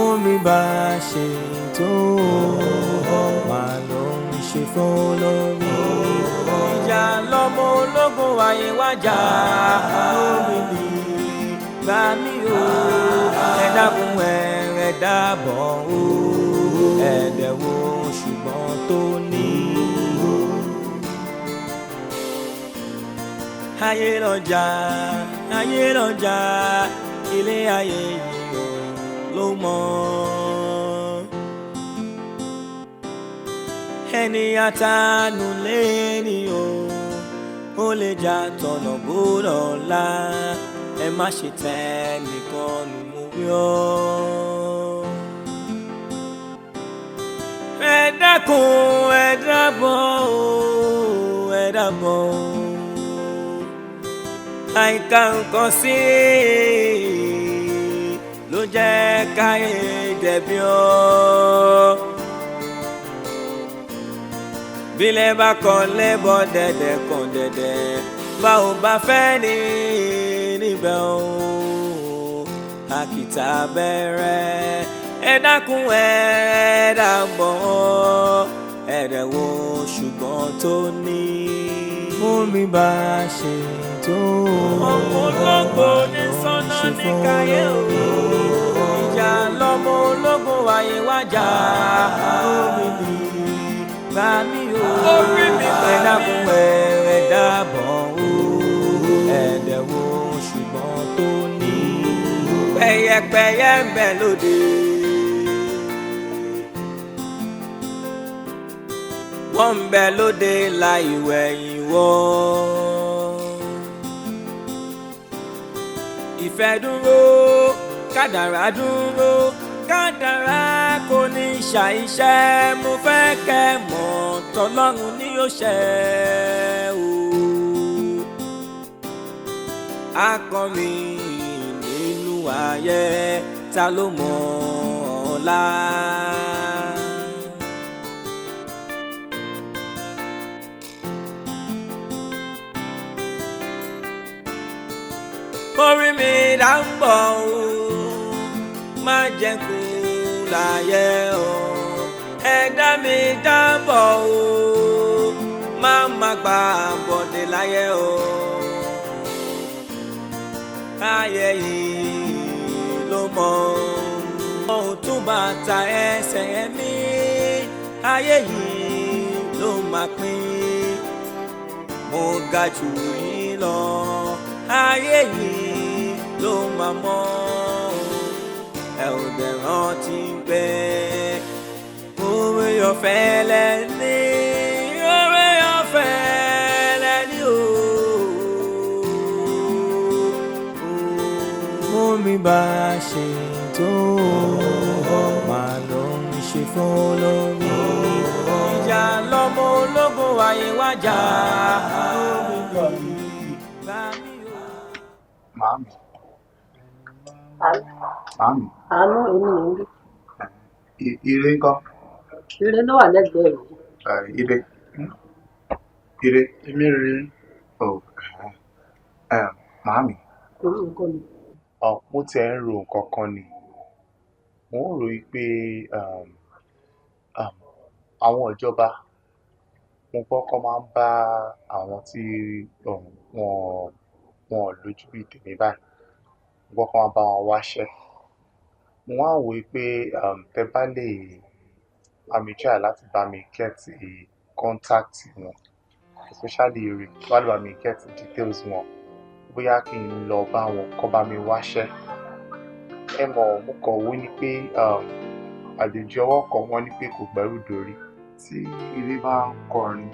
Omi bá ṣe tó máa ló ń ṣe fún lórí. Ìjà lọ́mọ ológun ayé wájà, omi mi gbà mí o. Ẹ dákun, ẹ dábọ̀ o, ẹ̀ẹ́dẹ̀ wo ṣùgbọ́n tó ní. Ayé lọ́jà, ayé lọ́jà, ilé ayé yìí ò ló mọ̀. Ẹni àtànù lé ní o, ó lè jà tọ̀nà bó la. Ẹ má ṣe tẹ́ nìkan nù mú wí ọ́. Ẹ dákun, ẹ dábọ̀ o, ẹ dábọ̀ o. Àìka nǹkan sí ló jẹ́ káyé dẹ̀bi ọ́. Bílẹ̀ bá kọ́ lẹ́bọ̀ dẹ̀dẹ̀ kan dẹ̀dẹ̀, bá ò bá fẹ́ ní níbẹ̀ o, àkìtà bẹ̀rẹ̀. Ẹ dákun, ẹ dábọ̀, ẹ̀rẹ̀ wo ṣùgbọ́n tó ní. Omi bá ṣe tó ọmọ ní sọ́nà ní káyé o. Ìjà lọ́mọ ológun wáyé wájà, omi mi gbà mí o. Orí mi ẹ dákun, ẹ dábọ̀ o, ẹ̀ẹ́dẹ̀ wo ṣùgbọ́n tó ní. Pẹ̀yẹpẹ̀yẹ ń bẹ lóde. Wọ́n ń bẹ lóde láì wẹ̀yìn wọ́. Ìfẹ́ dúró, kádàrá dúró, kádàrá kò ní ṣàìṣẹ́. Mo fẹ́ kẹ́ mọ̀ tọ́lọ́run ní ó ṣe o. Akọ mi nínú ayé, ta ló mọ̀ ọ̀la? Orí mi dá ń bọ̀ o, má jẹ́ kú láyé o. Ẹ̀dá mi dá ń bọ̀ o, má má gbà bọ̀dé láyé o. Ayé yìí ló mọ̀ ohun tún bàtà ẹsẹ̀ mi, ayé yìí ló máa pín. Mo ga jù yín lọ, ayé yìí ló máa mọ̀. Ẹ ò dẹ̀ rántí pé oore ọ̀fẹ́ lẹ́ni, oore ọ̀fẹ́ lẹ́ni o. Omi bá ṣe tó máa ló ń ṣe fún lórí. Ìjà lọ́mọ ológun ayé wájà. Màámi. Màámi. Àánú, èmi ní ń bí. Ire ńkọ́? Ire ló wà lẹ́gbẹ̀ẹ́ yìí. Ire. Ire. Èmi rèé. Oh, màámi. Nǹkan mi. Mo tiẹ̀ ń ro nǹkan kan ni. Mo ń rò pé àwọn ìjọba, mo gbọ́ kọ́ máa ń bá àwọn tí wọn ò lójú bíi tèmi báyìí. Mo gbọ́ kọ́ máa ń bá wọn wáṣẹ́. Mo wá wò pé tẹ bá lè bá mi try láti bá mi get contact wọn, especially Ire, tó bá lè bá mi get details wọn, bóyá kí n lọ bá wọn kọ́ bá mi wáṣẹ́. Ẹ mọ̀, mo kàn wò ní pé àjèjì ọwọ́ kan wọ́n ní pé kò gbẹ́rù dórí. Tí Ire bá ń kọrin,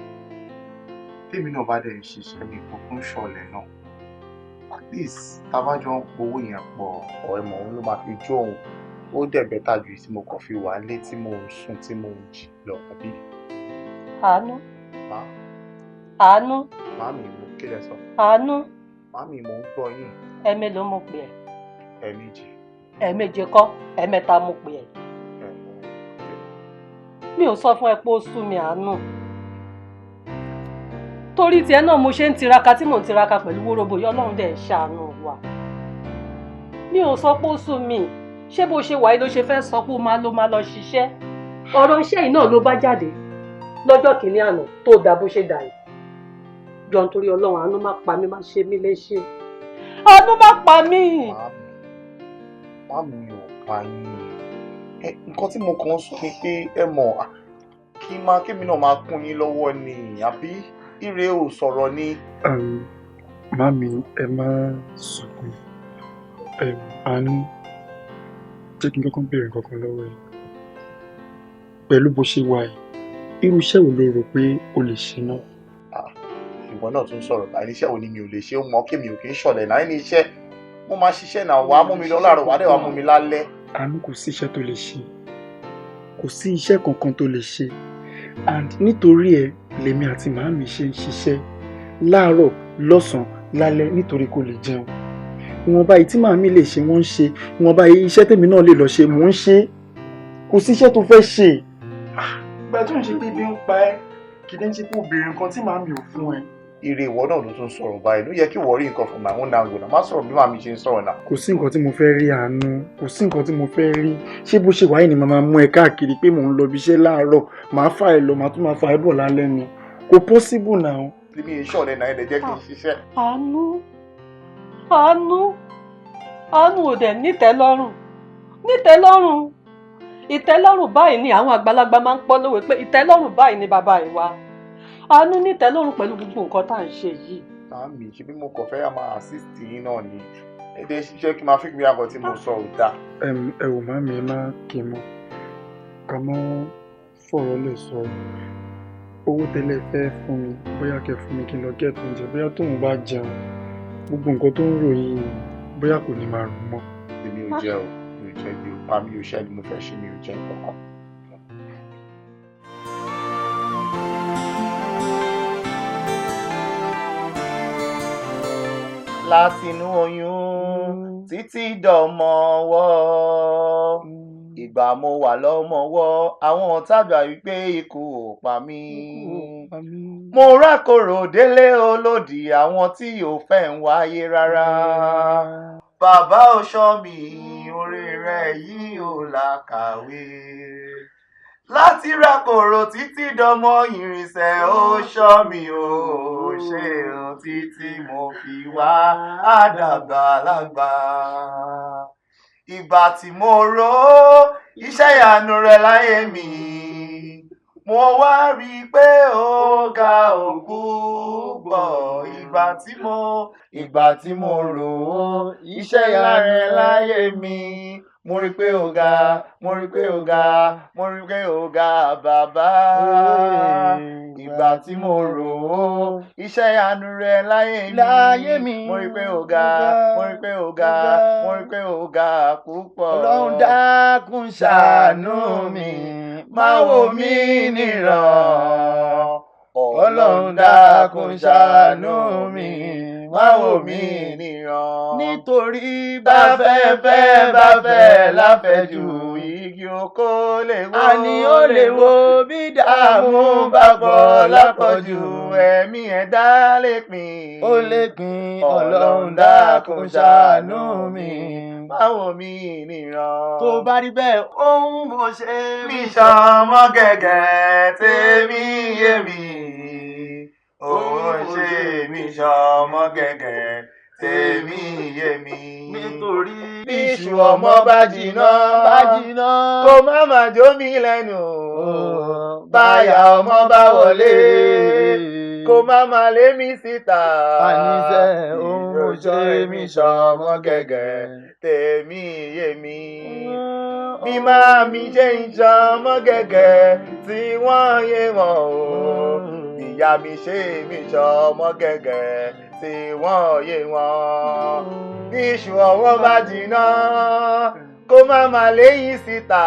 tèmi náà bá dẹ̀ ń ṣiṣẹ́ mi kò kún ṣọlẹ̀ náà. At least tá a bá jọ ń powó yẹn pọ̀, ọ̀ ẹ mọ̀, òun ló máa fi jó òun. Ó dẹ̀ better ju tí mo kàn fi wà nílé tí mò ń sùn tí mò ń jí lọ, àbí? Àánú. Má. Àánú. Màámi, mo kí lẹ sọ? Àánú. Màámi, mò ń gbọ́ yín. Ẹ̀mélòó mo pè ẹ́? Ẹ̀ẹ̀mejì. Ẹ̀ẹ̀méje kọ́, ẹ̀ẹ̀mẹ́ta mo pè ẹ́. Mi ò sọ fún ẹ pé ó sú mi, Àánú. Torí tiẹ̀ náà mo ṣe ń tiraka tí mò ń tiraka pẹ̀lú wóróbo yìí, Ọlọ́run dẹ̀ ń ṣàánú wa. Mi ò sọ pé ó sú mi. Ṣé bó ṣe wà yìí ló ṣe fẹ́ sọ pé ó máa ló máa lọ ṣiṣẹ́? Ọ̀rọ̀ iṣẹ́ yìí náà ló bá jáde lọ́jọ́ kìíní àná tó dà bó ṣe dà yìí. Jọ, nítorí Ọlọ́run, àánú má pa mí, má ṣe mí léṣe. Àánú má pa mí. Màámi, mi ò pa yín. Ẹ nǹkan tí mo kàn ń sọ ni pé, ẹ mọ̀, kí máa kémi náà máa kún yín lọ́wọ́ ni, àbí ire ò sọ̀rọ̀ ni. Màámi, ẹ má sunkún. Àánú, jẹ́ kí n kọ́kọ́ béèrè nǹkan kan lọ́wọ́ ẹ. Pẹ̀lú bó ṣe wà yìí, irú iṣẹ́ wo lo rò pé o lè ṣe náà? Ìwọ náà tún sọ̀rọ̀ báyìí. Iṣẹ́ wo ni mi ò lè ṣe? Ó mọ kí mi ò kí ń ṣọ̀lẹ̀ náà ní iṣẹ́. Mo máa ṣiṣẹ́ náà. Wàá mú mi lọ láàárọ̀, wàá dẹ̀ wàá mú mi lálẹ́. Àánú, kò sí iṣẹ́ tó lè ṣe. Kò sí iṣẹ́ kankan tó lè ṣe. And nítorí ẹ lèmi àti màámi ṣe ń ṣiṣẹ́ láàárọ̀, lọ́sàn-án, lálẹ́, nítorí kó lè jẹun. Ìwọ̀nba yìí tí màámi lè ṣe, wọ́n ń ṣe. Ìwọ̀nba yìí iṣẹ́ tèmi náà lè lọ ṣe, mò ń ṣe. Kò sí iṣẹ́ tó fẹ́ ṣe. Ìgbà tó ń ṣe pé ibi ń pa ẹ́, kì í ṣe pé obìnrin kan tí màámi ò fún ẹ. Ire, ìwọ náà ló tún sọ̀rọ̀ báyìí. Ló yẹ kí ìwọ rí nǹkan from my own angle náà. Má sọ̀rọ̀ bí màmí ṣe ń sọ̀rọ̀ náà. Kò sí nǹkan tí mo fẹ́ rí, Àánú. Kò sí nǹkan tí mo fẹ́ rí. Ṣé bó ṣe wáyé ni màá mú ẹ káàkiri pé mò ń lọ ibi iṣẹ́ láàárọ̀, màá fà ẹ lọ, màá tún máa fà ẹ bọ̀ lálẹ́ ni? Kò possible now. Mi ì ṣọ̀lẹ náà, ẹ jẹ́ kí n ṣiṣẹ́. Àánú, àánú, àánú, ò dẹ̀ nítẹ́lọ́rùn, nítẹ́lọ́rùn. Ìtẹ́lọ́rùn báyìí ni àwọn àgbàlagbà máa ń pọ́ lówe pé ìtẹ́lọ́rùn báyìí ni bàbá ìwà. Àánú, nítẹ́lọ́rùn pẹ̀lú gbogbo nǹkan tá à ń ṣe yìí. Màámi, ṣe bí mo kàn fẹ́ máa assist yín náà ni. Ẹ dẹ́ ṣiṣẹ́ kí n máa fi gbé àgọ́ tí mo sọ ò dáa. Ẹ wò, màámi, ẹ má kí n mọ́, ká mọ́ fọ̀rọ̀ lè sọ. Owó tẹ́lẹ̀ fẹ́ fún mi, bóyá kẹ́ fún mi kí n lọ get oúnjẹ, bóyá tóun bá jẹun, gbogbo nǹkan tó ń rò yìí, bóyá kò ní máa rò mọ́. Èmi ò jẹ o, mi ò jẹ. Mi ò pa mi ò ṣẹ́ ni mo fẹ́ ṣe, mi ò jẹ nǹkan. Látinú oyún títí dọmọwọ́, ìgbà mo wà lọ́mọwọ́, àwọn ọ̀tá gbà wípé ikú ò pa mí. Mo rákòrò délé olódì, àwọn tí ò fẹ́ ń wáyé rárá. Bàbá ò ṣọ́ mi, orí rẹ̀ yìí ò làkàwé. Láti rákòrò títí dọmọ ìrìnsẹ̀, ó ṣọ́ mi, ó ṣe o, títí mo fi wá àdàgbà lágbà. Ìgbà tí mo rò ó iṣẹ́ ìyanu rẹ̀ láyé mi, mo wá rí i pé ó ga òkú gbọ̀. Ìgbà tí mo rò ó iṣẹ́ ìyanu rẹ̀ láyé mi, mo rí i pé ó ga, mo rí i pé ó ga, mo rí i pé ó ga, bàbá. Ìgbà tí mo rò ó iṣẹ́ ìyanu rẹ̀ láyé mi, mo rí i pé ó ga, mo rí i pé ó ga, mo rí i pé ó ga púpọ̀. Ọlọ́run dákun ṣàánú mi, má wò mí níran. Ọlọ́run dákun ṣàánú mi, má wò mí níran. Nítorí bá fẹ́ fẹ́, bá fẹ́ láfẹ̀jù, igi oko lè wó. Àní ó lè wo bí dààmú bá pọ̀ lápọ̀jù, ẹ̀mí ẹ̀dá lè pín. Ó lè pín. Ọlọ́run dákun ṣàánú mi, má wò mí níran. Tó bá rí bẹ́ẹ̀, ohun mo ṣe mi ṣọmọ gẹ́gẹ́ tèmi yé mi. Òun ṣe mi ṣọmọ gẹ́gẹ́ tèmi yé mi. Nítorí bíṣu ọmọ bá jiná, bá jiná, kó má má jó mi lẹ́nu. Báyà ọmọ bá wọlé, kó má má lé mi síta. Àníṣe òun mo ṣe mi ṣọmọ gẹ́gẹ́ tèmi yé mi. Bí máa mi ṣe ń ṣọmọ gẹ́gẹ́ tí wọ́n yé wọn o, ìyá mi ṣe mi ṣọmọ gẹ́gẹ́ tí wọ́n yé wọn. Bí iṣu ọwọ́ bá jiná, kó má má léyìn síta.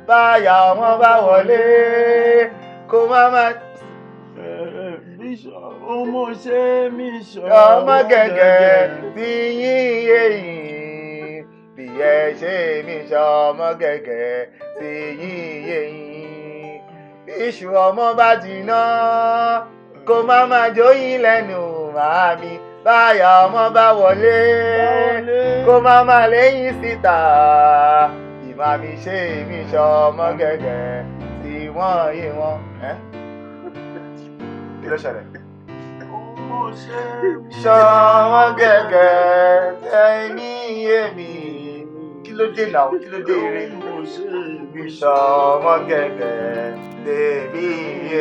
Báyà wọn bá wọlé, kó má má. Ọmọ ṣe mí ṣọmọ gẹ́gẹ́ tí yín yé yín. Bí ẹ ṣe mí ṣọmọ gẹ́gẹ́ tí yín yé yín. Bí iṣu ọmọ bá jiná, kó má má jóyìn lẹ́nu màámi. Báyà ọmọ bá wọlé, kó má má léyìn síta. Ìmọ̀ mi ṣe èmi ṣọmọ gẹ́gẹ́ tí wọ́n yé wọn. Kí ló ṣẹlẹ̀? Ṣọmọ gẹ́gẹ́ tẹ́ni èmi. Kí ló dé náà? Kí ló dé eré? Ṣọmọ gẹ́gẹ́ tèmi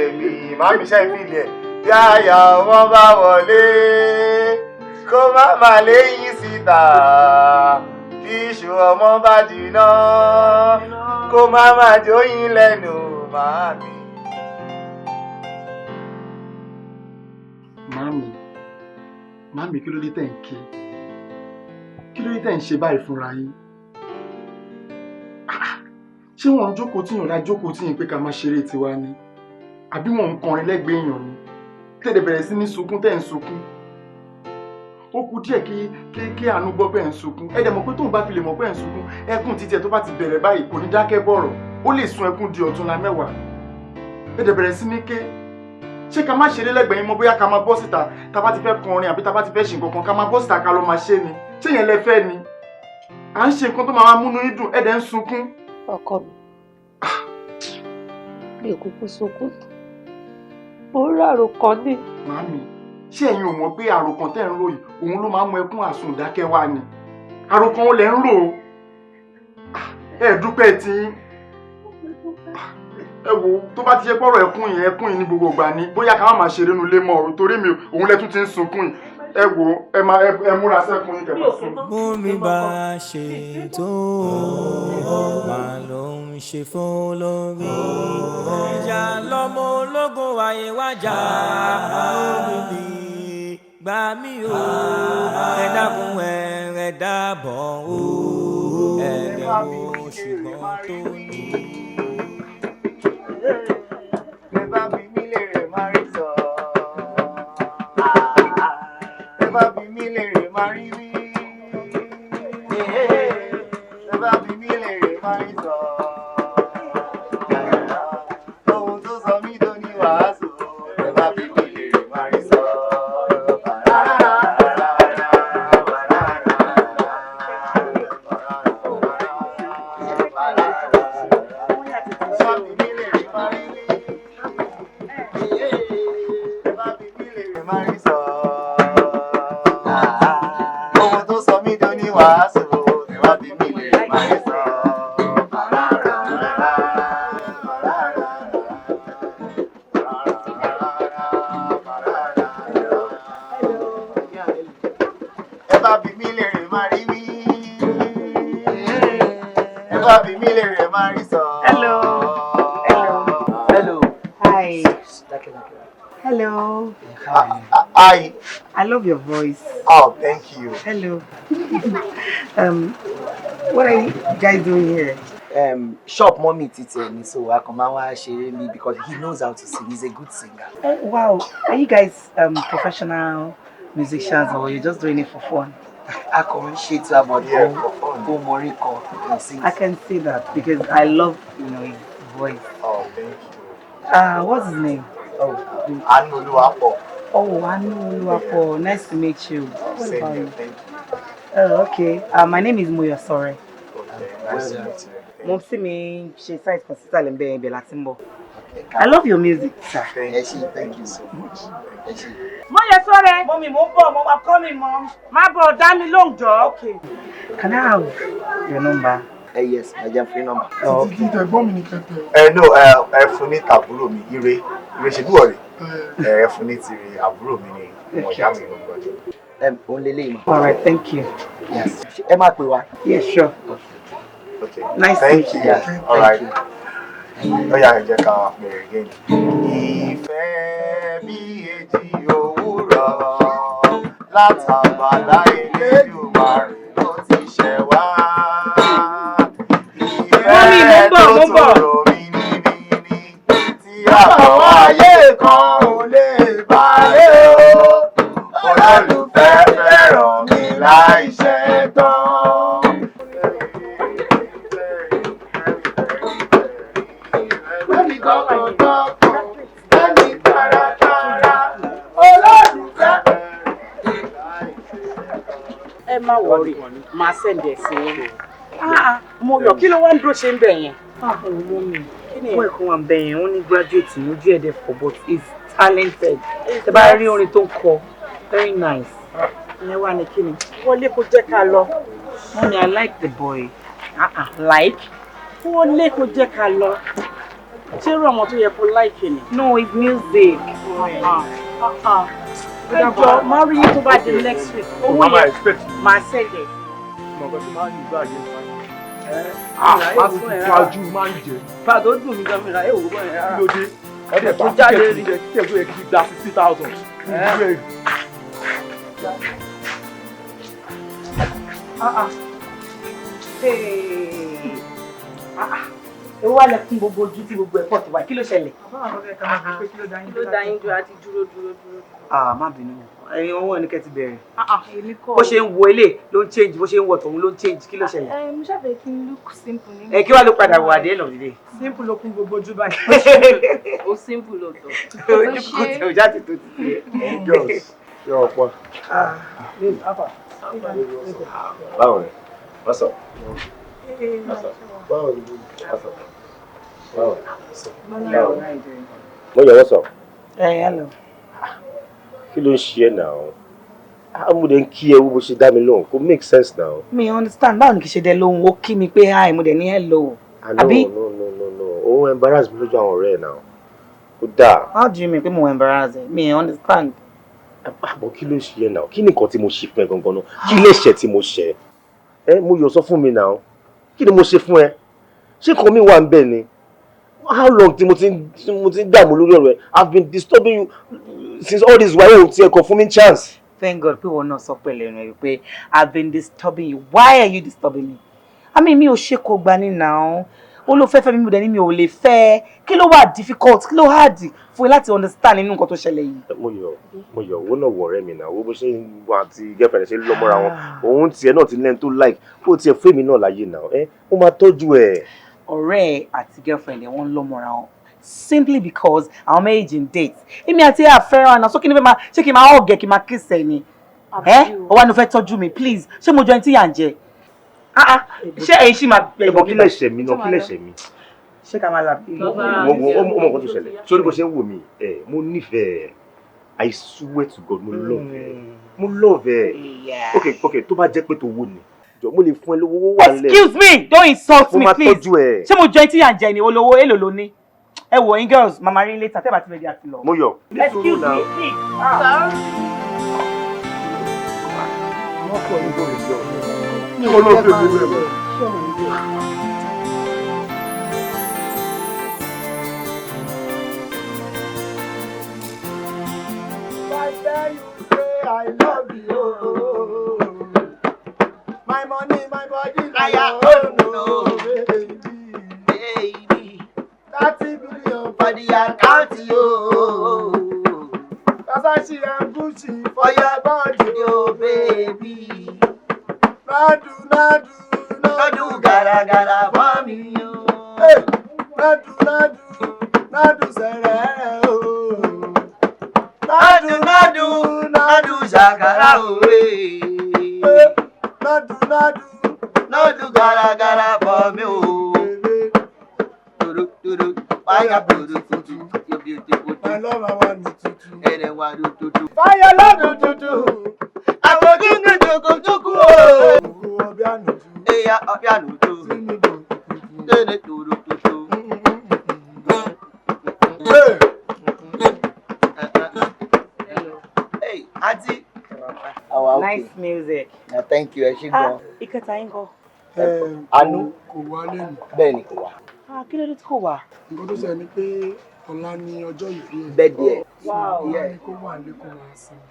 èmi. Màámi ṣe ìfìlẹ̀. Bí àyà ọmọ bá wọlé, kó má má léyìn síta. Bí iṣu ọmọ bá jiná, kó má má jóyin lẹ́nu màámi. Màámi, màámi, kí ló dé tẹ̀ ń ké? Kí ló dé tẹ̀ ń ṣe báyìí fúnra yín? Ṣé wọ́n ń jókòó tíyàn la jókòó tíyàn pé ká máa ṣeré tiwa ni? Àbí wọ́n ń kọrin lẹ́gbẹ̀ẹ́ èèyàn ni? Tẹ̀lé bẹ̀rẹ̀ sí ní sunkún tẹ̀ ń sunkún. Ó kù díẹ̀ kí Àánú gbọ́ pé ẹ̀ ń sunkún. Ẹ dẹ̀ mọ̀ pé tóun bá fi lè mọ̀ pé ẹ̀ ń sunkún, ẹkún títí ẹ̀ tó bá ti bẹ̀rẹ̀ báyìí kò ní dákẹ́ bọ̀rọ̀. Ó lè sun ẹkún di ọ̀túnla mẹ́wàá. Ẹ dẹ̀ bẹ̀rẹ̀ sí ní ké. Ṣé ká má ṣeré lẹ́gbẹ̀ẹ́ yín mọ́? Bóyá ká máa bọ́ síta tá bá ti fẹ́ kọrin àbí tá bá ti fẹ́ ṣe nǹkan kan, ká máa bọ́ síta ká lọ máa ṣe ni? Ṣé yẹn lẹ fẹ́ ni? À ń ṣe nǹkan tó máa múnú yín dùn, ẹ dẹ̀ ń sunkún. Ọkọ mi, mi ò kúkú sunkún, mo ń ràròkàn ní. Màámi, ṣé ẹ̀yin ò mọ̀ pé àròkàn tẹ́ ń rò yìí òun ló máa ń mú ẹkún àsùndákẹ́ wá ni? Àròkàn ó lẹ̀ ń rò ó. Ẹ dúpẹ́ tí ẹ wo tó bá ti ṣe pọ̀rọ̀ ẹkún yẹn, ẹkún yìí ní gbogbo ìgbà ni. Bóyá ká má máa ṣeré nu lé mọ́ ọ, torí mi òun lẹ́tún ti ń sunkún yìí. Ẹ wo, ẹ máa ẹ múra sẹ́kún yìí kẹfà sún. Bómi bá ṣe tó máa ló ń ṣe fún lórí. Ìjà lọ́mọ ológun wáyé wájà lórí gbà mí o. Ẹ dákun, ẹ dábọ̀ o. Ẹ dẹ̀wò ṣùgbọ́n tó ní. Ẹ bá bí mi lèrè máa rí sọ. Ẹ bá bí mi lèrè máa rí wí. Ẹ bá bí mi lèrè máa rí sọ. Ohun tó sọ mí tó ní wàásù. Ẹ bá bí mi lèrè máa rí sọ. Ohun tó sọ mí tó ní wàásù. Ẹ bá bí mi lèrè máa rí sọ. Ẹ bá bí mi lèrè máa rí wí. Ẹ bá bí mi lèrè máa rí sọ. Hello. Hello. Hello. Hi. Hello. Hi. I love your voice. Oh, thank you. Hello. What are you guys doing here? Shop mommy títí ẹ̀ ni, so a kàn máa wá ṣeré mi because he knows how to sing. He's a good singer. Oh, wow. Are you guys professional musicians or you're just doing it for fun? A kàn ń ṣe tí a bọ̀ Yeah, tó for fun. tó mọrí kan. He sings. I can see that because I love, his voice. Oh, thank you. What's his name? Oh, Àánú Olúwapọ̀. Oh, Anu Oluwapo. Nice to meet you. What Same about here, you? thank you. Oh, okay. My name is Moyosore. Okay, nice to meet you. Mo sì mi ṣe site kan sísàlẹ̀ ń bẹ ibẹ̀ láti ń bọ̀. I love your music, sir. Thank Ẹ you. ṣé, thank you so much. Ẹ ṣé. Mọ́yẹsọ́rẹ́. Mummy, mo ń bọ̀, mo I'm coming, mom. Má bọ̀, dá mi lóhùn jọ. Okay. Can I have your number? Ẹ yes, ẹ jẹ́ fún number. Oh, okay. Títí tẹ̀gbọ́n mi ní kẹtẹ. Ẹ no, ẹ fún ní tàbúrò mi, Ire. Ire ṣe bí wọ̀ rè. Ẹ fún ní tìrẹ àbúrò mi ni ọmọ ìyá mi gbọ̀ngàn. Òun lélẹ́yìí ma. All right, thank you. Yes. Ẹ má pè wá. Yeah, sure. Okay. Nice to Thank meet you. you. Yeah, All thank right. you. Ó yá, ẹ jẹ́ ká bẹ̀rẹ̀ again. Ìfẹ́ bí èjì òwúrọ̀ látàbàlá Elédùmarè ló ti ṣẹ̀ wá. Mummy, mo ń Ìfẹ́ bọ̀, tó mo ń bọ̀. tòrò mínímíní tí àwọn ayé kan ò lè bá lé o. Olólùfẹ́ fẹ́ràn mi láì ṣẹ̀ tán. Lẹ́mi tọkàntọkàn, lẹ́mi taratara, olólùfẹ́. Má worry, máa send ẹ̀ sí yín. Ah, mo yọ, kí ló wá ń dúró ṣe ń bẹ̀ yẹn? Mummy, fún ẹ̀kọ́ wa bẹ̀ yẹn, wọ́n ní graduate ní ojú ẹ̀dẹ̀ for, but he's talented. Tẹ bá rí orin tó ń kọ, very nice. Ìyẹn wà ní kíni? Wọlé kó jẹ́ ká lọ. Mummy, I like the boy. Ah ah, like? Wọlé kó jẹ́ ká lọ. Ṣé irú ọmọ tó yẹ kó like ni? No, it's music. Ẹ jọ, máa rí yín tó bá di next week. Owó Mama yẹn expect. máa send ẹ̀. Mọ̀ nǹkan tí máa ń gbà yẹn. Ah, máa fi kájú máa ń jẹ. Fàtó dùn mí gan mi ra èèwò bọ́ yẹn rárá. Kí ló dé? Ọdẹ Tó bá jáde tíkẹ́ẹ̀tì rí. jẹ tíkẹ́ẹ̀tì tó yẹ kí n gba 60,000. Ah ah. Hey. Ah ah. Ewu wà lẹ́kún gbogbo ojú tí gbogbo ẹ̀ pọ̀ tó wá. Kí ló ṣẹlẹ̀? Kí ló dá yín dúró àti dúró dúró dúró? Ah, má bínú. Ẹyin ọwọ́ ẹni kẹ́ ti bẹ̀rẹ̀. Èmi kọ́. Bó ṣe ń wo ilé ló ń change, bó ṣe ń wọ tòun ló ń change. Kí ló ṣẹlẹ̀? Ẹ mo ṣàfẹ́ kí n look simple ní. Ẹ kí wàá ló padà wà dé lọ dídé. Simple ló kún gbogbo ojú báyìí. Ó simple lóòótọ́. Ojú kò tẹ̀ ojú àti tó ti tẹ̀. Girls, yóò pọ̀. Báwo ni? What's up? What's up? Báwo ni? What's up? Báwo ni? Báwo ni? Mo yọ, what's up? Ẹ hello. Kí ló ń ṣe ẹ́ náà? Amúdé ń kí ẹ wo bó ṣe dá mi lóhùn, kò make sense now. Mi understand, báwo ni kì í ṣe dẹ lóhùn, ó kí mi pé hi, mo dẹ̀ ní hello. Ah, no, Àbí? no, no, no, no. Ó embarrass mi lójú àwọn ọ̀rẹ́ ẹ̀ náà. Ó dáa. How do you mean pé mo embarrass ẹ? Mi understand. Àbọ̀ kí ló ń ṣe ẹ́ náà? Kí ni nǹkan tí mo ṣe fún ẹ gangan náà? Kí lè ṣe tí mo ṣe? Ẹ mo yọ sọ fún mi náà. Kí ni mo ṣe fún ẹ? Ṣé nǹkan mi wà ń bẹ̀ ni? How long tí mo ti ń dààmú lórí ọ̀rọ̀ ẹ? I've been disturbing you since all this while, o ti ẹ̀ kàn fún mi chance. Thank God pé wọn náà sọ pẹ̀lẹ́ ẹnu ẹ pé I've been disturbing you. Why are you disturbing me? I mean, mi ò ṣe kó gbani náà. Ó ló fẹ́ fẹ́ mi, mo dẹ̀ ní mi ò lè fẹ́. Kí ló wà difficult? Kí ló hard fún ẹ láti understand nínú nǹkan tó ṣẹlẹ̀ yìí? Mo yọ owó náà wọ ọ̀rẹ́ mi náà, owó bó ṣe ń wà àti girlfriend ṣe ń lọ mọ́ra wọn. Òun tiẹ̀ náà ti lẹ́nu tó like kó tiẹ̀ fún èmi náà láyé náà. Ẹ ó máa tọ́jú ẹ̀. Ọ̀rẹ́ ẹ àti girlfriend ẹ, wọ́n ń lọ mọ́ra wọn simply because àwọn méjì ń date. Èmi àti ẹ àfẹ́ràn náà, sókè ní fẹ́ máa ṣé kí n máa ọ̀gẹ̀ kí n máa kiss ẹ ni? Ẹ ó wá ní o fẹ́ tọ́jú mi, please. Ṣé mo jọ ẹni tí yà ń jẹ? Ah ah, ṣé ẹ̀yin ṣì máa bẹ̀rẹ̀? Ẹ̀bọ̀ kí lè ṣe mí náà? Kí lè ṣe mí? Ṣé ká máa là bí? Mo wo ó mọ nǹkan tó ṣẹlẹ̀. Sórí bó ṣe ń wò mí, ẹ mo nífẹ̀ẹ́. I swear to God, mo love ẹ. Mo love ẹ. Ok, tó bá jẹ́ pé tó wó ni. Jọ, mo lè fún ẹ lówó, owó wà nílẹ̀. Excuse me, don't insult Mo me, máa please. tọ́jú ẹ. Ṣé mo jọ ẹni tí yà ń jẹ ni? Olówó èlò ló ní? Ẹ wò yín girls, màmá rí later, tẹ́ bá ti ready àti lọ. Mo yọ. Excuse me, please. Ah. Wọ́n kọ́ ní bọ́ọ̀lù jọ. Olóògbé mi bẹ̀rẹ̀. I tell you, say I love you. My money, my body, na your own, oh, baby. Baby. 30 billion for the account, yo. Versace and Gucci for your body, oh, baby. Nadu, nadu, Nadu, gara gara for me, yo. Hey, nadu, nadu, nadu, sẹrẹ, oh. Nadu, nadu, nadu, shakara, oh, eh. Nadu, nadu, Nadu, gara gara for me, oh. Turu, turu, fire, beautiful, you beautiful. My love, I want you tutu. Ene wa do tutu. Fire love tutu. Àwòjú ní jokojoku o. Ọbẹ̀ Eya ọbẹ̀ ànútó. Tene turu tutu. Hey. Hey, aunty. Àwa okay. Nice music. Na thank you, ẹ ṣé gan. Ìkẹta yín kọ́. Àánú. Kò wá lẹ́nu. Bẹ́ẹ̀ ni, kò wá. Ah, kí ló dé tí kò wá? Nǹkan tó ṣẹlẹ̀ ni pé ọ̀la ni ọjọ́ ìbí ẹ̀. Birthday ẹ̀. Wow. Wọ́n ní kó wà lé kó máa sinmi.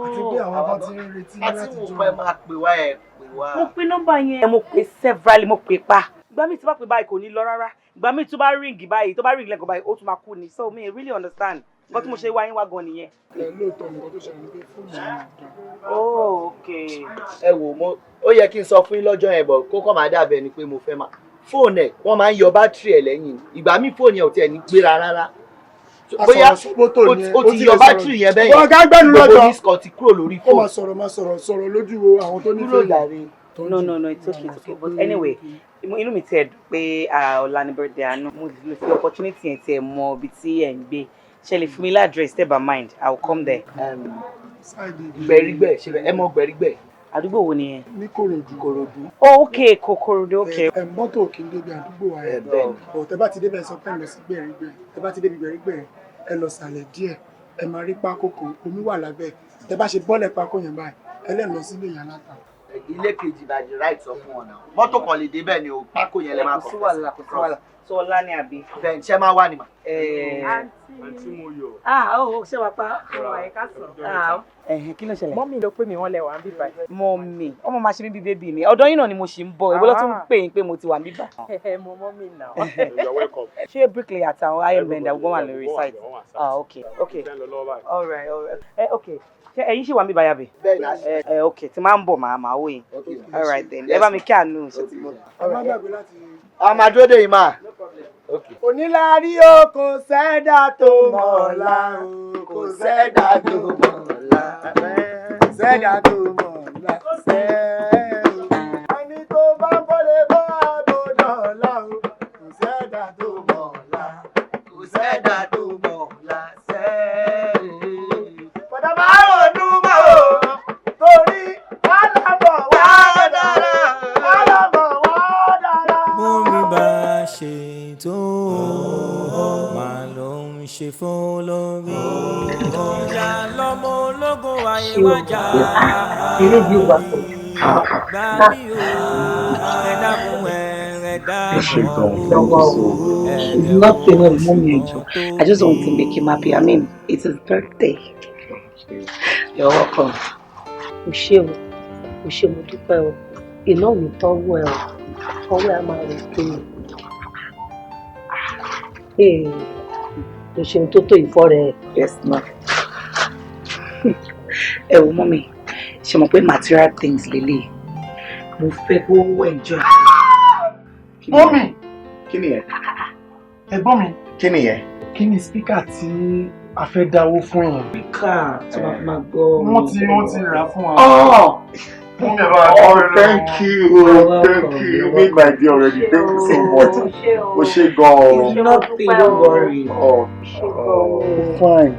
Àti pé àwọn bá ti ń retí Àti láti mo jọ. pẹ́ máa pè wá, ẹ̀ pè wá. Mo pe nọ́mbà yẹn. Mo pè severally, mo pè pa. Ìgbà míì tí bá pè báyìí kò ní lọ rárá. Ìgbà míì tó bá ring báyìí, tó bá ring lẹ́kọ̀ọ́ báyìí, ó tún máa kú ni. So me really understand. Nǹkan tí mo ṣe wá yín wá gan nìyẹn. Ẹ lóòótọ́, nǹkan tó ṣẹlẹ̀ ni pé fóònù mi ò dáa. Oh, okay. Ẹ wò, mo ó yẹ kí n sọ fún yín lọ́jọ́ yẹn bọ̀, kó kọ́ máa dàbẹ̀ ni pé mo fẹ́ máa fóònù ẹ̀, wọ́n máa ń yọ bátìrì ẹ̀ lẹ́yìn. Ìgbà míì fóònù yẹn ò tiẹ̀ ní gbéra rárá. Bóyá Asọ̀rọ̀ ni ẹ, ó ti yọ bátìrì yẹn bẹ́ẹ̀ yẹn. Ọ̀gá gbẹ́nu Gbogbo lọ́jọ́. miss call ti kúrò lórí Ó máa fóònù. sọ̀rọ̀, máa sọ̀rọ̀ sọ̀rọ̀ lójú wo àwọn tó Kúrò nífẹ̀ẹ́. jàre. No, no, no, it's okay, it's okay. But anyway, inú mi tiẹ̀ dùn pé ọ̀la ni birthday Àánú. Mo lè fi opportunity yẹn tiẹ̀ mọ ibi tí ẹ̀ ń gbé. Ṣe lè fún mi l'address tẹ́ bá mind? I will come there. Gbẹ̀rígbẹ̀, ṣe ẹ mọ Gbẹ̀rígbẹ̀? Àdúgbò wo nìyẹn? Ní Kòròdú. Kòròdú. Oh, okay, Kòkòròdú, okay. Ẹ mọ́tò kì í débi àdúgbò wa yẹn. Bẹ́ẹ̀ ni. Ọ̀ tẹ bá ti débẹ̀, sọ pé ẹ lọ sí Gbẹ̀rígbẹ̀. Tẹ bá ti débi Gbẹ̀rígbẹ̀, ẹ lọ sàlẹ̀ díẹ̀. Ẹ máa rí pákó kan, omi wà lábẹ́. Tẹ bá ṣe bọ́lẹ̀ pákó yẹn báyìí, ẹ lẹ́ lọ sílé ìyá aláta. Ilé kejì by the right, sọ fún ọ̀nà. Mọ́tò kan lè débẹ̀ ni o, pákó yẹn lè máa Kò sí wàhálà, kò sí wàhálà. So ọ̀la ni àbí? Bẹ́ẹ̀, ṣé máa wà ní mà? Àǹtí mo yọ̀. Ah, oh, ṣé wàá pa? Ah, ẹ̀hìn, kí ló ṣẹlẹ̀? Mummy ló pè mí, wọ́n lẹ wà ń bí báyìí. Mummy, ọmọ máa ṣe mí bí baby mi. Ọ̀dọ̀ yín náà ni mo ṣì ń bọ̀. Ìwọ ló tún pè yín pé mo ti wà níbà. Ẹ mọ mummy náà. You are welcome. Ṣé bricklayer àtàwọn iron bender gbọ́n wà lórí site? Ah, okay. All right, all right. Eh, okay. Ṣé ẹ̀yin ṣì wà níbí báyà bẹ̀? Bẹ́ẹ̀ ni. Ẹ ẹ okay, tí máa ń bọ̀, màá wò yín. All right then. Ẹ bá mi kí Àánú, ṣe ti gbọ́. Ẹ má gbàgbé láti. A máa dúró dè yín máa. Onílárí o, kò sẹ́dá tó mọ̀ ọ̀la o, kò sẹ́dá tó mọ̀ ọ̀la, kò sẹ́dá tó mọ̀ ọ̀la sẹ́ o. Ẹni tó bá ń bọ́ lè bọ́ àbòdàn ọ̀la o, kò sẹ́dá tó mọ̀ ọ̀la. Kò sẹ́dá tó mọ̀ ọ̀la sẹ́. Bọ̀dá máa ronú mọ́ o, torí wàhálà bọ̀ wá dára, wàhálà bọ̀ wá dára. Bómi bá ṣe tó máa ló ń ṣe fún lórí. Ìjà lọ́mọ ológun wáyé wájà. Eré yìí wà pọ̀ jù. Gbà mí o, ẹ dákun, ẹ dákun. Wow. It's nothing with mommy Ejo. I just want to make him happy. I mean, it's his birthday. You're welcome. O ṣé o, o ṣé, mo dúpẹ́ o. Iná ò ní tọ́wọ́ ẹ o, ọwọ́ ẹ á máa rò pé o. Ee, o ṣeun tó tó ìfọ́ rẹ. Yes, ma. Ẹ wo mummy, ṣe mọ̀ pé material things lélẹ̀. Mo fẹ́ kó enjoy. Mummy! Kí ni yẹn? Ẹ̀gbọ́n mi. Kí ni yẹn? Kí ni speaker tí a fẹ́ dáwó fún yẹn? Speaker tí wọ́n fi máa gbọ́. Wọ́n ti rà fún wa. Oh! Mummy, ẹ bá wa Oh, dúpẹ́ lọ́wọ́. thank you. Thank you. You made my day already. Thank you so much. O ṣé gan-an. It's nothing, don't worry. Oh, Fine.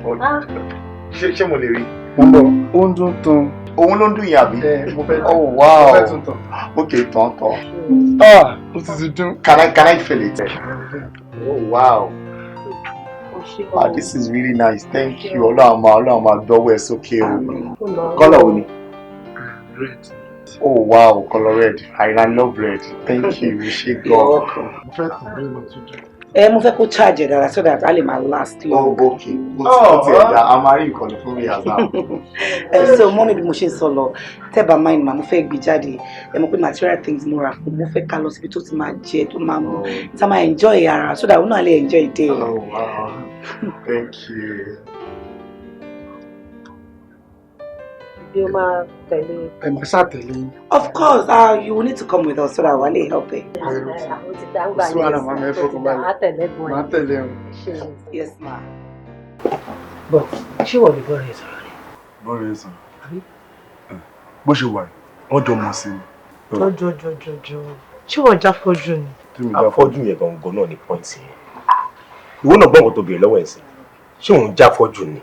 ṣé mo lè rí? Mo ń bọ̀, ó ń dún tán. Òun ló ń dùn yín àbí? Ẹ mo fẹ́. Oh, wow. Mo fẹ́ tún tàn. Okay, tán tán. Ah, ó ti dún. Can I feel it? Oh, wow. Ah, this is really nice. Thank you. Ọlọ́run máa gbọ́wọ́ ẹ sókè o. Colour wo ni? Red. Oh, wow, color red. I love red. Thank you. Ṣé You're gan. welcome. Mo fẹ́ tàn bí mo tún dùn. Ẹ mo fẹ́ kó charge ẹ̀ dára so that a lè máa last long. Oh, okay. Ó ti ẹ̀dá, a máa rí ìkànnì fún mi àzá. Ẹ so mummy, bí mo ṣe ń sọ lọ, tẹ́ bá mind ma, mo fẹ́ gbé jáde. Ẹ mọ̀ pé material things mo rà fún, mo fẹ́ ká lọ síbi tó ti máa jẹ, tó máa mú, tá máa enjoy ara so that òun náà lè enjoy day. Oh, wow. Thank you. Bí o máa tẹ̀lé. Ẹ máa ṣàtẹ̀lé yín. Of course, you will need to come with us so that wàá lè help ẹ. Àwọn ti dá ń gbà Kò sí wàhálà, màmá, ẹ fọkàn balẹ̀. Á tẹ̀lé gbọ́n ẹ̀. Màá tẹ̀lé wọn. Yes, ma. Bọ̀ ṣé wọ́n lè bọ́ rẹ̀ sọ̀rọ̀ ni? Bọ́ọ̀rù ẹ̀ sọ̀rọ̀ bó ṣe wà yìí, wọ́n jọ mọ̀ sí ni. Jọjọjọjọjọ, ṣé wọ́n já fọ́jú ni? Afọ́jú yẹn gangan náà ni point yẹn. Ìwọ náà gbọ́ nǹkan tó béèrè lọ́wọ́ ẹ̀ sí, ṣé òun já afọ́jú ni?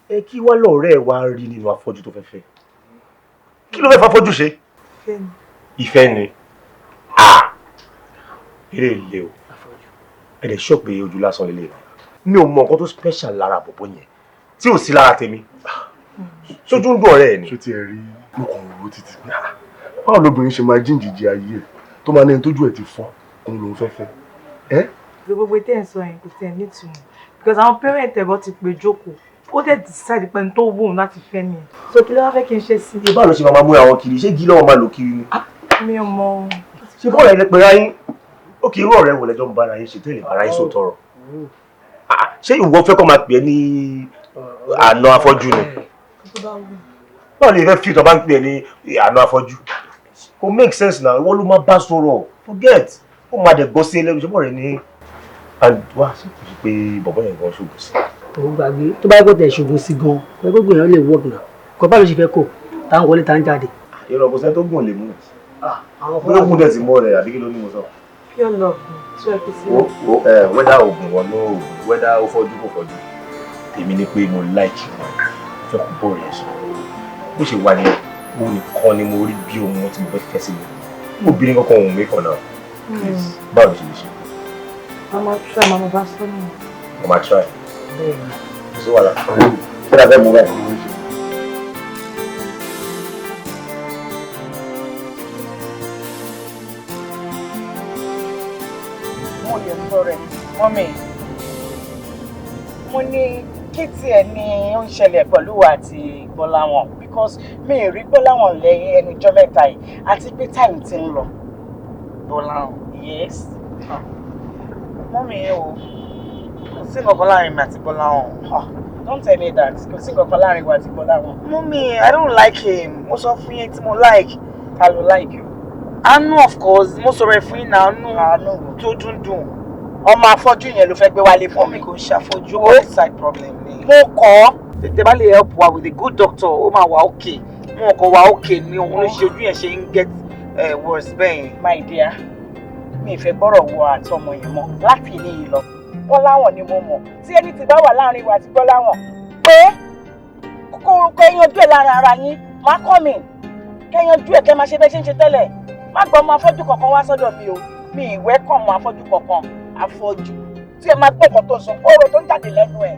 Ẹ kí wá lọ́ọ̀rẹ́ ẹ wá rí nínú afọ́jú tó fẹ́ fẹ́? Kí ló fẹ́ fafọ́jú ṣe? Ìfẹ́ ni. Ah, eré ilé o. Ẹ dẹ̀ sọ pé ojú lásán lélẹ̀. Mi ò mọ nǹkan tó special lára bọ̀bọ̀ yẹn tí ò sí lára tèmi. Sójú ń dùn ọ̀rẹ́ ẹ̀ ni. Ṣó tiẹ̀ rí, mo kàn rò ó títí pé, ah, báwo lobìnrin ṣe máa jíǹjìjì ayé ẹ̀ tó máa ní ẹni tójú ẹ̀ ti fọ́ òun lòún fẹ́ fẹ́ ẹ́? Gbogbo tẹ́ ẹ̀ ń sọ yẹn kò tẹ̀ nítumọ̀ because àwọn parent ẹ̀gọ́ ti pè jókòó, ó dẹ̀ decide pé ẹni tó wù òun láti fẹ́ nìyẹn, so kí ló wá fẹ́ kí n ṣe sí Ṣé báwo ló ṣe máa múra wọn kiri? Ṣé gí lọ́wọ́ máa lò kiri ni? Mi ò mọ. Ṣé bọ́ọ̀lù ẹ̀ pẹ̀lú ayín ó kì í rú ọ̀rẹ́ wò lẹ́jọ́ ń bára yín ṣe tó lè bára yín sọ tọrọ? Ṣé ìwọ fẹ́ kọ́ máa pè é ní àna afọ́jú ni? Báwo lè fẹ́ fi ìtọ́ bá ń pè é ní àna afọ́jú? Kò make sense na. Ìwọ ló máa bá sọ̀rọ̀, forget, ó máa dẹ̀ gbọ́ sí ẹlẹ́nu. Ṣé bọ́ọ̀rẹ́ ní And wá sí kò sí pé bọ̀bọ̀ yẹn gan ṣògùn sí? Òun gbàgbé tó bá yẹ kó tẹ̀ ṣògùn sí gan, pé gbogbo èèyàn lè work náà. Kò bá ló ṣe fẹ́ kó tá ń wọlé tá ń jáde. Irọ́, kò sẹ́ni tó gùn lè mú. Àwọn Bóyá ògùn dẹ̀ ti mọ́ rẹ̀ àbí kí ló ní mo sọ. Pure love ni tí ẹ fi Wo sílẹ̀. wo ẹ, whether oògùn wọnú oògùn, whether ó fọ́jú kò fọ́jú, tèmi ni pé mo like wọn, fẹ́ kó bọ́ọ̀lù yẹn sọ. Bó ṣe wà ní mo nìkan ni mo rí bí ohun tí mo fẹ́ fẹ́ sí mi. Obìnrin kankan òun mi kan náà. Please, báwo ló ṣe lè ṣe? Màmá try, màmá bá sọ nìyẹn. Mo máa try. Bẹ́ẹ̀ni. Kò sí wàhálà. Kí la fẹ́ mú báyìí? Mo lè sọ̀rọ̀ ẹ̀, mummy. Mo ní kí tiẹ̀ ní ó ń ṣẹlẹ̀ pẹ̀lú wa àti Gbọ́láwọn, because mi ì rí Gbọ́láwọn lẹ́yìn ẹnujọ́ mẹ́ta yìí, àti pé time ti ń lọ. Gbọ́láhàn? Yes. Mummy ẹ o, kò sí nǹkan kan láàrin mi àti Gbọ́láhàn. Ah, don't tell me that kò sí nǹkan kan láàrin wa àti Gbọ́láwọn. Mummy, I don't like him. Mo sọ fún yín tí mo like. Ta ló like o? Àánú, of course. Mo sọ̀rọ̀ ẹ̀ fún yín náà, àánú. Àánú tó dúndùn. Ọmọ afọ́jú yẹn ló fẹ́ gbé wálé fún mi? Mummy, kò ń ṣàfọ́jú, ó ní side problem ni. Mo kọ́ ọ́. Tẹ bá lè help wa with a good doctor, ó máa wà okay. Wọn kò wà okay ni òun ló ṣe ojú yẹn ṣe ń get worse bẹ́ẹ̀ yẹn. My dear, mi ì fẹ́ gbọ́rọ̀ wọ àtọmọ yẹn mọ́ láti ilé yìí lọ. Gbọ́láwọ̀n ni mo mọ̀. Tí ẹni tí bá wà láàrin wa àti Gbọ́láwọ̀n, pé kó yanjú ẹ̀ lára ara yín, má kọ́ mi. Kẹ́ yanjú ẹ̀, kẹ́ máa ṣe bẹ́ẹ̀ ṣe ń ṣe tẹ́lẹ̀. Má gbọ́ ọmọ afọ́jú kankan wá sọ́dọ̀ mi o. Mi ì wẹ́kọ̀ ọmọ afọ́jú kankan. Afọ́jú. Tí ẹ máa gbọ́ nǹkan tó ń sọ, ọ̀rọ̀ tó ń jáde lẹ́nu ẹ̀.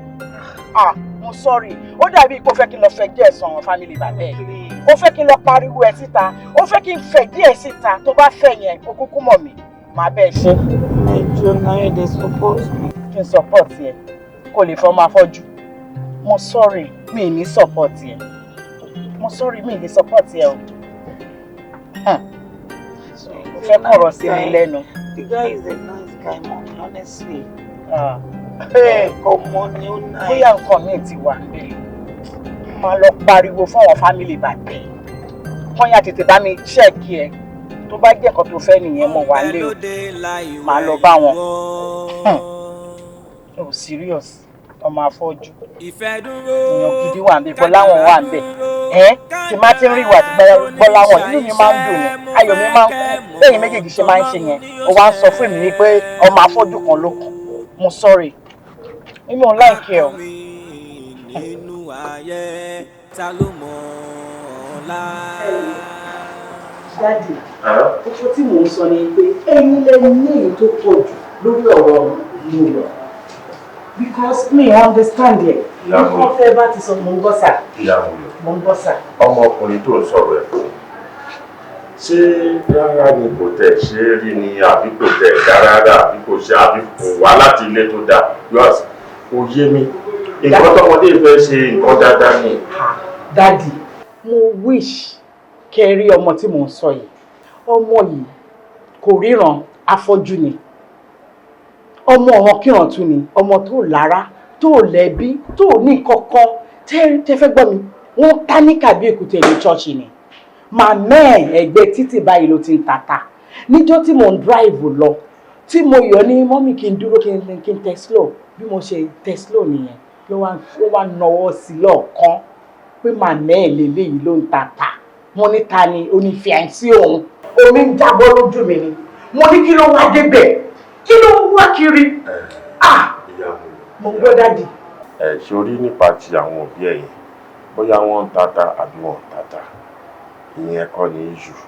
Ah, mo sorry. Ó dàbí pé ó fẹ́ kí n lọ fẹ́ díẹ̀ sàn family bàbá ẹ̀. Ó fẹ́ kí n lọ pariwo ẹ̀ síta. Ó fẹ́ kí n fẹ́ díẹ̀ síta. Tó bá fẹ́ yẹn, ó kúkú mọ̀ mí. Màá bẹ́ẹ̀ ṣe. Ẹjọ́ náà, ẹ̀ dẹ̀ support mi. Kí n support ẹ kó lè fọmọ afọ́jú? Mo sorry, mi ì ní support ẹ. Mo sorry, mi ì ní support ẹ o. Ó fẹ́ kọ̀rọ̀ sí mi lẹ́nu. The guy is a nice guy, mommy, honestly. Ah. Ọmọ ni ó nice. Bóyá nǹkan míì ti wà níbẹ̀, máa lọ pariwo fún àwọn family bàbá ẹ̀, wọ́n yà tètè bá mi check ẹ. Tó bá jẹ́ nǹkan tó fẹ́ nìyẹn, mo wà lé o, máa lọ bá wọn. Oh, serious, ọmọ afọ́jú, èèyàn gidi wà níbẹ̀, Gbọ́láwọn wà níbẹ̀. Ẹ́ tí má ti ń rí ìwà àti Gbọ́láwọn, inú mi máa ń dùn ní, ayọ̀ mi máa ń kún. Bẹ́ẹ̀ méjèèjì ṣe máa ń ṣe yẹn, ó wá ń sọ fún mi wípé ọmọ afọ́jú kan ló kàn. Mo sorry, èmi ò like ẹ o. Nínú ayé, ta ló mọ̀ ọ̀la? Daddy, owó tí mò ń sọ ni pé ẹ̀yin lẹ ní èyí tó pọ̀ jù lórí ọ̀rọ̀ mi lọ, because me understand ẹ̀. Ìyàwó. Nǹkan tẹ́ bá ti sọ, mò ń gbọ́ sà. Ìyàwó rẹ̀. Mò ń gbọ́ sà. Ọmọkùnrin tó ń sọ̀rọ̀ ẹ̀ fún, ṣé rárá ni kò tẹ̀ ṣe é rí ni, àbí kò tẹ̀ dá rárá, àbí kò ṣe, àbí kò wá láti ilé tó dáa? Because kò yé mi, nǹkan tọmọdé fẹ́ ṣe, nǹkan dáadáa ni. Daddy, mo wish kẹ́ ẹ rí ọmọ tí mò ń sọ yìí. Ọmọ yìí kò ríran, afọ́jú ni. Ọmọ ọ̀ràn kíran tún ni, ọmọ tó lára, tó lẹ́bí, tó ní kankan. Tẹ́ fẹ́ gbọ́ mi, wọ́n táníkà bí èkúté ní ṣọ́ọ̀ṣì ni. Màmá ẹ̀, ẹ̀gbẹ́ títì báyìí ló ti ń tata. Níjọ́ tí mò ń drive lọ, tí mo yọ ní mummy kí n dúró, kí n tẹ slow, bí mo ṣe tẹ slow nìyẹn, ló wá nọwọ́ sí lọ́ọ̀kan pé màmá ẹ̀ lélẹ́yìí ló ń tata. Wọ́n ní ta ni? Ó ní fiancé òun. Omi ń jábọ́ lójú mi ni. Mo ní kí ló wá débẹ̀, kí ló ń wá kiri? Ah, mo ń gbọ́, daddy. Ẹ sórí, nípa ti àwọn òbí ẹ yẹn, bóyá wọ́n ń tata àbí wọ́n ń tata, ìyẹn kọ́ ni issue.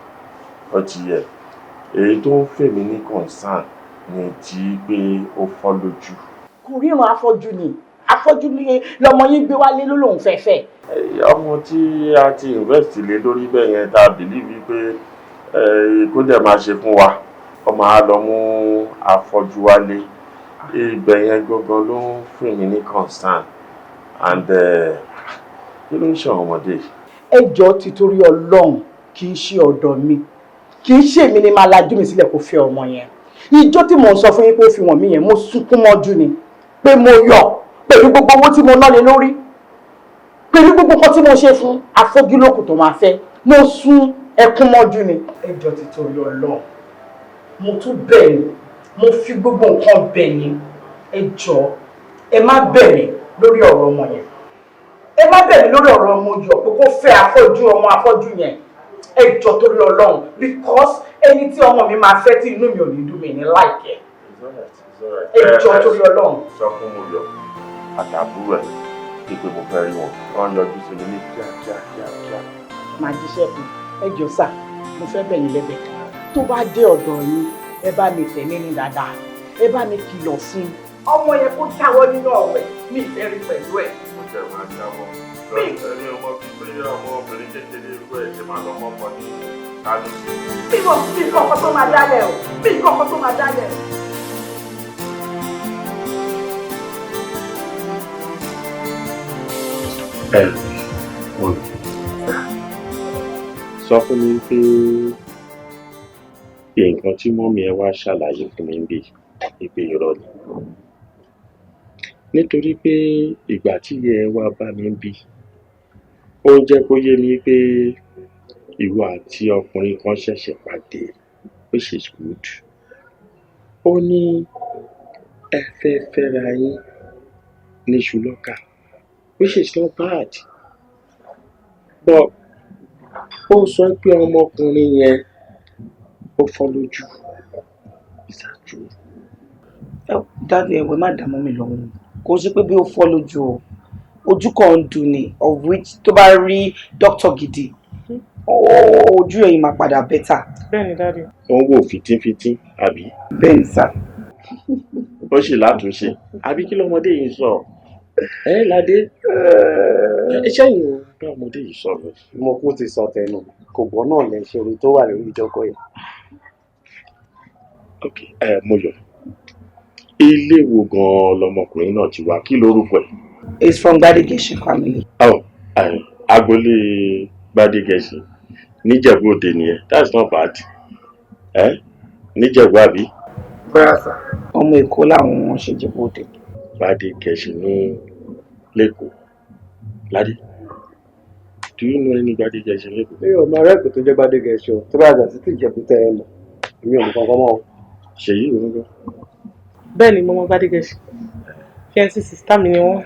Ó ti yẹ. Èyí tó ń fèmí ní concern ni ti pé ó fọ́ lójú. Kò ríran, afọ́jú ni. Afọ́jú ni lọmọ yín gbé wálé ló lóun fẹ́ fẹ́. Ọmọ tí a ti invest lé lórí bẹ́ẹ̀ yẹn, tá a believe pé kó dẹ̀ máa ṣe fún wa, ọmọ á lọ mú afọ́jú wálé. Ibẹ̀ yẹn gangan ló ń fún mi ní concern. And kí ló ń ṣe àwọn ọmọdé yìí? Ẹ jọ̀ọ́, ti torí Ọlọ́run, kì í ṣe ọ̀dọ̀ mi, kì í ṣe èmi ni máa lajú mi sílẹ̀ kó fẹ́ ọmọ yẹn. Ìjọ́ tí mò ń sọ fún yín pé ó fi wọ̀n mí yẹn, mo sunkún mọ́jú ni pé mo yọ̀ pẹ̀lú gbogbo owó tí mo ná lé lórí, pẹ̀lú gbogbo nǹkan tí mo ṣe fún afọ́júlókù tó máa fẹ́. Mo sun ẹkún mọ́jú ni. Ẹ jọ̀ọ́, ti torí Ọlọ́run, mo tún bẹ̀ yín, mo fi gbogbo nǹkan bẹ̀ yín. Ẹ jọ̀ọ́, ẹ má bẹ̀ mí lórí ọ̀rọ̀ ọmọ yẹn. Ẹ má bẹ̀ mí lórí ọ̀rọ̀ ọmọ yọ̀ pé kó fẹ́ afọ́jú, ọmọ afọ́jú yẹn. Ẹ jọ̀ọ́, torí Ọlọ́run, because ẹni tí ọmọ mi máa fẹ́ tí inú mi ò ní dùn mí ní láìpẹ́. Ẹ jọ̀ọ́, torí Ọlọ́run. Sọ fún Mọ́yọ̀ àtàbúrò ẹ̀ pé mo fẹ́ rí wọn, wọ́n yọjú sí mi ní kíákíá kíákíá. Màá jíṣẹ́ fún. Ẹ jọ̀ọ́ sà, mo fẹ́ bẹ̀ yín lẹ́bẹ̀ kan. Tó bá dé ọ̀dọ̀ yín, ẹ bá mi tẹ̀lé ní dáadáa, ẹ bá mi kìlọ̀ fún ọmọ yẹn kó jáwọ́ nínú ọ̀rẹ́ mi, ìfẹ́ rí pẹ̀lú ẹ̀. Mo jẹ́ máa jáwọ́ ẹni ọmọ bíi pé ọmọbìnrin kékeré irú ẹ̀ ṣe máa lọ mọ́kọ ní Kánò. Bí mo bí nǹkan tó máa dálẹ̀ o, bí nǹkan tó máa dálẹ̀ o. Ẹ wọ́n sọ fún mi pé nǹkan tí mummy ẹ wá ṣàlàyé fún mi bí pé irọ́ ni, nítorí pé ìgbà tí ìyá ẹ wá bá mi bí, ó ń jẹ́ kó yé mi pé ìwọ àti ọkùnrin kan ṣẹ̀ṣẹ̀ pàdé, which is good. Ó ní ẹ fẹ́ fẹ́ra yín níṣu lọ́kà, which is not bad, but ó sọ pé ọmọkùnrin yẹn ó fọ́ lójú. Is that true? Daddy, ẹ̀wẹ̀, má dààmú mi lọ́wọ́. Kò ṣe pé bí ó fọ́ lójú o, ojú kan ń dùn ni, of which tó bá rí dókítà gidi, ojú ẹ̀yìn máa padà better. Bẹ́ẹ̀ni, daddy. Ó ń wò fìtínfìtín, àbí? Bẹ́ẹ̀ni sà. Ó sì látúnṣe, àbí kí lọmọdé yìí sọ ẹ? Ládé, iṣẹ́ yìí ò bá ọmọdé yìí sọ̀rọ̀. Mo kú ti sọ tẹnu kò gbọ́ náà lẹ ṣe orí tó wà lórí ìjókòó yìí. Ok, ẹ Mọ́yọ̀, ilé wo gan-an lọmọkùnrin náà ti wá? Kí lorúkọ ẹ̀? It's from Gbadegẹṣin family. Oh, agboolé Gbadegẹṣin níjẹ̀bú Òde nìyẹn. That's not bad. Ẹ níjẹ̀bú, àbí? Bẹ́ẹ̀ sà. Ọmọ Èkó làwọn, ṣe Jẹ̀bú Òde. Gbadegẹṣin ní lẹ́kọ̀ọ́. Ládé, do you know any Gbadegẹṣin lẹ́kọ̀ọ́? Mi ò mọ ará Èkó tó jẹ́ Gbadegẹṣin o. Tó bá yàtọ̀ sí ti Ìjẹ̀bú tẹ́ ẹ mọ̀, èmi ò mọ̀ kankan mọ́ o. Ṣèyí, òun gbọ́. Bẹ́ẹ̀ ni, mo mọ Gbadegẹṣin. Fiancé sister mi ni wọ́n.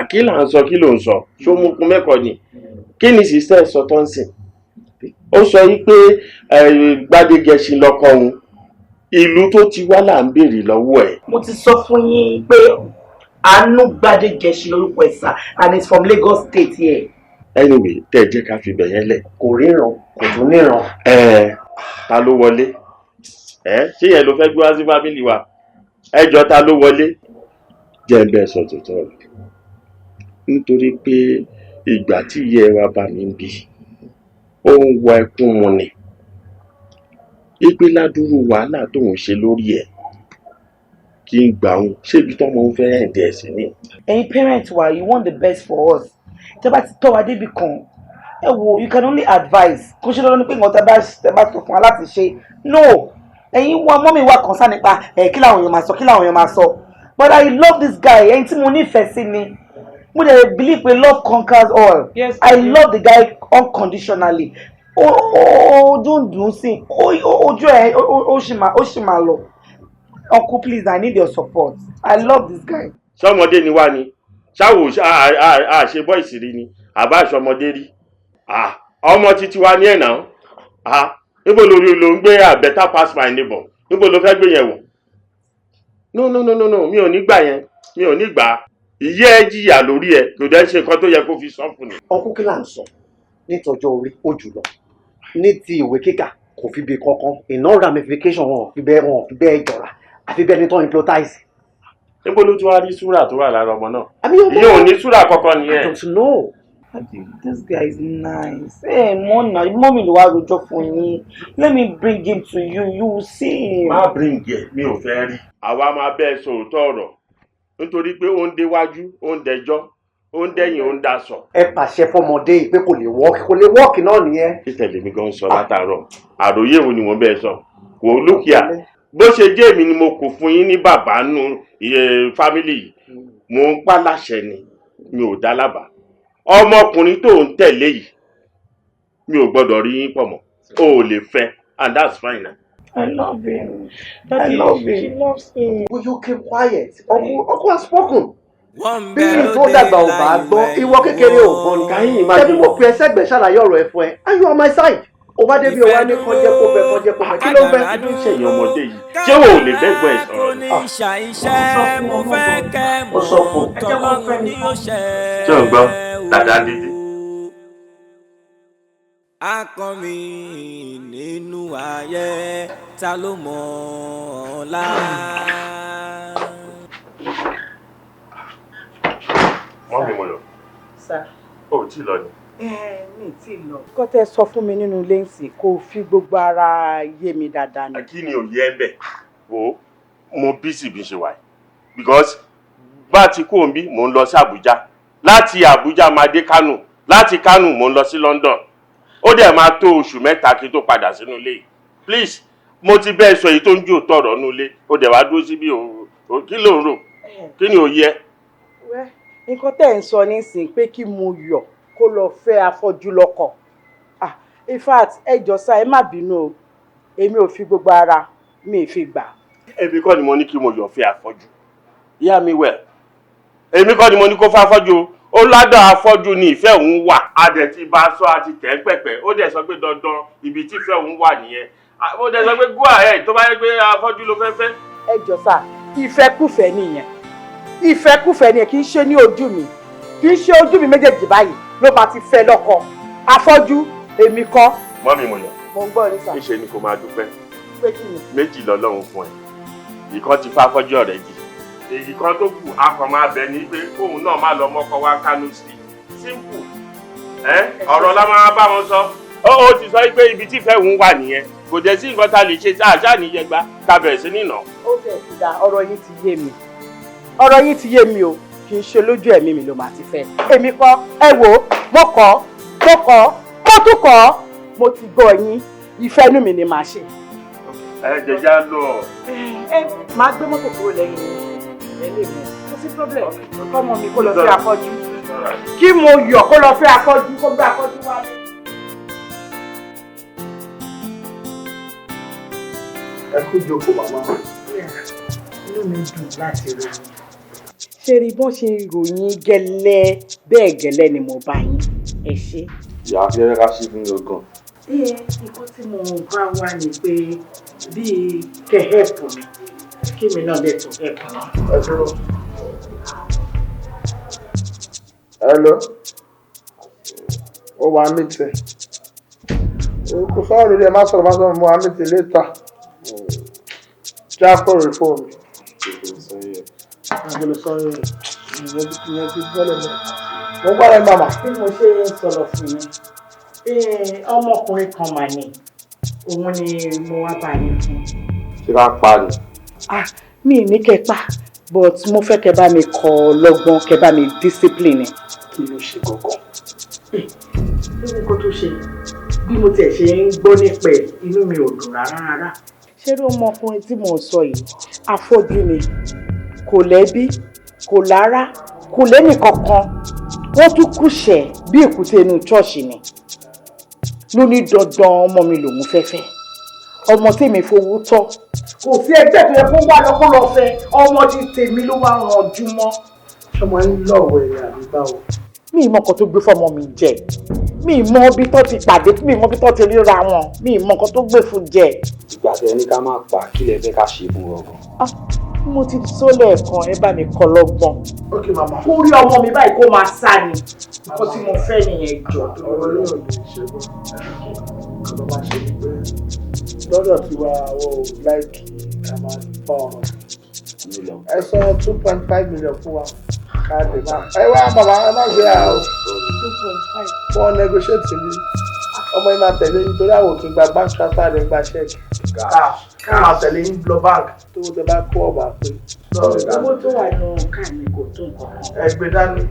Kí là ń sọ? Kí ló ń sọ? Ṣó mú kun mẹ́kọ̀ọ́ ni? Kí ni sister sọ tó ń sìn? Ó sọ yìí pé Gbadegẹṣin lọkọ òun. Ìlú tó ti wá là ń béèrè lọ́wọ́ ẹ̀. Mo ti sọ fún yín pé Àánú Gbadegẹṣin lórúkọ ẹ̀ sà, and it's from Lagos State here. Anyway, tẹ́ ẹ jẹ́ ká fi bẹ̀ yẹn lẹ̀. Kò ríran, kò tún níran. Ẹ ta ló wọlé? Ẹ ṣé yẹn ló fẹ́ gbé wá sí family wa? Ẹ jọ, ta ló wọlé? Jẹ́ ń bẹ́ẹ̀ sọ tòótọ́ rẹ̀, nítorí pé ìgbà tí ìyá ẹ wá bá mi ń bí, ó ń wọ ẹkún mu ni ipe ládùúrú wàhálà tóun ṣe lórí ẹ̀ kí n gbà òun ṣébi tọ́mọ òun fẹ́ ẹ̀ dẹ̀ sí ni. Ẹ̀yin parents wa, you want the best for us. Tẹ́ bá ti tọ́ wa débi kan, ẹ wo, you can only advise. Kò ṣe dandan ni pé nǹkan tẹ́ bá sọ fún wa láti ṣe. No, ẹ̀yin wa, mummy wa concern nípa ẹ̀ kí làwọn èèyàn máa sọ, kí làwọn èèyàn máa sọ. But I love this guy. Ẹni tí mo nífẹ̀ẹ́ sí ni. Mo dẹ̀ believe pé love conquers all. Yes. I love the guy unconditionally. Ojú ń dùn sí, ojú ẹ ó sì máa lọ. Uncle, please, I need your support. I love this guy. Sọmọdé ni wá ni ṣáwò àṣe boys rí ni àbá àṣọmọdé rí. Ọmọ títí wa ní ẹ̀ náà. Níbo lórí ló ń gbé? I better pass my neighbor. Níbo ló fẹ́ gbé yẹn wọ̀? No, no, no, no, no, mi ò ní gbà yẹn, mi ò ní gbà. Ìyá ẹ jìyà lórí ẹ, kò dẹ́ ṣe nǹkan tó yẹ kó fi sọ fún ni. Ọkùn, kí là ń sọ? Nítọjọ́ orí, ó jùlọ ní ti ìwé kíkà, kò fi bí kankan iná ramification, wọn ò fi bẹ́ẹ̀ jọra, àfi bẹ́ẹ̀ ni tó hypnotize. Níbo ló tún wá rí súrà tó wà lára ọmọ náà? Ìyẹn ò ní súrà kankan nìyẹn. I don't know. This guy is nice. Hey, Mona, mummy ló wá rojọ́ fún yín. Let me bring him to you. You will see him. Má bring ẹ, mi ò fẹ́ rí. Àwa máa bẹ́ẹ̀ sọ òótọ́ ọ̀rọ̀, nítorí pé ó ń déwájú, ó ń dẹjọ́, ó ń dẹ́yìn, ó ń daṣọ. Ẹ pàṣẹ fọmọdé yìí pé kò lè wọ́ọ̀kì, kò lè wọ́ọ̀kì náà nìyẹn. Títẹ̀lé mi gan sọ látàárọ̀, àròyé wo ni wọ́n bẹ́ẹ̀ sọ? Kò lókìá bó ṣe jẹ́ èmi ni mo kò fún yín ní bàbá nù family yìí. Mò ń pa láṣẹ ni, mi ò dá lábàá. Ọmọkùnrin tó ń tẹ̀lé yìí, mi ò gbọ́dọ̀ rí yín pọ̀ mọ́. O ò lè fẹ́, and that's fine. I love him. Daddy, I love him. She loves him. Will you keep quiet? Uncle has spoken. Wọ́n Bí bẹ tó lóde dàgbà ò bá láì gbọ́, wẹ̀ ìwọ kékeré ò gbọ́ ni. Can you imagine? Ṣebí mo pè ẹ́ sẹ́gbẹ̀ẹ́ ṣàlàyé ọ̀rọ̀ ẹ̀ fún ẹ. And you are my side. Ó bá débi ọwá ní kọjẹ́ kó fẹ́ kọjẹ́ kó fẹ́. Kí ló ń fẹ́? Kí ló ń ṣẹ̀yìn ọmọdé yìí? Ṣé o ò lè bẹ́gbọ́n ẹ̀ sọ̀rọ̀ ni? Ṣàìṣẹ́ mo fẹ́ kẹ́ Ó sọ fún mọ̀ un. tọ́lọ́run ní ó ṣe. Ṣé o ń gbọ́? Dàda dídí. Akọrin nínú ayé ta ló mọ̀ ọ́la. Mummy Moyo, Sir. o ò tí ì lọ ni. Ẹ mi tí ì lọ. Nǹkan tẹ́ sọ fún mi nínú ilé ńsìn kò fi gbogbo ara yé mi dáadáa ni. Kí ni òye ẹ ń bẹ̀? Wo mo busy bí n ṣe wà yìí because bá a ti kú òǹbí mò ń lọ sí Àbújá, láti Àbújá máa dé Kánò, láti Kánò mò ń lọ sí London. Ó dẹ̀ máa tó oṣù 3 kí n tó padà sínú ilé yìí. Please, mo ti bẹ́ẹ̀ sọ èyí tó ń jò tọ̀rọ̀ nínú ilé, ó dẹ̀ wá dúró síbí o, kí ló ń rò? Kí ni òye ẹ? Wẹ́, nǹkan tẹ́ ń sọ nísìnyí pé kí mo yọ̀ kó lọ fẹ́ afọ́jú lọ́kọ. Ah, in fact, ẹ jọ̀ọ́ sá, ẹ má bínú o, èmi ò fi gbogbo ara mi ì fi gbà. Èmi kọ́ ni mo ní kí mo yọ̀ fẹ́ afọ́jú. Hear me well. Èmi kọ́ ni mo ní kó fẹ́ afọ́jú o. Ó ládàá afọ́jú ni ìfẹ́ òun wà. A dẹ̀ ti bá a sọ àti tẹ̀ ń pẹ̀pẹ̀. Ó dẹ̀ sọ pé dandan ibi tí ìfẹ́ òun wà nìyẹn. Ó dẹ̀ sọ pé go ahead tó bá yẹ pé afọ́jú ló fẹ́ fẹ́. Ẹ jọ̀ọ́ sá, ìfẹ́kùfẹ́ nìyẹn. Ìfẹ́kùfẹ́ nìyẹn, kì í ṣe ní ojú mi. Kì í ṣe ojú mi méjèèjì báyìí ló máa ti fẹ́ lọ́kọ. Afọ́jú èmi kọ́. Mummy Moyo, Mo ń gbọ́ ní sà. níṣe ni kò máa dúpẹ́. Pé kí ni? Méjì lọ́lọ́run fún ẹ. Ìkan ti fẹ́ afọ́jú already. Èyí kan tó kù a kàn máa bẹ̀ ní pé kóun náà má lọ mọ́kọ wá Kánò sí. Simple. Ọ̀rọ̀ la máa bá wọn sọ. Ó ti sọ pé ibi tí ìfẹ́ òun wà nìyẹn. Kò dẹ̀ sí nǹkan tá a lè ṣe tá a ṣáà ní yẹgba ká bẹ̀rẹ̀ sí nìna. Ó tẹ̀ sí da, ọ̀rọ̀ yín ti yé mi. Ọ̀rọ̀ yín ti yé mi o, kì í ṣe lójú ẹ̀mí mi ló máa ti fẹ́. Èmi kọ́, ẹ wò ó, mo kọ́, mo kọ́, mo tún kọ́, mo ti gbọ́ yín, ìfẹ́ inú mi ni màá ṣe. Ẹ jẹjá lọ. Ẹ máa gbé mọ́tò kúrò lẹ́yìn yín. Ẹ lè mú. Kò sí problem. Kọ́mọ mi kó lọ fẹ́ afọ́jú. Kí mo yọ̀ kó lọ fẹ́ afọ́jú, kó gbé afọ́jú wálé. Ẹ kú jókòó màmá. Inú mi dùn láti rí yín. Ṣé rí bọ́n ṣe ròyìn gẹ́lẹ́ bẹ́ẹ̀ gẹ́lẹ́ ni mo bá yín. Ẹ ṣé. Ìyá afẹ́rẹ́ ká ṣe fún mi gan. Nǹkan tí mo bá wá ni pé bíi kẹ́ help mi, kí mi náà lè tún help mi. Ẹ dúró. Hello. Ó wà mí tẹ̀. Kò sọ̀rọ̀ lórí ẹ má sọ̀rọ̀ má sọ̀rọ̀ mo wà mí tẹ̀ létà. Já kúrò rí fóònù mi. Àgbẹ̀lẹ̀ sọ yẹn. Ìyẹn ti bọ́lẹ̀ mọ́. Mo ń gbọ́dọ̀ màmá. Bí mo ṣe ń sọ̀rọ̀ fún yín, ọmọkùnrin kan mà ní, òun ni mo wá bá yín fún. Ṣé ká pa ni? Ah, mi ní kẹ́ pa, but mo fẹ́ kẹ́ bá mi kọ́ lọ́gbọ́n, kẹ́ bá mi discipline ẹ̀. Kí ló ṣe gangan? Kí ni nǹkan tó ṣe? Bí mo tiẹ̀ ṣe ń gbọ́ nípa ẹ̀, inú mi ò dùn rárá rárá. Ṣé ló ọmọkùnrin tí mò ń sọ yìí? Afọ́jú ni, kò lẹ́bí, kò lára, kò lẹ́nì kankan. Wọ́n tún kùṣẹ̀ bí èkúté inú ṣọ́ọ̀ṣì ni. Ló ní dandan ọmọ mi lòun fẹ́ fẹ́. Ọmọ tèmi fowó tọ́. Kò sí ẹgbẹ́ tó yẹ kó wá lọ kó lọ fẹ́. Ọmọ ti tèmi ló wá ranjú mọ́. Ṣọmọ ń lọ̀wọ̀ ẹ̀yà àbí báwo? Mi ì mọ nǹkan tó gbé fọmọ mi jẹ. Mi ì mọ ibi tó ti pàdé, mi ì mọ ibi tó ti ríra wọn. Mi ì mọ nǹkan tó gbé fún jẹ. Ìgbà tẹ ní ká má pa, kí lẹ fẹ́ ká ṣe fún gangan? Ah, mo ti sọ lẹ́ẹ̀kan, ẹ bá mi kọ́ lọ́gbọ́n. Ok màmá. Kó rí ọmọ mi báyìí kó máa sá ni. Nǹkan tí mo fẹ́ nìyẹn jọ. Ọ̀rọ̀ yóò lè ṣe bọ́. Kò ló máa ṣe ni pé lọ́dọ̀ tiwa àwọn ò láìkì ká máa fa ọ̀rọ̀. Ẹ sọ 2.5 million fún wa. Ká lè máa. Ẹ wá màmá, ẹ má ṣe à o. 2.5. Wọ́n negotiate ní. Ọmọ yìí máa tẹ̀lé nítorí àwọn òkè gba bank transfer rẹ̀ gba check. Cash. Ká máa tẹ̀lé yín lọ bank tó tẹ bá kó ọ̀bà pé. Owó tó wà nù káà mi kò tó nǹkan kan. Ẹ gbé dání.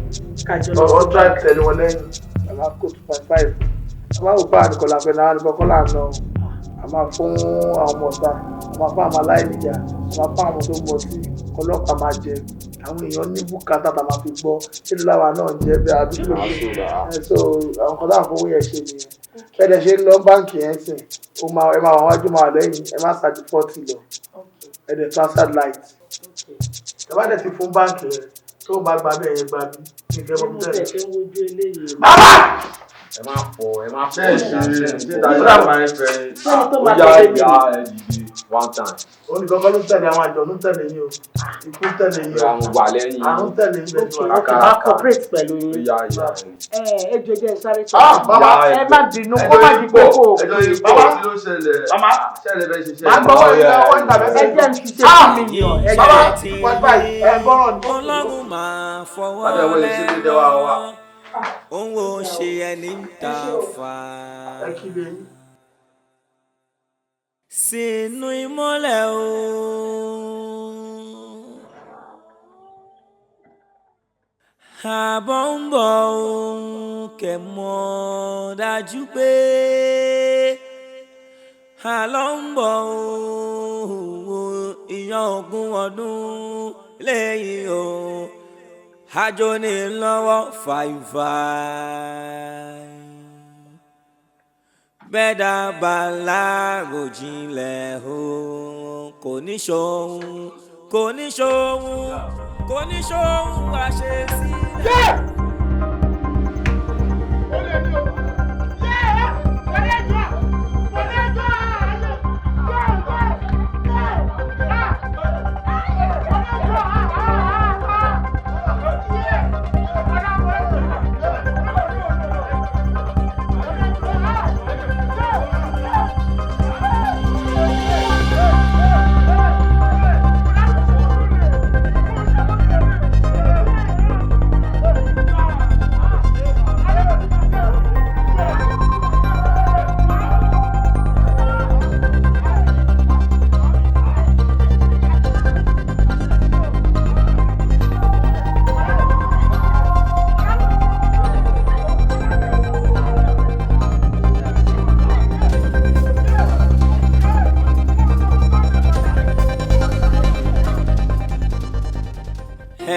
Kájọ lọ Ọ̀ sí drive bank. tẹ̀lé wọn lẹ́yìn. Bàbá kó 2.5. Bàbá ò bá àdìkọ̀ làfẹ́ náà àdìkọ̀ kọ́ là ń lọ. A máa fún àwọn ọmọ ọ̀tá, a máa fún àwọn aláìníyà, a máa fún àwọn tó mọ̀ sí ọlọ́pàá máa jẹ. Àwọn èèyàn ní bùkátà tá a máa fi gbọ́ èlò láwa náà ń jẹ́ bí àdúgbò ṣe. So àwọn kan táwọn fowó yẹn ṣe nìyẹn. Bẹ́ẹ̀ ṣe ń lọ báǹkì yẹn sìn, ó máa ẹ máa wà wájú máa wà lẹ́yìn, ẹ má ṣáàjì 40 lọ. Ẹ dẹ̀ transfer light. Ẹ bá dẹ̀ ti fún báǹkì yẹn tó bá gba bẹ́ẹ̀ yẹn gba bí ìfẹ́ mọ́ bẹ́ẹ̀. Bàbá! Ẹ má fọ, ẹ má fọ. Bẹ́ẹ̀ ṣe ṣe tàbí máa ń fẹ́ ó yá ìyá ẹ dìde one time. Oníkankan ló ń tẹ̀lé àwọn àjọ ló ń tẹ̀lé yín o. Ikú ń tẹ̀lé yín o. Àwọn wà lẹ́yìn. Àrùn tẹ̀lé yín bẹ́ẹ̀ ni wà. Kàkà. Máa cooperate pẹ̀lú yín. Ó yá ìyá ẹ. Ẹ jọ̀ọ́ jẹ́ sáré sọ. Ah, bàbá. Ẹ má bínú kó má di pé kò. Ẹjọ́ yìí pọ̀, kí ló ṣẹlẹ̀? Ṣẹlẹ̀ bẹ́ẹ̀ ṣe ṣẹlẹ̀. Máa gbọ́wọ́ ìgbà ọwọ́ ìgbà bẹ́ẹ̀ Ẹ jẹ́ n fi ṣe 2 million. Ẹ Bàbá, jẹ́. wọ́n báyìí, ẹ gbọ́rọ̀ ni. Ọlọ́run máa fọwọ́ Lábẹ́ wọlé ṣe ló jẹ́ wá wá. Òun ò ṣe ẹni ń ta fà. Ẹ kí lè yín. Sínú ìmọ́lẹ̀ o. Àbọ̀ ń bọ̀ o, kẹ̀ mọ̀ dájú pé àlọ́ ń bọ̀ o, ìyàn 20 ọdún lẹ́yìn o, àjò ní lọ́wọ́ fàìfà. Bẹ́ẹ̀ dábàá láròjinlẹ̀ o, kò ní ṣohun, kò ní ṣohun, kò ní ṣohun àṣesílẹ̀.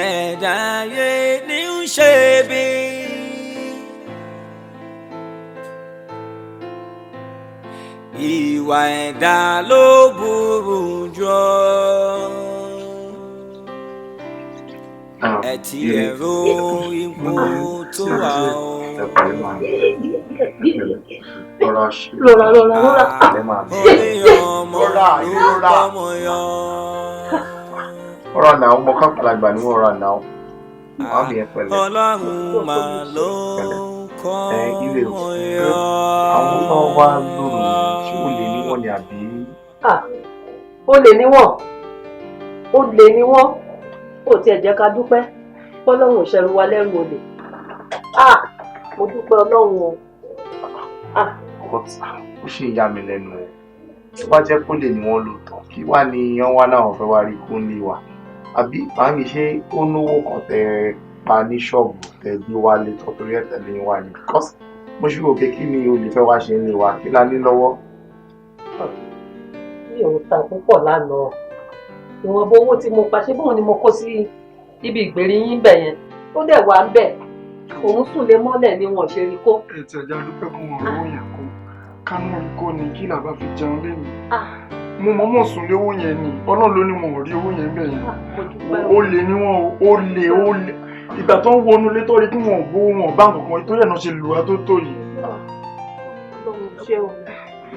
Ẹ̀dá ayé ní ń ṣe bí. Ìwà ẹ̀dá ló burú jù. Ẹ ti ẹ̀rọ ipò tó wà o. Rọra rọra rọra. Orí ọmọ ló kọ́mọ yọ. Ọ̀rọ̀ náà, ọmọ kápẹ́lágbà ni wọ́n rà náà. Màámi ẹ pẹ̀lẹ́. Ọlọ́run mà ló kọ́ Ẹ ilé o. mọ yọ. Àwọn tó wá lóru ṣé o lè ní wọ́n ni àbí? Ah, olè ni wọ́n, olè ni wọ́n, ó tiẹ̀ jẹ́ ká dúpẹ́ pọ́lọ́run ò ṣẹ̀rù wa lẹ́rù olè. Ah, mo dúpẹ́ Ọlọ́run o. Ah, But ó ṣì ń yà mí lẹ́nu o. Tó bá jẹ́ kó lè ní wọ́n lóòótọ́, kí wá ni wọ́n wá láwọn fẹ́ wá rí kó ń lé wa? Àbí màámi ṣé ó náwó kan tẹ pa ní ṣọ́ọ̀bù tẹ gbé wálé tó torí ẹ̀ tẹ̀lé yín wá ni? Because mo ṣì rò pé kí ni olè fẹ́ wá ṣe ń lé wa? Kí la ní lọ́wọ́? Mi ò ta púpọ̀ lánàá. Ìwọ̀nba owó tí mo pa ṣé bóun ni mo kó sí ibi ìgbèrí yín bẹ̀ yẹn. Ó dẹ̀ wà ń bẹ̀. Òun sùn lé mọ́lẹ̀ ni wọn ò ṣe rí kó. Ẹ ti ẹja dúpẹ́ fún wọn rówó yẹn kó. Kánú rí kó ni kí làbá fi jẹun lẹ́nu. Mo mọ̀ọ́mọ̀ sùn lé owó yẹn ni, Ọlọ́run ló ní wọn ò rí owó yẹn bẹ́ẹ̀ yẹn. Ó lè ní wọn o, ó lè ó lè. Ìgbà tó ń wọnú ilé tó rí kí wọn ò gbówó wọn ò bá nǹkan kan, ìtorí ẹ̀ náà ṣe lù wá tó tó yìí. Ọlọ́run ṣé o.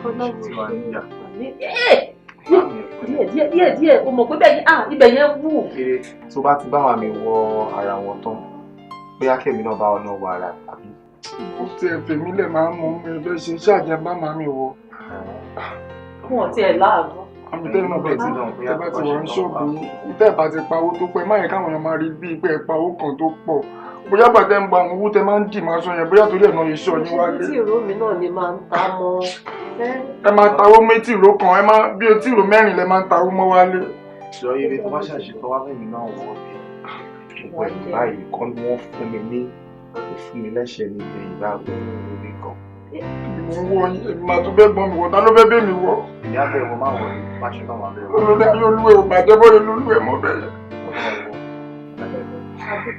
Ọlọ́run ṣé o. Díẹ̀ díẹ̀ díẹ̀ díẹ̀, o mọ̀ pé bẹ́ẹ̀ ni, ah, ibẹ̀ yẹn wù. Kéré tó bá ti bá wa mi wọ ara wọn tán, bóyá kẹ́mi náà bá ọ náà wọ ara àbí. Ó ti ẹ̀fẹ̀ mi lẹ̀ máa ń mú mi fẹ́ ṣe ṣáàjẹ́ bá màmí wọ. Wọn tiẹ̀ láàbọ̀. Àmì tẹ́lẹ̀ náà bá ti tẹ́ bá ti wà ní ṣọ́ọ̀bù yín, tẹ́ bá ti pawó tó pẹ́, má yẹ káwọn èèyàn máa rí bíi pé ẹ pawó kan tó pọ̀. Bóyá bàtẹ́ ń gba àwọn owó tẹ máa ń dì máa sọ yẹn, bóyá torí ẹ̀ náà iṣẹ́ ọyún wálé. Tí ìró mi náà ni máa ń ta mọ́. Ẹ máa tawó méjì ìró kan, ẹ máa bí etí ìró mẹ́rin lẹ máa ń tawó mọ́ wálé. Sọ ibi tó bá ṣàṣetọ́ wá fẹ́mi náà wọ̀ bí gbogbo ẹ̀yìn báyìí kọ́ ni wọ́n fún mi ní ó fún mi lẹ́sẹ̀ ní ẹ̀yìn báyìí lórí kan. Èmi ń wọ yín, èmi máa tún fẹ́ gbọ́n mi wọ̀, ta ló fẹ́ bẹ́ mi wọ̀? Èmi á bẹ̀ wọ, má wọ̀ yìí, má ṣe tán máa bẹ̀ wọ. Olórí ayé olúwẹ̀ ò bàjẹ́ bọ́ọ̀lù olúwẹ̀ mọ́ bẹ̀rẹ̀.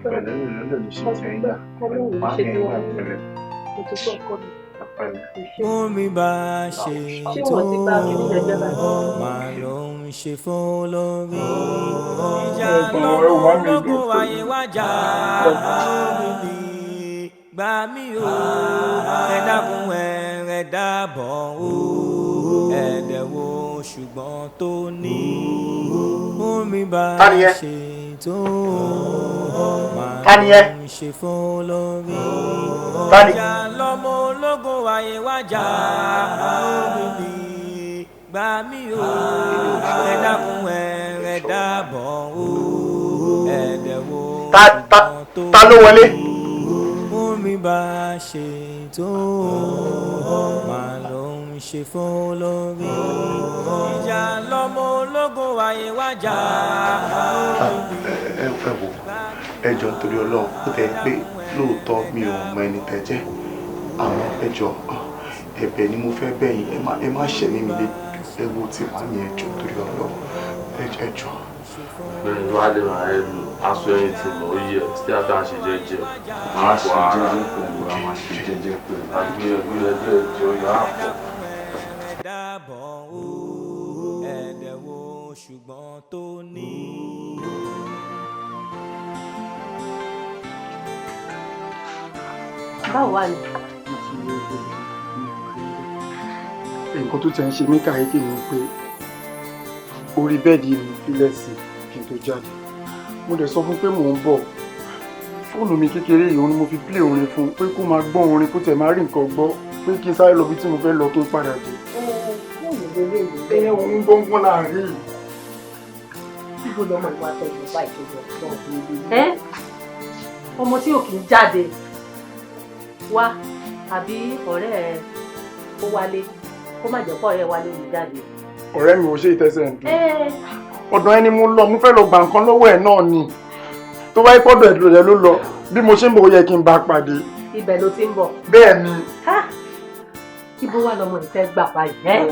Pẹ̀lẹ́ ló lè ṣe tẹ̀yìn náà. Má mi ẹ̀ pẹ̀lẹ́. Omi bá ṣe tó máa ló ń ṣe fún lórí. Ìjà lọ́wọ́ lógún ayé wájà lórí gbà mí o. Ẹ dákun ẹ dábọ̀ o. Ẹ̀dẹ̀ wo ṣùgbọ́n tó ní. Omi bá ṣe tó máa ló ń ṣe fún lórí. Ìjà lọ́mọ ológun ayé wájà lórí gbà mí o. Ẹ dákun ẹ dábọ̀ o. Ẹ̀dẹ̀ wo ṣùgbọ́n tó Ta ló wọlé? Omi bá ṣe tó máa ló ń ṣe fún lórí. Ìjà lọ́mọ ológun ayé wájà. Ẹ wò, ẹ jọ̀ọ́ nítorí Ọlọ́run, ó tẹ̀ pé lóòótọ́ mi ò mọ ẹni tẹ́ jẹ́, àmọ́ ẹ jọ̀ọ́, ẹ̀bẹ̀ ni mo fẹ́ bẹ̀ yín, ẹ má ṣẹ̀ mí mi lé ewu tí màá ní, ẹ jọ̀ọ́ nítorí Ọlọ́run, ẹ jọ̀ọ́. Bẹ́ẹ̀ni wàá lè máa ẹ lò aṣọ ẹyin tí mo yẹ tí a bá ṣe jẹ́jẹ́. Máa ṣe jẹ́jẹ́ pẹ̀lú, a máa ṣe jẹ́jẹ́ pẹ̀lú. Àgbẹ̀ ẹgbẹ́ ẹgbẹ́ ẹjọ́ yà á pọ̀. Dábọ̀ o, ẹ̀dẹ̀ wo ṣùgbọ́n tó ní. Báwo wà ní? Nǹkan tó ti ń ṣe mí kàyéfì ni pé orí bẹ́ẹ̀dì mi fílẹ̀ sí kí n tó jáde. Mo dẹ̀ sọ fún pé mò ń bọ̀. Fóònù mi kékeré yìí òun ni mo fi play orin fún un pé kó máa gbọ́ orin, kó tẹ̀ máa rí nǹkan gbọ́, pé kí n sáré lọ bí tí mo fẹ́ lọ kí n padà dé. Ẹ òun gbọ́ngbọ́n láàrin. Ibo lọmọ ìwà tẹ̀lé báyìí tó lọ sọ. Ọmọ tí ò kì í jáde wá àbí ọ̀rẹ́ ẹ ó wálé, kó má jẹ́ pọ̀ ọ̀rẹ́ wálé ní jáde. Ọ̀rẹ́ mi ò ṣe ìtẹ́sẹ̀ ń dùn. Ọ̀dọ̀ ẹni mo lọ, mo fẹ́ lọ gbà nǹkan lọ́wọ́ ẹ̀ náà ni. Tó bá yí pọ́dọ̀ ẹ̀dùn rẹ̀ ló lọ, bí mo ṣe ń bọ̀ ó yẹ kí n bá a pàdé. Ibẹ̀ ló ti ń bọ̀. Bẹ́ẹ̀ ni. Ibo wà lọmọ ìfẹ́ gbà báyìí?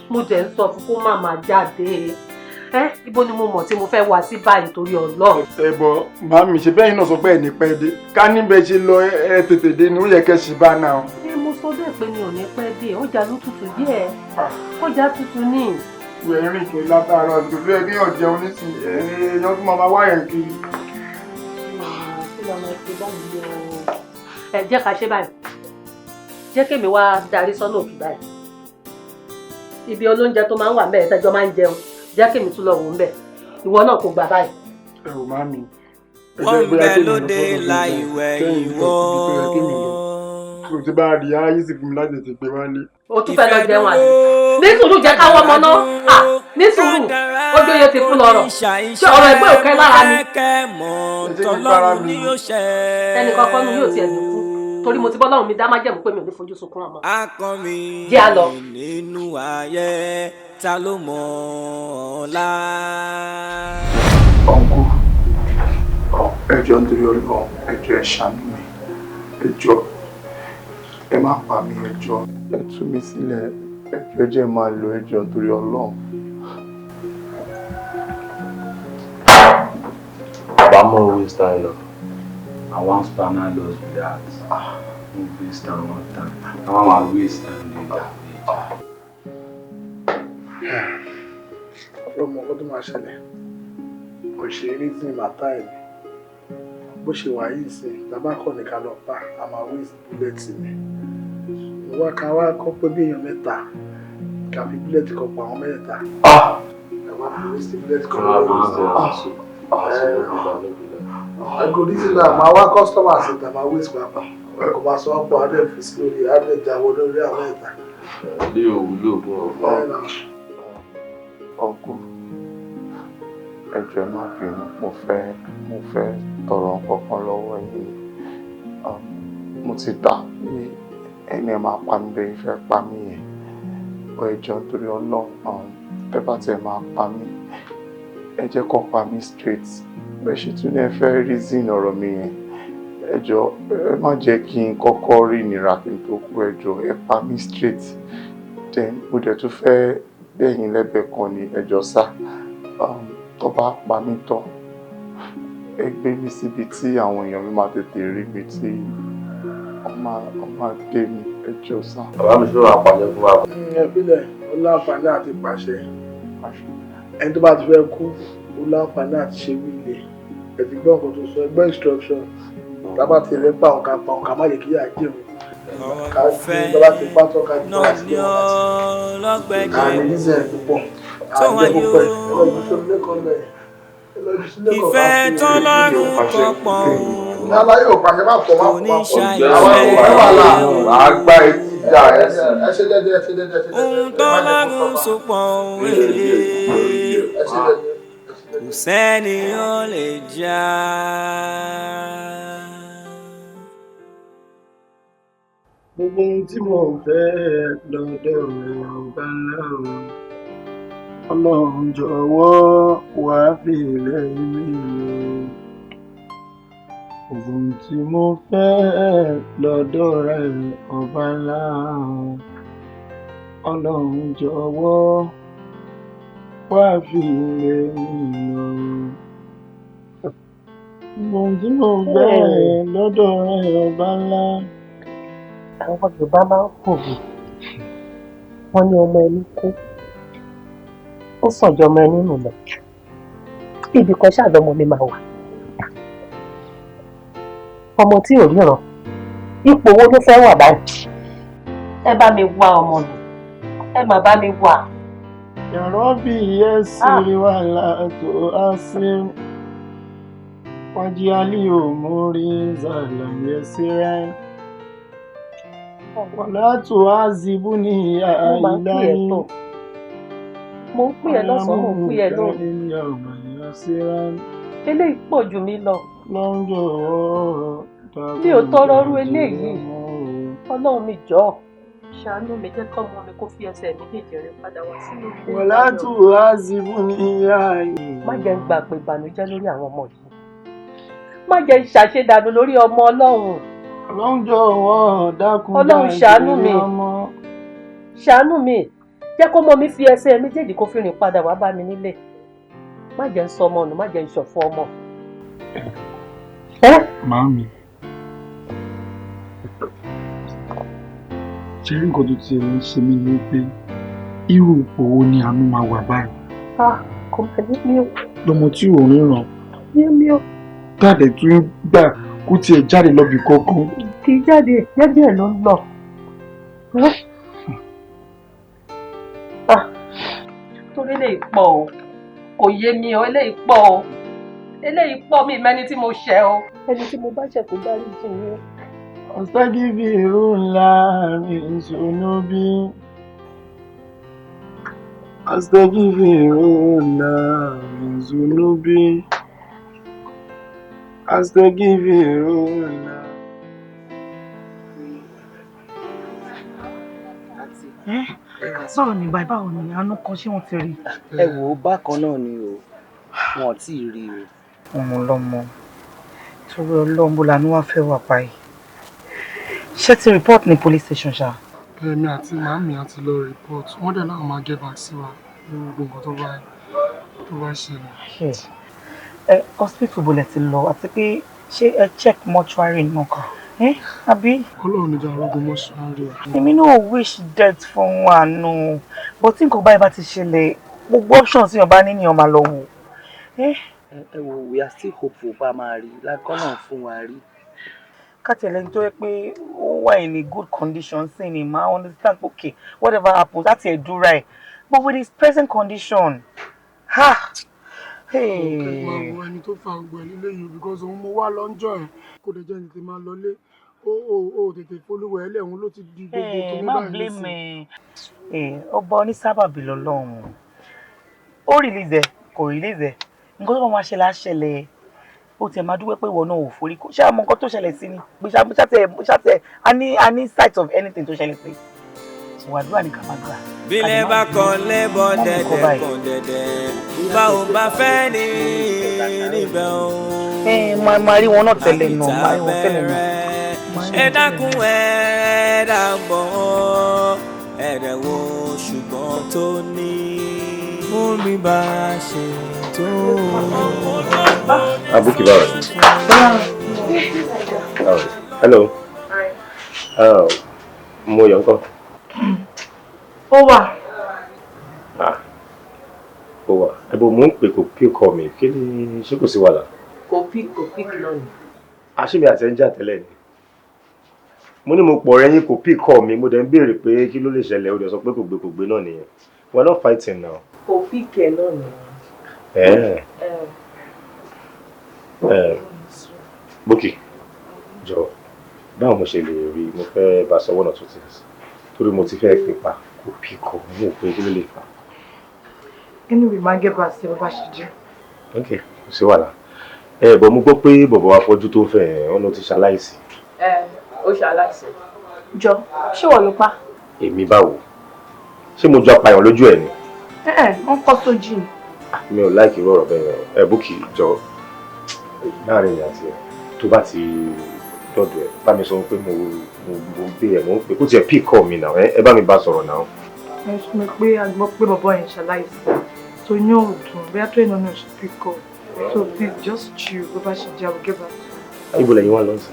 Mo jẹ́ ń sọ fún kó má máa jáde. Ibo ni mo mọ̀ tí mo fẹ́ wá sí báyìí torí Ọlọ́run. Ẹ bọ̀ màámi, ṣe bẹ́ẹ̀ náà sọ pé ẹ̀ ní pẹ́ dé. Ká níbẹ̀ ṣe lọ ẹ tètè dé ni ó yẹ kẹ́ ṣì bá náà. Ẹ mo sọ bẹ́ẹ̀ pé mi ò ní pẹ́ dé, ọjà ló tutù díẹ̀. Ọjà tutù ní. Ìwé rìn kiri látàárọ̀ àsìkò tó yẹ kí èèyàn jẹun nísìnyí, èèyàn tún máa wáyà kiri. Ẹ jẹ́ ká ṣe báyìí. Jẹ́ kémi wá darí sọ́nà òkè báyìí. Ibi olóúnjẹ tó máa ń wà mẹ́ẹ̀ tẹ́jọ́ máa ń jẹun, jẹ́ kémi tún lọ wò ń bẹ̀. Ìwọ náà kò gbà báyìí. Ẹ ò má mi. Wọ́n ń bẹ lóde láìwẹ̀ ìwọ. Kò tí bá rí ayé sì fún mi láti tètè gbé wálé. O tún fẹ́ lọ jẹun àbí? Ní sùúrù, jẹ́ káwọ́ ọmọ náà. Ní sùúrù, ojú oyè ti fún lọ́rọ̀. Ṣé ọ̀rọ̀ ẹgbẹ́ òkè lára ni? Ẹnì kankan nu yóò tiẹ̀ ní kú. Torí mo ti bọ́ lọ́rùn mi dá májẹ̀mú pé mi ò ní fojú sunkún ọmọ. Akọrin Jẹ́ a lọ. nínú ayé, ta ló mọ̀ ọ̀la? Ọ̀nkú, ẹ jọ̀ọ́ nítorí Ọlọ́run, ẹ jọ̀ọ́ ẹ ṣàánú mi, ẹ jọ̀ọ́ ẹ má pa mí, ẹ jọ̀ọ́ ẹ tú mi sílẹ̀, ẹ jọ̀ọ́ jẹ́ máa lọ, ẹ jọ̀ọ́ nítorí Ọlọ́run. Bàbá mọ̀ waste time lọ. I wan spanner loss be that. No waste time one time. I wan ma waste time dey that. Ọmọ ọkọ tó máa ṣẹlẹ̀ kò ṣe é rí tí màtá ẹ̀ ní bó ṣe wà yìí sí bàbá kọ̀ ní ká lọ pa, a máa waste bullet ni. Ìwà ká wá kọ́ pé bí èèyàn mẹ́ta ká fi bullet kan pa àwọn mẹ́ta. Ẹ wá fi waste bullet kan pa agorí sí náà máa wá customer sí ta máa waste pàápàá kò máa sọ ọ́ pọ̀ adé fi sí lórí adé jáwọ́ lórí àwọn mẹ́ta. Ilé òwúlò fún ọ̀pọ̀. Ọ̀nkú, ẹ jọ̀ọ́ ẹ má bínú, mo fẹ́ tọrọ nǹkan kan lọ́wọ́ yín. Mo ti gbà pé ẹni ẹ máa pa mí bẹ́ẹ̀ fẹ́ pa mí yẹn. Ẹ jọ̀ọ́ nítorí Ọlọ́run, ẹ bá tiẹ̀ máa pa mí, ẹ jẹ́ kó pa mí straight. Bẹ́ẹ̀ ṣe tún ní ẹ fẹ́ reason ọ̀rọ̀ mi yẹn. Ẹ jọ̀ọ́, ẹ má jẹ́ kí n kọ́kọ́ rí ìnira kí n tó kú. Ẹ jọ̀ọ́, ẹ pa mí straight. Then mo dẹ̀ tún fẹ́ bẹ̀yìn lẹ́bẹ̀ẹ́ kan ní, ẹ jọ̀ọ́ sá. Tó bá pa mí tán, ẹ gbé mi síbi tí àwọn èèyàn mi máa tètè rí mi, tí wọ́n máa dé mi. Ẹ jọ̀ọ́ sá. Bàbá mi, ṣé wàá pàṣẹ fún wa? Ẹ fílẹ̀, ó láǹfààní àti pàṣẹ. Ẹni tó bá ti fẹ́ kú, ó láǹfààní àti ṣe will ẹ̀. Ẹ ti gbọ́ nǹkan tó sọ, ẹ gbọ́ instruction. Tábà ti rẹ́ pa òǹkà pa òǹkà, má jẹ́ kí yà jẹun. Ká gbé bàbá ti pátọ́ ká jù wá sí ọ̀hún àti àmì nísìnyí púpọ̀ àjẹ́ púpọ̀. Ẹ lọ́jú sórí lẹ́kọ̀ọ́ bẹ́ẹ̀, ẹ lọ́jú sí lẹ́kọ̀ọ́. Ìfẹ́ tọ́lọ́run kọ̀ pọ̀. Aláyé ò pàṣẹ, má pọ̀, má pọ̀, má pọ̀. Àwọn ọmọ wà láà. Àgbà etí dà ẹ́ sí. Ẹ ṣe jẹ́jẹ́, ẹ ṣe jẹ́jẹ́, ẹ ṣe jẹ́jẹ́. Ohun tọ́lọ́run so pọ̀ Ẹ ṣe jẹ́jẹ́. Kò sẹ́ni ó lè já. Gbogbo ohun tí mo fẹ́ lọ́dọ̀ rẹ̀, ọba ńlá o, Ọlọ́run jọ̀wọ́ wá fi ilẹ̀ mi o. Gbogbo ohun tí mo fẹ́ lọ́dọ̀ rẹ̀, ọba ńlá o, Ọlọ́run jọ̀wọ́ wá fi ilẹ̀ mi o. Gbogbo ohun tí mo fẹ́ lọ́dọ̀ rẹ̀, ọba ńlá. Àwọn Yorùbá máa ń pòwe, wọ́n ní ọmọ ẹni kú, ó sàn ju ọmọ ẹni nù lọ. Ibì kan ṣáà lọmọ mi máa wà. Ọmọ tí ò ríran, ipò wo ló fẹ́ wà báyìí? Ẹ bá mi wá ọmọ mi, ẹ má bá mi wá. Ya Rabbi yassir wala tu'assir waj'al umuri sahlan yasiran wala tu'azzibni ya Mo máa ń pè ẹ́ ilahi. tó, mo ń pè ẹ́ lọ́sàn-án, mo ń pè ẹ́ lóru. Eléyìí pọ̀ jù mí lọ. Mi ò tọrọ irú eléyìí. Ọlọ́run mi, jọ̀ọ́, ṣàánú mi, jẹ́ kọ́mọ mi kó fi ẹsẹ̀ méjèèjì rẹ̀ padà wá sínú ilé. Wala tu'azzibni ya ilahi. Má jẹ́ ń gbà pé ìbànújẹ́ lórí àwọn ọmọ yìí, má jẹ́ ń ṣàṣedànù lórí ọmọ Ọlọ́run. Ọlọ́run jọ̀wọ́ dákun. Ọlọ́run, ṣàánú mi, ọmọ. ṣàánú mi, jẹ́ kó mọ mi fi ẹsẹ̀ méjèèjì kó fi rìn padà wá bá mi nílé. Má jẹ́ ń sọ ọmọ nù, má jẹ́ ń ṣọ̀fọ̀ ọmọ. Màámi, ṣe rí nǹkan tó ti ń ṣe mí ni pé irú ipò wo ni Àánú máa wà báyìí? Ah, kò mà ní mi ò. Lọmọ tí ò ríran, ní mi ò. Dáàdẹ̀ tún gbà kó tiẹ̀ jáde lọ́bì kankan. Kì í jáde, jẹ́jẹ́ ló ń lọ. Ah, torí eléyìí pọ̀ o, kò yé mi o. Eléyìí pọ̀ o, eléyìí pọ̀. Mi mẹ́ni tí mo ṣẹ̀ o. Ẹni tí mo bá ṣẹ̀, kó dárí jì mí o. Astaghfirullah min zunubi. Astaghfirullah min zunubi. Astaghfirullah. Báwo ni báyìí? Báwo ni Àánú kan? Ṣé wọ́n ti rí? Ẹ wò ó, bákan náà ni o, wọn ò tí ì rí o. Ọmọ ọlọ́mọ, torí Ọlọ́run, bó lanú wá fẹ́ wà báyìí? Ṣé ti report ní police station ṣá? Èmi àti màámi àti lọ report, wọ́n dẹ̀ láwọn máa get back sí wa lórí gbogbo nǹkan tó bá ṣẹlẹ̀. Ẹ hospital bo lẹ ti lọ, àti pé ṣé ẹ check mortuary náà kan ẹ àbí? Ọlọ́run níjà arógun mọ́ṣúárì o. Èmi náà wish death fún Àánú, but tí nǹkan báyìí bá ti ṣẹlẹ̀, gbogbo options tí èèyàn bá ní nìyẹn máa lọ wò. Ẹ wo, we are still hopeful pa máa rí lákọ́nà fún wa rí. Ká tiẹ̀ lẹ́ni tó yẹ pé ó wà in a good condition sí ni máa understand, okay, whatever happens, láti ẹ̀dúrà ẹ̀, but with his present condition, ha, hey. Máa wo ẹni tó fa gbogbo ẹ̀ lílé yìí, because òun mo wá lọ́njọ́ ẹ̀, kò dẹ̀ jẹ́ tètè máa lọlé, ó tètè folúwẹ̀ ẹ̀ lẹ́hún ló ti di gbogbo Hey, kìíní má báyìí blame nísìnyí. ẹ, ọba onísábàbí lọ́lọ́run. Ó release ẹ, kò release ẹ, nǹkan tó bá máa ṣẹlẹ̀ á ṣẹlẹ̀. Ó tiẹ̀ máa dúpẹ́ pé ìwọ náà ò forí kó. Ṣé àmọ́ nǹkan tó ṣẹlẹ̀ sí ni pé ṣáàtẹ̀ a ní sight of anything tó ṣẹlẹ̀ sí. Wàdúrà ní ká máa gbà. Bílẹ̀ bá kọ́ lẹ́bọ̀ dẹ̀dẹ̀ kàn dẹ̀dẹ̀, bá ò bá fẹ́ ní níbẹ̀ o. Ẹ máa rí wọn náà tẹ́lẹ̀ náà, máa rí wọn tẹ́lẹ̀ náà. Ẹ dákun, ẹ dàbọ̀, ẹ̀rẹ̀ wo ṣùgbọ́n tó ní. Omi bá ṣe tó. Abuki, báwo ni? Hello. Hi. Mo yọ̀ ńkọ́? Ó wà. Ah, ó wà. Ẹ̀bùn mò ń pè kò pí kọ mi, kí ni ṣé kò sí wàhálà? Kò pick, kò pick lónìí. Àṣìmí àti ẹ̀ ń jà tẹ́lẹ̀ ni. Mo ní mo pọ̀ rẹ́ yín, kò pí kọ mi, mo dẹ̀ ń béèrè pé kí ló lè ṣẹlẹ̀, ó dẹ̀ sọ pé kò gbé, kò gbé náà nìyẹn. We are not fighting now. Kò pick ẹ̀ náà nìyẹn. Ẹ̀ ẹ̀ Bókì, jọ, báwo mo ṣe lè rí? Mo fẹ́ bá sọ one or two things torí mo ti fẹ́ pè pa, kò pí kọ mo pé kí ló lè fà. Anyway, máa get back sí bó bá ṣe jẹ́. Ok, kò sí wàhálà. Ẹ bọ̀, mo gbọ́ pé bọ̀bọ̀ afọ́jú tó fẹ́ ẹ̀ ọ́nà ti ṣaláìsí. Ẹ ó ṣaláìsí. Jọ, ṣé wọ́n ló pa? Èmi báwo? Ṣé mo jọ apààyàn lójú ẹ ni? Ẹ ẹ wọ́n kọ́ sójì ni. Mi ò like irú ọ̀rọ̀ bẹ́ẹ̀ yẹn. Ẹ Búkì, jọ, láàrin ìyá àti ẹ, tó bá ti dọ̀dọ̀ ẹ, bá mi sọ pé mo gbé ẹ, mo ń pè kó tiẹ̀ pick call mi náà. Ẹ bá mi bá sọ̀rọ̀ náà. Ẹ sọ mi pé a gbọ́ pé bàbá yẹn ṣaláìsí. So inú ò dùn, bóyá tó ìnáwó náà ṣe pick up. So please just chill, bó bá ṣe jẹ́, I will get back to you. Ibo lẹ́yìn wá lọ sí?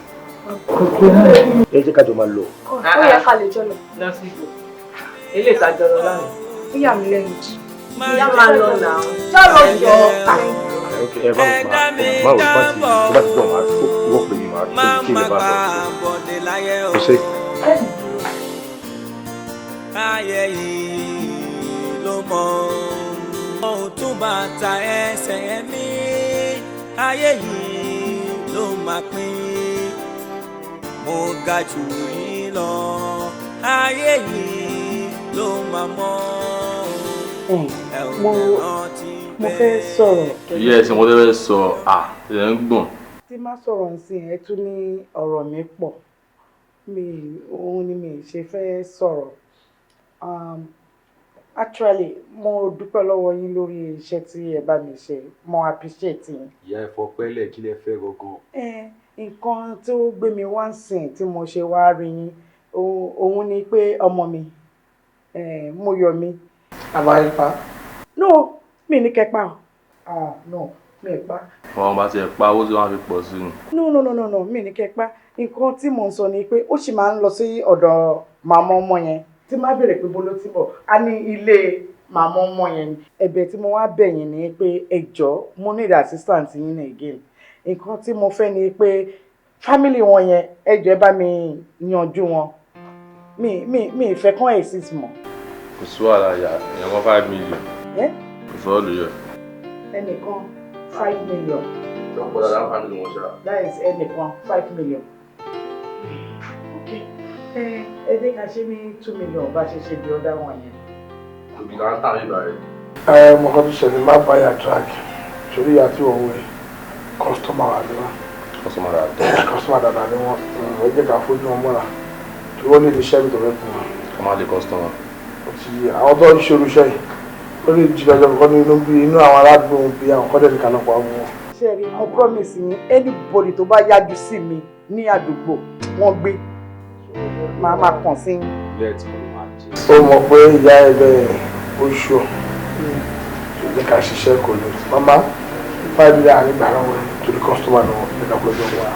Kò náà. Ẹ jẹ́ ká jọ máa lọ. Ó yẹ ká lè jọ lọ. Lọ sí ibò. Ilé ìtajà lọ lánàá. Ó yà mí lẹ́nu jù. Ìyá máa lọ nà. Jọ́lọ̀ jọ. Ok, ẹ bá mi máa wò, bá ti tó bá ti dọ̀, máa tó wọ́ pé mi máa tó kí lè bá sọ. Kò ṣe. Ayé yìí ló mọ ohun tún bá ta ẹsẹ̀ mi, ayé yìí ló máa pín. Mo ga jù yín lọ, ayé yìí ló máa mọ. Mo fẹ́ sọ̀rọ̀. Yes, mo fẹ́ sọ, ah, ẹ̀ ń gbọ̀n. Tí má sọ̀rọ̀ nsìn, ẹ tún ní ọ̀rọ̀ mi pọ̀, mi òun ni mi ṣe fẹ́ sọ̀rọ̀. Actually, mo dúpẹ́ lọ́wọ́ yín lórí iṣẹ́ tí ẹ bá mi ṣe, mo appreciate yín. Ìyá, ẹ fọpẹ́lẹ̀, kí lẹ fẹ́ gangan? Ẹ nǹkan tó gbé mi wá ń sìn tí mo ṣe wá rí yín, òun ni pé ọmọ mi, mo yọ mi. Àbáyípa. No, mi ní kẹ́ pa o. Ah, no, mi ì pa. Wọn bá tiẹ̀ pa, owó tí wọ́n á fi pọ̀ sí ni. No, no, no, no, no, mi ní kẹ́ pa. Nǹkan tí mò ń sọ ni pé ó sì máa ń lọ sí ọ̀dọ̀ màmá ọmọ yẹn. Tí má bèrè pé bolo tí bọ̀, á ní ilé màmá ọmọ yẹn ni. Ẹ̀bẹ̀ tí mo wá bẹ̀ yín ni pé ẹ jọ̀ọ́, mo need assistance yín ní again. Nǹkan tí mo fẹ́ ni pé family wọn yẹn, ẹ jọ̀ọ́, ẹ bá mi yanjú wọn. Mi ì fẹ́ kán exist mọ́. Kò sí wàhálà, ìyá, èèyàn kan 5 million. Ẹ Kò sọ́ọ́ lè yẹ. Ẹnìkan 5 million. Ọ̀pọ̀ dáadáa family wọn ṣá. That is ẹnìkan 5 million. Okay, ẹ jẹ́ ká ṣe ní 2 million bá ṣe ṣe bí ọ̀dà wọn yẹn. Òbí là ń tà ní ìbàrẹ̀. Ẹ mọ kan tó ṣẹlẹ̀, má bá yà drag sórí ìyá tí òun wẹ̀, customer wà ní wọn. Customer dáadáa. Customer dáadáa ni wọn. Ẹ jẹ́ ká fojú wọn mọ́ra tí wọ́n ní iṣẹ́ mi tó fẹ́ fún wọn. Ká má lè customer. Ó ti yé àwọn tó ń ṣe irúṣẹ́ yìí, ó lè jí lọ́jọ́ kọ́ ní inú bí inú àwọn aládùúgbò bí àwọn kọ́dẹ̀ nìkan lọ́pọ̀ àwọn wọn. Ṣé rí, mo promise yín, anybody tó bá yájú sí mi ní àdúgbò, wọ́n gbé máa máa kàn sí yín. Ó mọ̀ pé ìyá ẹ bẹ́ẹ̀ ó ṣù ọ́, jẹ́ ká ṣiṣẹ́ kò lè mama 5 million ànígbà lọ́wọ́ ẹ̀ torí customer náà nígbà pẹ̀lú wa,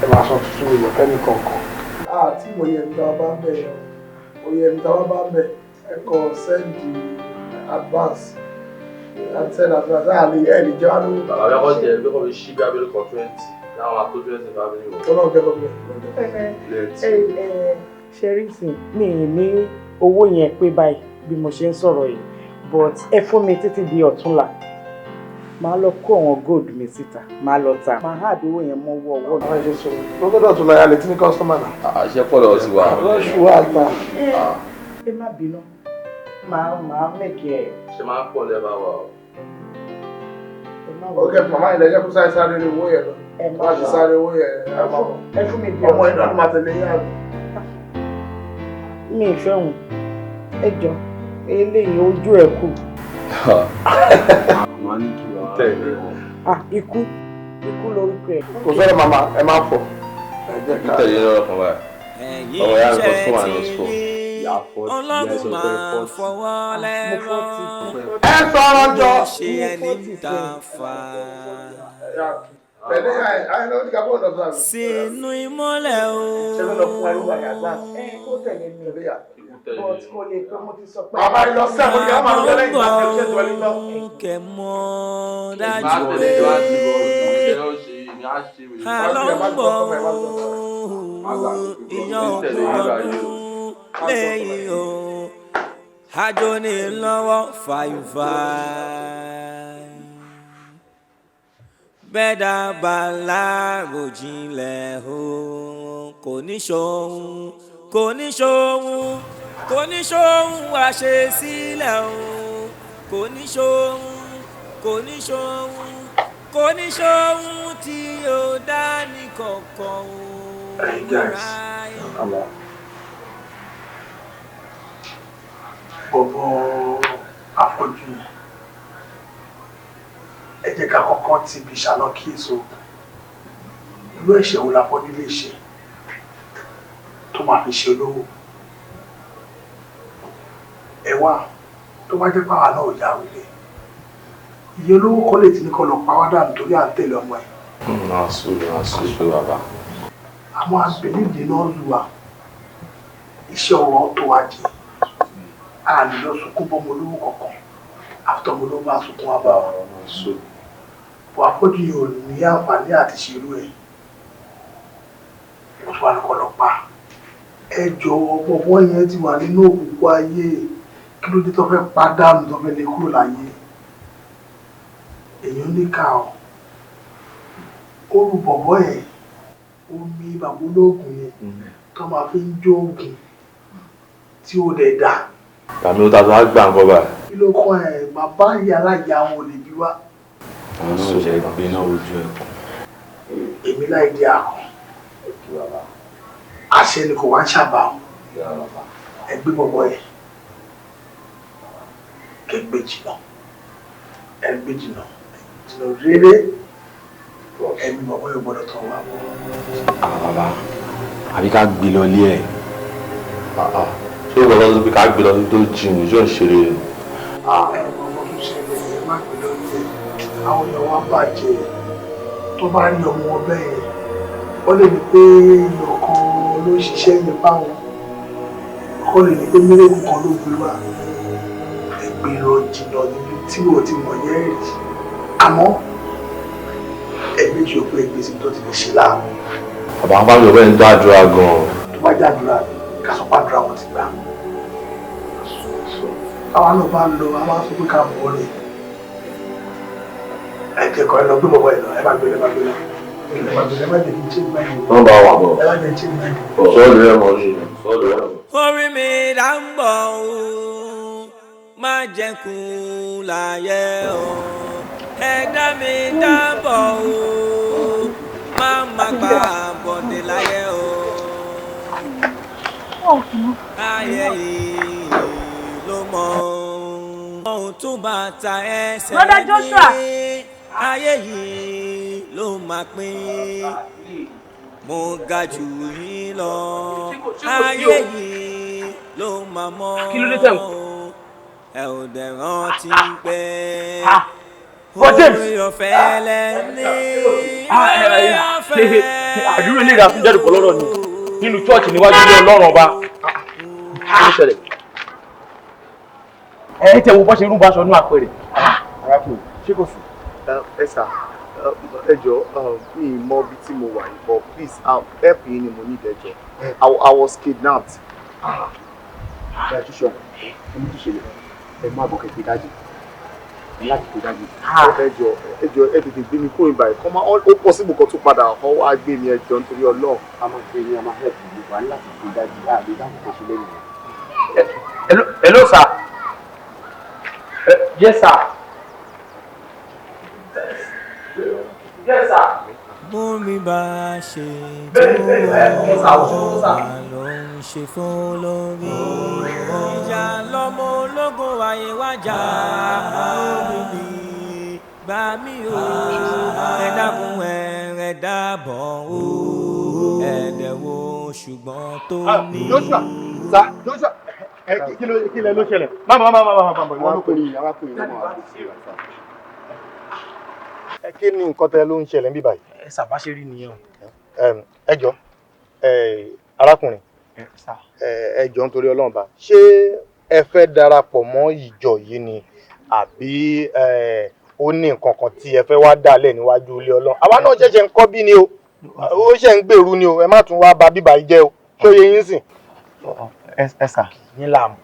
ẹ máa san 2 million fẹ́ni kọ̀ọ̀kan. Àti ìwòye ẹni tá a bá ń bẹ̀ yẹn, òye ẹni tá a bá ń bẹ̀, ẹ kọ send advance and send advance, á lè ẹ lè jẹ́ wá lówó. Bàbá bí akọ́ jẹ bí kò fi ṣí bí abẹ́rẹ́ kan 20 láwọn àtó 20 family wọn. Ọlọ́run jẹ́ kó bí Ẹ ṣe rí sìn, mi ì ní owó yẹn pé báyìí bí mo ṣe ń sọ̀rọ̀ yìí, but ẹ fún mi títí di ọ̀túnla, màá lọ kó àwọn gold mi síta, màá lọ tà, màá add owó yẹn mọ́ owó ọwọ́ mi. Àwọn ẹ̀ṣẹ̀ sọ̀rọ̀ lọ́gọ́dọ̀ tó láyà létí ní customer náà. Àṣẹ pọ̀ lọ́wọ́ sí wa. Lọ́ṣù wa ta. Ẹ má bínú, màá make ẹ. Ṣe máa ń pọ̀ lẹ́bàá wa o. Ok, màmá ilẹ̀ jẹ́ kó sáré sáré owó yẹn lọ. Ẹ má Má ti sáré owó yẹn, ẹ má bọ̀. Ẹ fún mi bí Ọmọ yẹn náà ló máa tẹ̀lé yín àbí? Mi ì fẹ́ wọn. Ẹ jọ, eléyìí ojú ẹ̀ kù. Màá ní kí wàá tẹ̀lé. Ah, ikú. Ikú lorúkọ ẹ̀. Kò sọ̀rọ̀ màmá, ẹ máa fọ̀. Tẹ̀lé lọ́rọ̀ kan báyìí. Ọmọ ìyá mi kọ́ fún minus four. Ọlọ́run máa fọwọ́ lẹ́rọ̀. Ẹ sọ̀rọ̀ jọ. Ṣe ẹni tá a fà. Tẹ̀lé ẹ ẹ ló ti ka bọ́ọ̀lù ọ̀sán. Sínú ìmọ́lẹ̀ o. Ṣé ló lọ fún wa nígbà yàgbá? Ẹ kó tẹ̀lé mi. But kò lè pé mo ti sọ pé. Bàbá yìí lọ sí àwọn ìyá máa ń lọ lẹ́yìn ìgbà tí ó ṣe tó ẹni lọ. Kẹ̀ mọ́ dájú pé àlọ́ ń bọ̀ ìyàn òkú lẹ́yìn o. Àjò ní lọ́wọ́ fàìfàì. Bẹ́ẹ̀dá bá láròjinlẹ̀ o, kò ní ṣohun, kò ní ṣohun, kò ní ṣohun àṣesílẹ̀ o, kò ní ṣohun, kò ní ṣohun, kò ní ṣohun tí ó dá ní kọ̀ọ̀kan o. Hey guys, àmọ́ bọ̀bọ̀ afọ́jú yẹn, ẹ jẹ́ ká kọ́kọ́ ti ibi ìṣáná kíyèsí o. Irú ẹ̀ṣẹ̀ wo la fọ́jú lè ṣe tó máa fi ṣe olówó? Ẹ wá, tó bá jẹ́ pàwọn náà ò yá wílé, iye olówó kọ́ lè ti ní kọ́ lọ pa wá dànù torí à ń tẹ̀lé ọmọ ẹ̀. Àṣù bàbá. Àwọn àgbẹ̀lẹ́dẹ̀ náà lù wá, iṣẹ́ ọwọ́ tó wá jẹ, a lè lọ sunkún bọ́mọ olówó kankan, àtọmọ olówó bá sunkún wá bá wa. Bọ̀ afọ́jú yìí ò ní àǹfààní àti ṣerú ẹ̀, ó tún wà ní kọ́ lọ pa. Ẹ jọ̀wọ́, bọ̀bọ́ yẹn ti wà nínú òkùnkùn ayé, kí ló dé tó fẹ́ pa dànù, tó fẹ́ lè kúrò láyé? Èèyàn níkà ọ́, ó rú bọ̀bọ́ yẹn, omi bàbá olóògùn yẹn tó máa fi ń jó oògùn tí ó dẹ̀ dà. Tàbí ó ta tó á gbà ń kọ́ báyìí. Kí ló kọ́ ẹ̀? Bàbá ìyá aláìyá wọn ò lè bí wá. Àwọn náà ṣe gbé náà ojú ẹkùn. Èmi láì di àkàn. Àṣẹ ni kò wá ń ṣàbà wọn. Ẹ gbé bọ̀bọ̀ yẹn. Kẹ gbé jìnnà. Ẹ gbé jìnnà. Jìnnà réré. Ẹ̀mí bọ̀bọ̀ yẹn gbọ́dọ̀ tọ̀ wá bọ̀. Bàbá, àbí ká gbé lọ ilé ẹ̀. Ṣé ìwọ lọ́dún pé ká gbé lọ tó jìn ní yóò ṣeré ni? Ẹ mọ ọmọ tó ṣẹlẹ̀, ẹ má gbé lọ ilé ẹ̀. Àwọn èèyàn wa bàjẹ́, tó bá rí ọmọ wọn bẹ́ẹ̀ yẹn, wọ́n lè ní pé èèyàn kan ló ń ṣiṣẹ́ yẹn báwọn, kọ́ lè ní pé mírèkù kan ló gbé wá. Ẹ gbé lọ jìnnà níbi tí wọ́n ti mọ̀ yẹ́ rí. Àmọ́ ẹ méjì ó pé ẹgbẹ́ síbi tó ti lè ṣe láàmú. Bàbá ń fáwọn ọ̀bẹ ń gbàdúrà gan-an. Tó bá jàdúrà, ká sọ pàdúrà wọn ti gbà. Àwa náà bá ń lọ, a máa ń sọ pé ká mọ̀ ọ́ rẹ̀. Ẹ jẹ́ kọ́ ẹ lọ gbé bọ̀bọ̀ ẹ lọ, ẹ bá gbé lọ, ẹ bá gbé lọ. Ẹ má jẹ́ kí n change mind. Wọ́n bá wà bọ̀. Ẹ má jẹ́ change mind. Sọ́ọ̀lù rẹ̀ mọ̀ ní. Sọ́ọ̀lù rẹ̀ mọ̀. Orí mi dá ń bọ̀ o, má jẹ́ kú láyé o. Ẹ̀dá mi dá ń bọ̀ o, má má gbà bọ̀dé láyé o. Ayé yìí ló mọ ohun tó bá ta ẹsẹ̀ Brother Joshua. ní. Ayé yìí ló máa pín. Mo ga jù yín lọ. Ayé yìí ló máa mọ́. Kí ló dé tẹ̀ ń Ẹ ò dẹ̀ rántí pé Bro James. orí ọ̀fẹ́ lẹ́ni. Orí ọ̀fẹ́. Àdúrà ilé ìdásún jáde pọ̀ lọ́rọ̀ ni nínú chọ́ọ̀chì níwájú ilé Ọlọ́run ọba. Kí ló ṣẹlẹ̀? Ẹ tẹ wo bọ́ ṣe rúbọ aṣọ inú àpẹẹrẹ. Arákùnrin, ṣé kò sí? Ẹ sà, ẹ jọ̀ọ́, mi ì mọ ibi tí mo wà yìí, but please, help yín ni mo need, ẹ jọ̀ọ́. I was kidnapped. Ẹ Joshua, ẹ mú tó ṣẹlẹ̀, ẹ má bọ̀ kẹ́ pé dájú. Ẹ láti pé dájú. Ẹ jọ̀ọ́, ẹ jọ̀ọ́, ẹ tètè gbé mi kúrò níbàyìí. Kọ́ máa ó possible kan tún padà kọ́ wá gbé mi, ẹ jọ̀ọ́, nítorí Ọlọ́run. A máa gbé yín, a máa help yín, wà ní láti pé dájú, a lè dáhùn kan ṣe lẹ́yìn. Hello sir. Yes sir. Yes sir. Bómi bá ṣe tó ló ń ṣe fún lórí. Ìjà lọ. wáyé wájà gbà mí o, ẹ dákun ẹ dábọ̀ o, ẹ̀dẹ̀ wo ṣùgbọ́n tó ní. Joshua, sa Joshua, ẹ kí lẹ ló ṣẹlẹ̀? Má má má má má má ìwọ ló pè mí. Arákùnrin ló máa wà sí ìwà. Ẹ kí ni nǹkan tẹ ló ń ṣẹlẹ̀ níbí báyìí? Ẹ sábà ṣe rí nìyẹn o. Ẹ jọ, arákùnrin, ẹ jọ nítorí Ọlọ́run bá, ṣé ẹ fẹ́ darapọ̀ mọ́ ìjọ yìí ni àbí ó ní nǹkan kan tí ẹ fẹ́ wá dálẹ̀ níwájú ilé Ọlọ́run? Àwa náà ṣẹ̀ṣẹ̀ ń kọ́ bí ni o, ó ṣẹ̀ ń gbèrú ni o, ẹ má tún wá ba bíbá yìí jẹ́ o, ṣé ó yé yín sìn? Ẹ sà. Yín láàmú.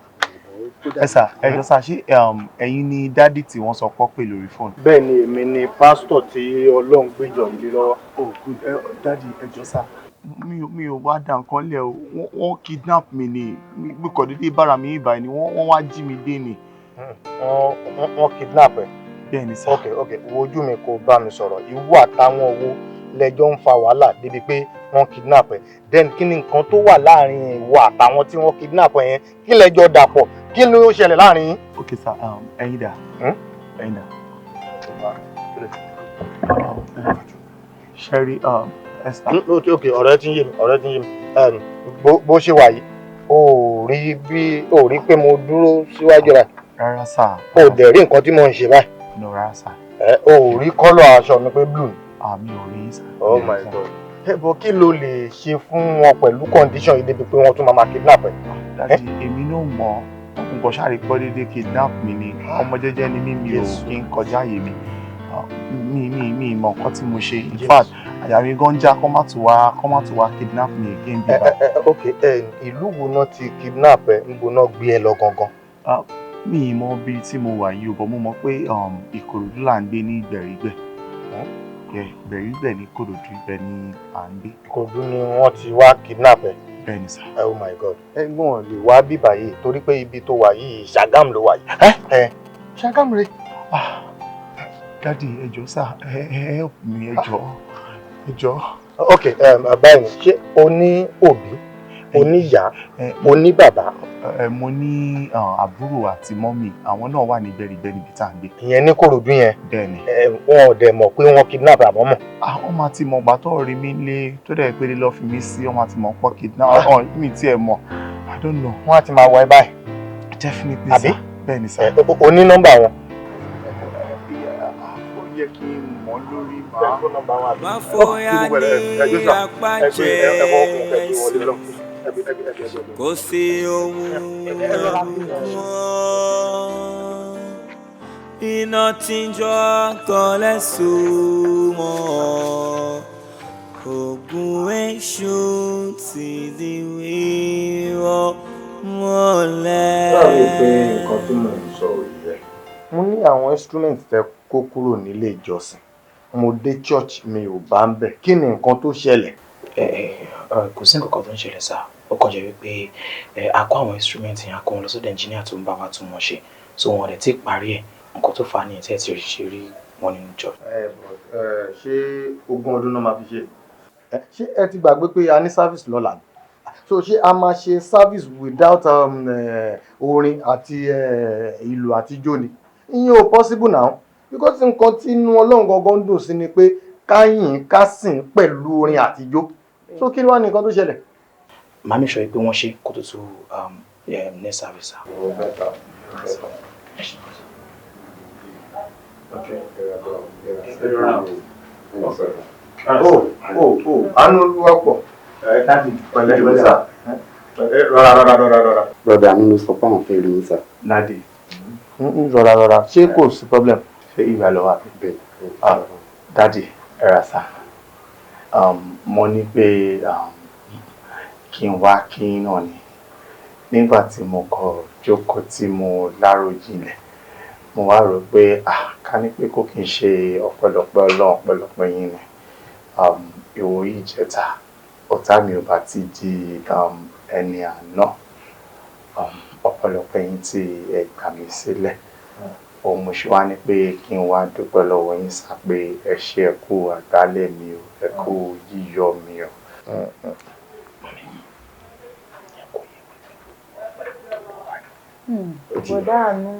Ẹ sà, ẹ jọ sà, ṣé ẹ̀yin ni dádì tí wọ́n sọ pọ́ pé lórí fóònù? Bẹ́ẹ̀ ni, èmi ni pásítọ̀ tí Ọlọ́run gbéjọ yìí lọ́wọ́. Oh good, dádì ẹ jọ sà, mi ò wá dá nǹkan lẹ̀ o, wọ́n kidnap mi ni, mi kò dédé bára mi ìbàyìí ni, wọ́n wá jí mi dé ni. Wọ́n kidnap ẹ? Bẹ́ẹ̀ ni sà. Ok ok, wo ojú mi kò bá mi sọ̀rọ̀, ìwọ àtàwọn owó lẹ́jọ́ ń fa wàhálà débi pé wọ́n kidnap ẹ, then kí ni nǹkan tó wà láàrin ìwọ àtàwọn tí wọ́n kidnap ẹ yẹn, kí lẹ́jọ́ dàpọ̀, kí ló ṣẹlẹ̀ láàrin yín? Ok sir, ẹ̀yin dà? Ẹ̀yin dà? Sherry, Esther. Ok ok, ọ̀rẹ́ ti ń yé mi, ọ̀rẹ́ ti ń yé mi. Bó ṣe wà yìí, o rí bí o rí pé mo dúró síwájú rẹ? Rárá sir. O dẹ̀ rí nǹkan tí mo ń ṣe báyìí? No, rárá sir. O rí kọ́lọ̀ aṣọ mi pé blue ni? Mi ò rí sir. Oh my God. Ẹ bọ̀, kí ló lè ṣe fún wọn pẹ̀lú condition yìí débi pé wọ́n tún máa máa kidnap ẹ? Daddy, èmi náà mọ̀, nǹkan ṣáà pọ́ déédéé kidnap mi ni, ọmọ jẹ́jẹ́ ni mí, mi ò kí ń kọjá àyè mi. Mi mọ̀ nǹkan tí mo ṣe. In fact, àyà mi gan já kọ́ má tún wá kidnap mi again bí bá. Ok, ìlú wo náà ti kidnap ẹ, níbo náà gbé ẹ lọ gangan? Mi ì mọ ibi tí mo wà yìí o, but mo mọ̀ pé Ìkòròdú là ń gbé ní Ìgbẹ̀rígbẹ̀. Ìgbẹ̀rígbẹ̀ ní Ìkòròdú, ibẹ̀ ni à ń gbé. Ìkòròdú ni wọ́n ti wá kidnap ẹ? Bẹ́ẹ̀ ni sà. Oh my God. Ẹ̀gbọ́n lè wá bíbà yìí torí pé ibi tó wà yìí Ṣàgámù ló wà yìí. Ṣàgámù rè. Dádì, ẹ jọ̀ọ́ sà, ẹ help mi, ẹ jọ̀ọ́, ẹ jọ̀ọ́. Ok, báyìí ni, ṣé o ní òbí, o ní ìyá, o ní bàbá? Mo ní àbúrò àti mọ́mì, àwọn náà wà ní Ìgbẹ̀rígbẹ̀ níbi tá à ń gbé. Ìyẹn ní Kòròdú yẹn? Bẹ́ẹ̀ni. Wọn ò dẹ̀ mọ̀ pé wọ́n kidnap àbọ̀ mọ̀? Wọ́n máa ti mọ̀ gbà tó rí mi lé, tó dẹ̀ pé lọ́ fi mí sí, wọ́n máa ti mọ̀ pọ́ kidnap, mi tiẹ̀ mọ̀, I don't know. Wọ́n á ti máa wọ ẹ báyìí? Definitely sir. Bẹ́ẹ̀ni sir. O ní nọ́mbà wọn? Ó yẹ kí n mọ̀ lórí màá. Má fòyà ní apá Jésù, kò sí ohun ẹ̀rù mọ́. Iná tí ń jọ kọlẹ̀ sùnmọ́, ògùn èṣù ti di wíwọ́ mọ́lẹ̀. Báwo pé nǹkan tí mò ń sọ ò yẹ? Mo ní àwọn instrument tẹ kó kúrò nílé ìjọsìn, mo dé church mi ò bá ń bẹ̀, kí ni nǹkan tó ṣẹlẹ̀? Kò sí nǹkan kan tó ń ṣẹlẹ̀ sá, ó kàn jẹ́ wípé a kó àwọn instrument yẹn, a kó wọn lọ sọ́dọ̀ engineer tó ń bá wa tún wọn ṣe, so wọn dẹ̀ ti parí ẹ̀, nǹkan tó fà á nìyẹn tí ẹ ti ṣe rí wọn nínú church. Ṣé 20 ọdún náà máa fi ṣe? Ṣé ẹ ti gbàgbé pé a ní service lọ́la ni? So ṣé a máa ṣe service without orin àti ìlù àti ijó ni? Ìyẹn ò possible now, because nǹkan tí inú Ọlọ́run gangan ń dùn sí ni pé ká yìn ká sìn pẹ̀lú orin àti ijó. So kí ló wá ní nǹkan tó ṣẹlẹ̀? Màá mi sọ pé wọ́n ṣe kó tó tó next service sir. Oh, better. Better. Okay. Oh, oh, oh, àánú Olúwa pọ̀. Pẹ̀lẹ́ pẹ̀lẹ́ sà. Rọra rọra rọra rọra. Brother Àánú ló sọ pé àwọn fẹ́ rí yín sà. Daddy. Rọra rọra, ṣé kò sí problem? Ṣé ìgbà lọ wà? Bẹ́ẹ̀. Daddy, ẹ ra sà. Mo ní pé kí n wá kí náà ni. Nígbà tí mo kọ jókòó tí mo láròjinlẹ̀, mo wá rò pé ká ní pé kò kí n ṣe ọpẹ́lọpẹ́ Ọlọ́run, ọpẹ́lọpẹ́ yín ni. Ìwòyí ìjẹta, ọ̀tá mi ò bá ti di ẹni àná. Ọpẹ́lọpẹ́ yín tí ẹ gbà mí sílẹ̀. Òun mo ṣe wá ní pé kí n wá dúpẹ́ lọ́wọ́ yín sá pé ẹ ṣé, ẹ kú àgbálẹ̀ mi o, ẹ kú yíyọ mi o. Bọ̀dá Àánú.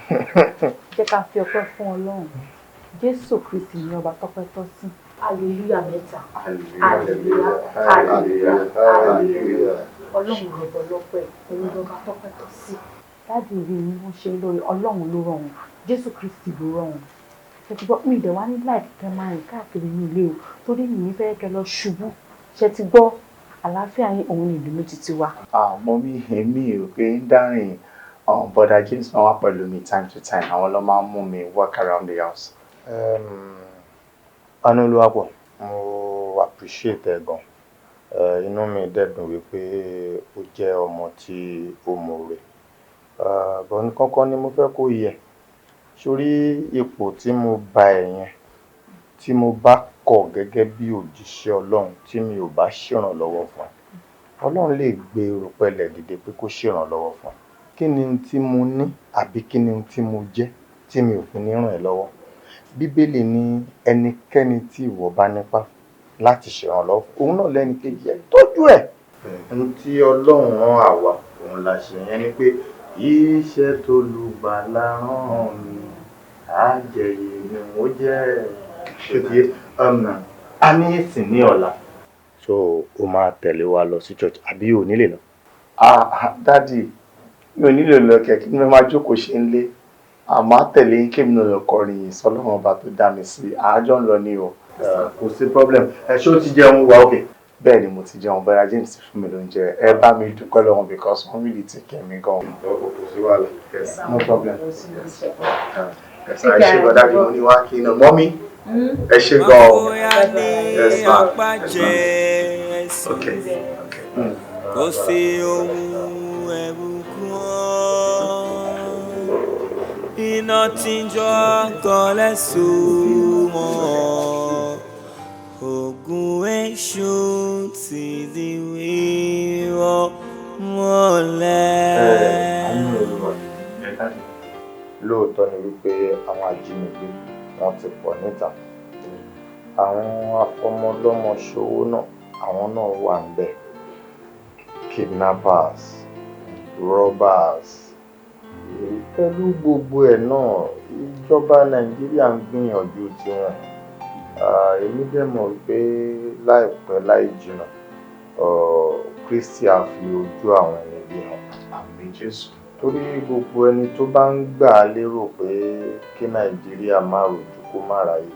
Jẹ́ ká fi ọpẹ́ fún Ọlọ́run. Jésù Kristi ní ọba tọ́pẹ́ tọ́ sí. Hallelujah mẹ́ta. Hallelujah, hallelujah, hallelujah. Ọlọ́run rọ̀bọ̀ lọ́pẹ́, òun lọ́ba tọ́pẹ́ tọ́ sí. Daddy rí ni wọ́n ṣe lórí, Ọlọ́run ló rọ̀ wọ́n, Jésù Kristi ló rọ̀ wọ́n. Ṣé ti gbọ́? Mi dẹ̀ wá ní láì kẹ́ máa rìn káàkiri ní ilé o, torí mi ní fẹ́ kẹ́ lọ ṣubú. Ṣé ti gbọ́? Àlàáfíà yín òun ni ìdùnnú títí wa. Ah, mummy, èmi ò pé ń dárìn. Bọ́dà James máa wá pẹ̀lú mi time to time. Àwọn ló máa ń mú mi work around the house. Anúolúwapọ̀, mo appreciate ẹ gan. Inú mi dẹ̀ dùn wípé ó jẹ́ ọmọ tí ó mọ̀ọ́re. But nǹkan kan ni mo fẹ́ kó yẹ. Sórí ipò tí mo bá ẹ yẹn, tí mo bá kọ̀ gẹ́gẹ́ bí òjíṣẹ́ Ọlọ́run tí mi ò bá ṣèrànlọ́wọ́ fún ẹ, Ọlọ́run lè gbé erùpẹ̀lẹ̀ dìde pé kó ṣèrànlọ́wọ́ fún ẹ. Kí ni ohun tí mo ní àbí kí ni ohun tí mo jẹ́ tí mi ò fi ní ràn ẹ́ lọ́wọ́? Bíbélì ní ẹnikẹ́ni tí ìwọ bá nípa láti ṣèrànlọ́wọ́ fún, òun náà lẹ́ni kejì ẹ, tọ́jú ẹ̀. Ohun tí Ọlọ́run rán àwa, òun la ṣe yẹn ni pé iṣẹ́ tó lùgbàlà rán mi, àjẹyè ni mo jẹ́. Ṣé ti yé? A ní ìsìn ní ọ̀la. So o máa tẹ̀lé wa lọ sí church àbí o ní lè lọ? Ah, daddy, mi ò nílò lọ kẹ̀. Kí ni mo máa jókòó ṣe ń lé? Àmọ́ á tẹ̀lé yín kémi náà lọ kọrin yìí sọ́lọ́run ọba tó dá mi sí. Àájọ ń lọ ní o. Kò sí problem. Ẹ ṣé o ti jẹun wa okay? Bẹ́ẹ̀ ni, mo ti jẹun. Bọ́dà James fún mi lóúnjẹ. Ẹ bá mi dúpẹ́ lọ́wọ́ because wọ́n really take care mi gan. Kò sí wàhálà. Yes, no problem. Yes, ẹ ṣé gan, daddy. Mo ní wá kí iná. Mummy, ẹ ṣé gan o. Yes, ma. Yes, ma. Okay. Kò sí ohun ẹ̀rù kún iná tí ń jọ kọlẹ̀ sùnmọ́ ogun èṣù ti di wíwọ́ mọ́lẹ̀. Lóòótọ́ ni wípé àwọn ajínigbé wọ́n ti pọ̀ níta, àwọn afọmọlọ́mọ ṣòwò náà, àwọn náà wà níbẹ̀, kidnappers, robbers, pẹ̀lú gbogbo ẹ̀ náà, ìjọba Nàìjíríà ń gbìyànjú tiwọn. Èmi dẹ̀ mọ̀ wípé láìpẹ́ láì jìnnà, Kristi á fi ojú àwọn ẹni bí hàn. Àmín Jésù. Torí gbogbo ẹni tó bá ń gbà á lérò pé kí Nàìjíríà má rojú kó má ráyè,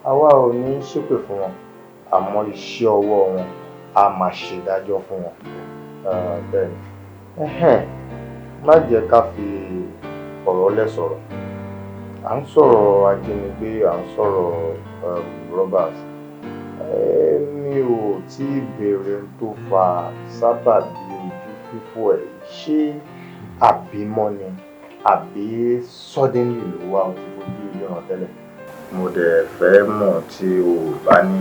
àwa ò ní ṣépè fún wọn, àmọ́ iṣẹ́ ọwọ́ wọn á máa ṣèdájọ́ fún wọn. Bẹ́ẹ̀ ni. Má jẹ́ ká fi ọ̀rọ̀ lẹ̀ sọ̀rọ̀. À ń sọ̀rọ̀ ajínigbé, à ń sọ̀rọ̀ robbers. Mi ò tí ì béèrè ohun tó fa sábàbí ojú fífọ́ ẹ̀. Ṣé àbímọ ni àbí suddenly ló wá o ti fojú ríran tẹ́lẹ̀? Mo dẹ̀ fẹ́ mọ̀ tí o ò bá ní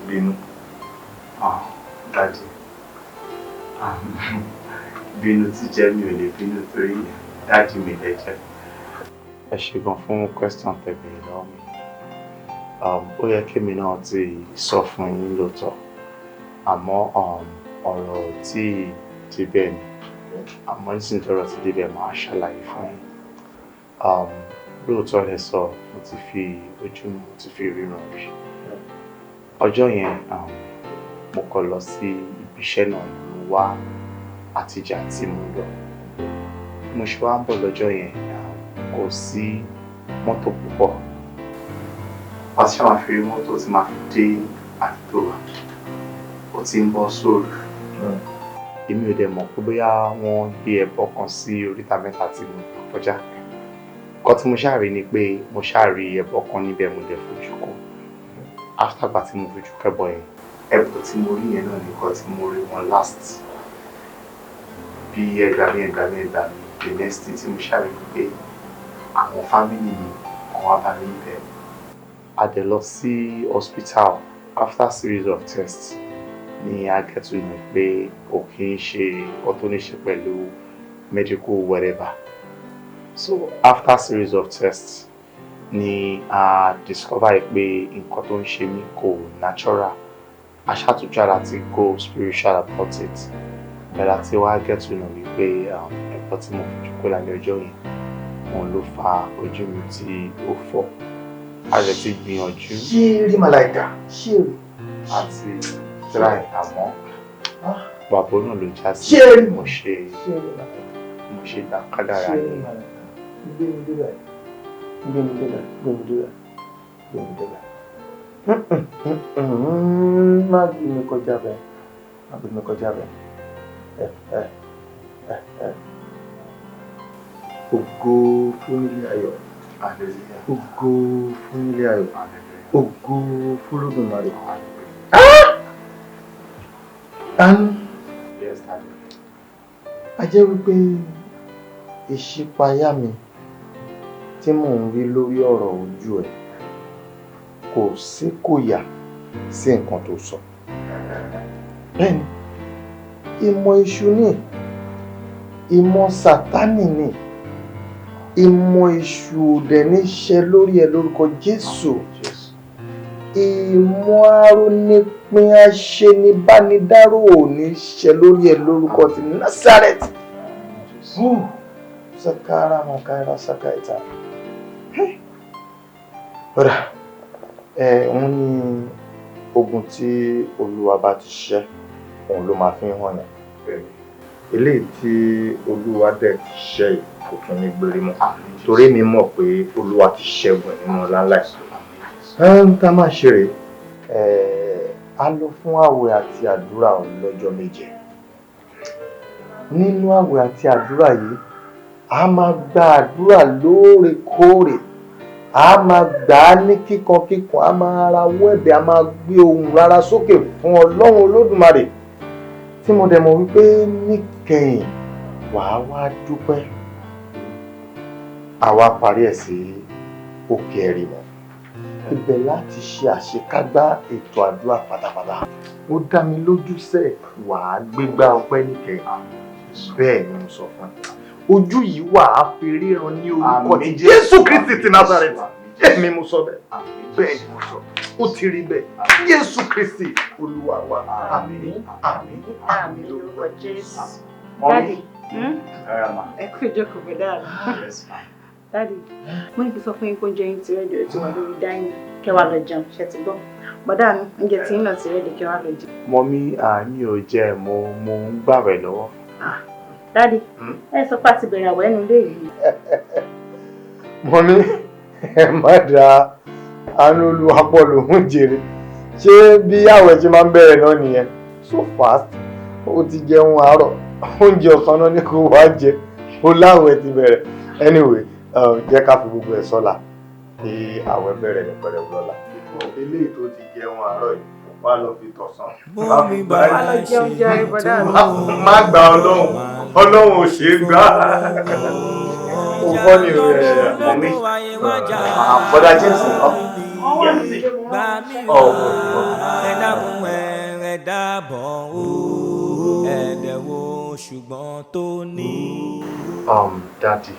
bínú. Ah, daddy. Bínú ti jẹ́, mi ò lè bínú torí daddy mi lẹ jẹ́. Ẹ ṣé gan fún question tẹ́ béèrè lọ́wọ́ mi. Ó yẹ kí èmi náà ti sọ fún yín lóòótọ́. Àmọ́ ọ̀rọ̀ tí ti bẹ́ẹ̀ ni. Àmọ́ nísìnyí tọ́rọ̀ ti dé bẹ́ẹ̀, màá ṣàlàyé fún yín. Lóòótọ́ lẹ sọ, mo ti fi ojú mi, mo ti fi ríran rí. Ọjọ́ yẹn, mo kọ lọ sí ibi iṣẹ́ náà ni mo wá àtijọ́ tí mo lọ. Mo ṣe wá ń bọ̀ lọ́jọ́ yẹn, kò sí mọ́tò púpọ̀. Wọ́n ti máa fi rí mọ́tò tí máa fi dé àdúgbò wa. Ó ti ń bọ́ sóru. Èmi ò dẹ̀ mọ̀ pé bóyá wọ́n gbé ẹbọ kan sí oríta mẹ́ta tí mo gbà kọjá. Nǹkan tí mo ṣáà rí ni pé mo ṣáà rí ẹbọ kan níbẹ̀, mo dẹ̀ fojú kọ. After ìgbà tí mo fojú kẹ́bọ yẹn, ẹbọ tí mo rí yẹn náà ni nǹkan tí mo rí wọn last. Bí ẹgbàá mi, ẹgbàá mi, ẹgbàá mi, the next thing tí mo ṣáà rí ni pé àwọn family mi wọ́n wá bá mi níbẹ̀. A dẹ̀ lọ sí hospital. After series of tests ni a get to know pé kò kí ń ṣe nǹkan tó ní ṣe pẹ̀lú medical whatever. So after series of tests ni a discover pé nǹkan tó ń ṣe mí kò natural. A ṣàtúnṣe láti go spiritual about it. Bẹ̀rẹ̀ àti wá get to know wípé ẹ̀kọ́ tí mo fojú kó lálẹ́ ọjọ́ yẹn Òun ló fa ojú mi tí ó fọ́. A lè ti gbìyànjú. Ṣé rí màláìka? Ṣé rí? Àti try, àmọ́ bàbá náà ló já sí. Ṣé rí? Mo ṣe Ṣé rí màláìka? Mo ṣe gbà kádàrá Ṣé rí ni. màláìka? Gbé mi débẹ̀. Gbé mi débẹ̀. Gbé mi débẹ̀. Gbé mi débẹ̀. Má gbé mi kọjá bẹ́ẹ̀. Má gbé mi kọjá bẹ́ẹ̀. Ẹ ẹ ẹ ẹ. Ògo fún ilé ayọ̀. Ògo fún ilé ayọ̀. Ògo fún Olódùmarè. Àánú. Yes, Daddy. A jẹ́ wípé ìṣípayá mi tí mò ń rí lórí ọ̀rọ̀ ojú ẹ̀ kò sí kò yà sí nǹkan tó sọ. Bẹ́ẹ̀ni, ìmọ̀ èṣù ni, ìmọ̀ Sátánì ni, ìmọ̀ èṣù ò dẹ̀ ní ṣẹ lórí ẹ lórúkọ Jésù. Ìmọ̀ arónípin aṣenibánidárò ò ní ṣẹ lórí ẹ lórúkọ ti Násárẹ́tì. Oh, Sakara Makaira Sakaita. Kódà, ẹ òun ní ogun tí Olúwa bá ti ṣẹ́, òun ló máa fi ń hàn yàn. Eléyìí tí Olúwa dẹ̀ ti ṣẹ́ yìí kò tún ní gbére mọ́. Torí mi mọ̀ pé Olúwa ti ṣẹ́gun ẹ̀ nínú ọlá ńlá yìí. Ẹ ń tá máa ṣe rèé, ẹ á lọ fún àwẹ̀ àti àdúrà ọlọ́jọ́ 7. Nínú àwẹ̀ àti àdúrà yìí, a máa gba àdúrà lóòrèkóòrè, a máa gbà á ní kíkankíkan, a máa rawọ́ ẹ̀bẹ̀, a máa gbé ohùn rárá sókè fún Ọlọ́run Olódùmarè. Tí mo dẹ̀ mọ̀ wípé níkẹyìn wàá wá dúpẹ́. Àwa parí ẹ̀ sí òkè Ẹ̀rìmọ̀. Ibẹ̀ láti ṣe àṣekágbá ètò àdúrà pátápátá. Ó dá mi lójú sẹ́, wàá gbégbá ọpẹ́ níkẹyìn. Bẹ́ẹ̀ ni mo sọ fún ẹ. Ojú yìí wà á fi ríran ní orúkọ ti Jésù Kristi ti Násárẹ́tì. Èmi mo sọ bẹ́ẹ̀. Bẹ́ẹ̀ ni mo sọ. Ó ti rí bẹ́ẹ̀. Jésù Kristi Olúwa wa. Àmín, àmín, àmín lórúkọ Jésù. Mummy. Daddy, Ẹ ẹ kú ìjókòó, bọ̀dá mi. Daddy, mo ní kí n sọ fún yín pé oúnjẹ yín ti ready, ó ti wà lórí dining. Kẹ́ wá lọ jẹun, ṣé ti gbọ́? Bọ̀dá mi, oúnjẹ tí yín náà ti ready, kẹ́ wá lọ jẹun. Mummy, àmì ò jẹ́, mo ń gbàwẹ̀ lọ́wọ́. Daddy, ẹ sọ pé a ti bẹ̀rẹ̀ àwẹ̀ ẹnu lé yìí. Mummy, ẹ má da àánú Olúwa pọ̀ lòún jèrè. Ṣé bí àwẹ̀ ṣe máa ń bẹ̀rẹ̀ náà nìyẹn? So fast, ó ti jẹun àárọ̀, oúnjẹ ọ̀sán náà ní kó wá jẹ, ó láwẹ̀ ti bẹ̀rẹ̀. Anyway, jẹ́ ká fi gbogbo ẹ̀ sọ́la kí àwẹ̀ bẹ̀rẹ̀ ní pẹrẹwu lọ́la. Eléyìí tó ti jẹun àárọ̀ yìí, wá lọ fi tọ̀sán. Bómi bá Wá lọ jẹun jẹun, bọ̀dá mi. Má gba Ọlọ́run, Ọlọ́run ò ṣeé gbà. Ó fọ́ ni rẹ̀. Mummy, bọ́dà James ńkọ́? Ọ̀ ẹ dákun, ẹ dábọ̀ o, ẹ̀ẹ́dẹ̀ wo ṣùgbọ́n tó ní. Daddy,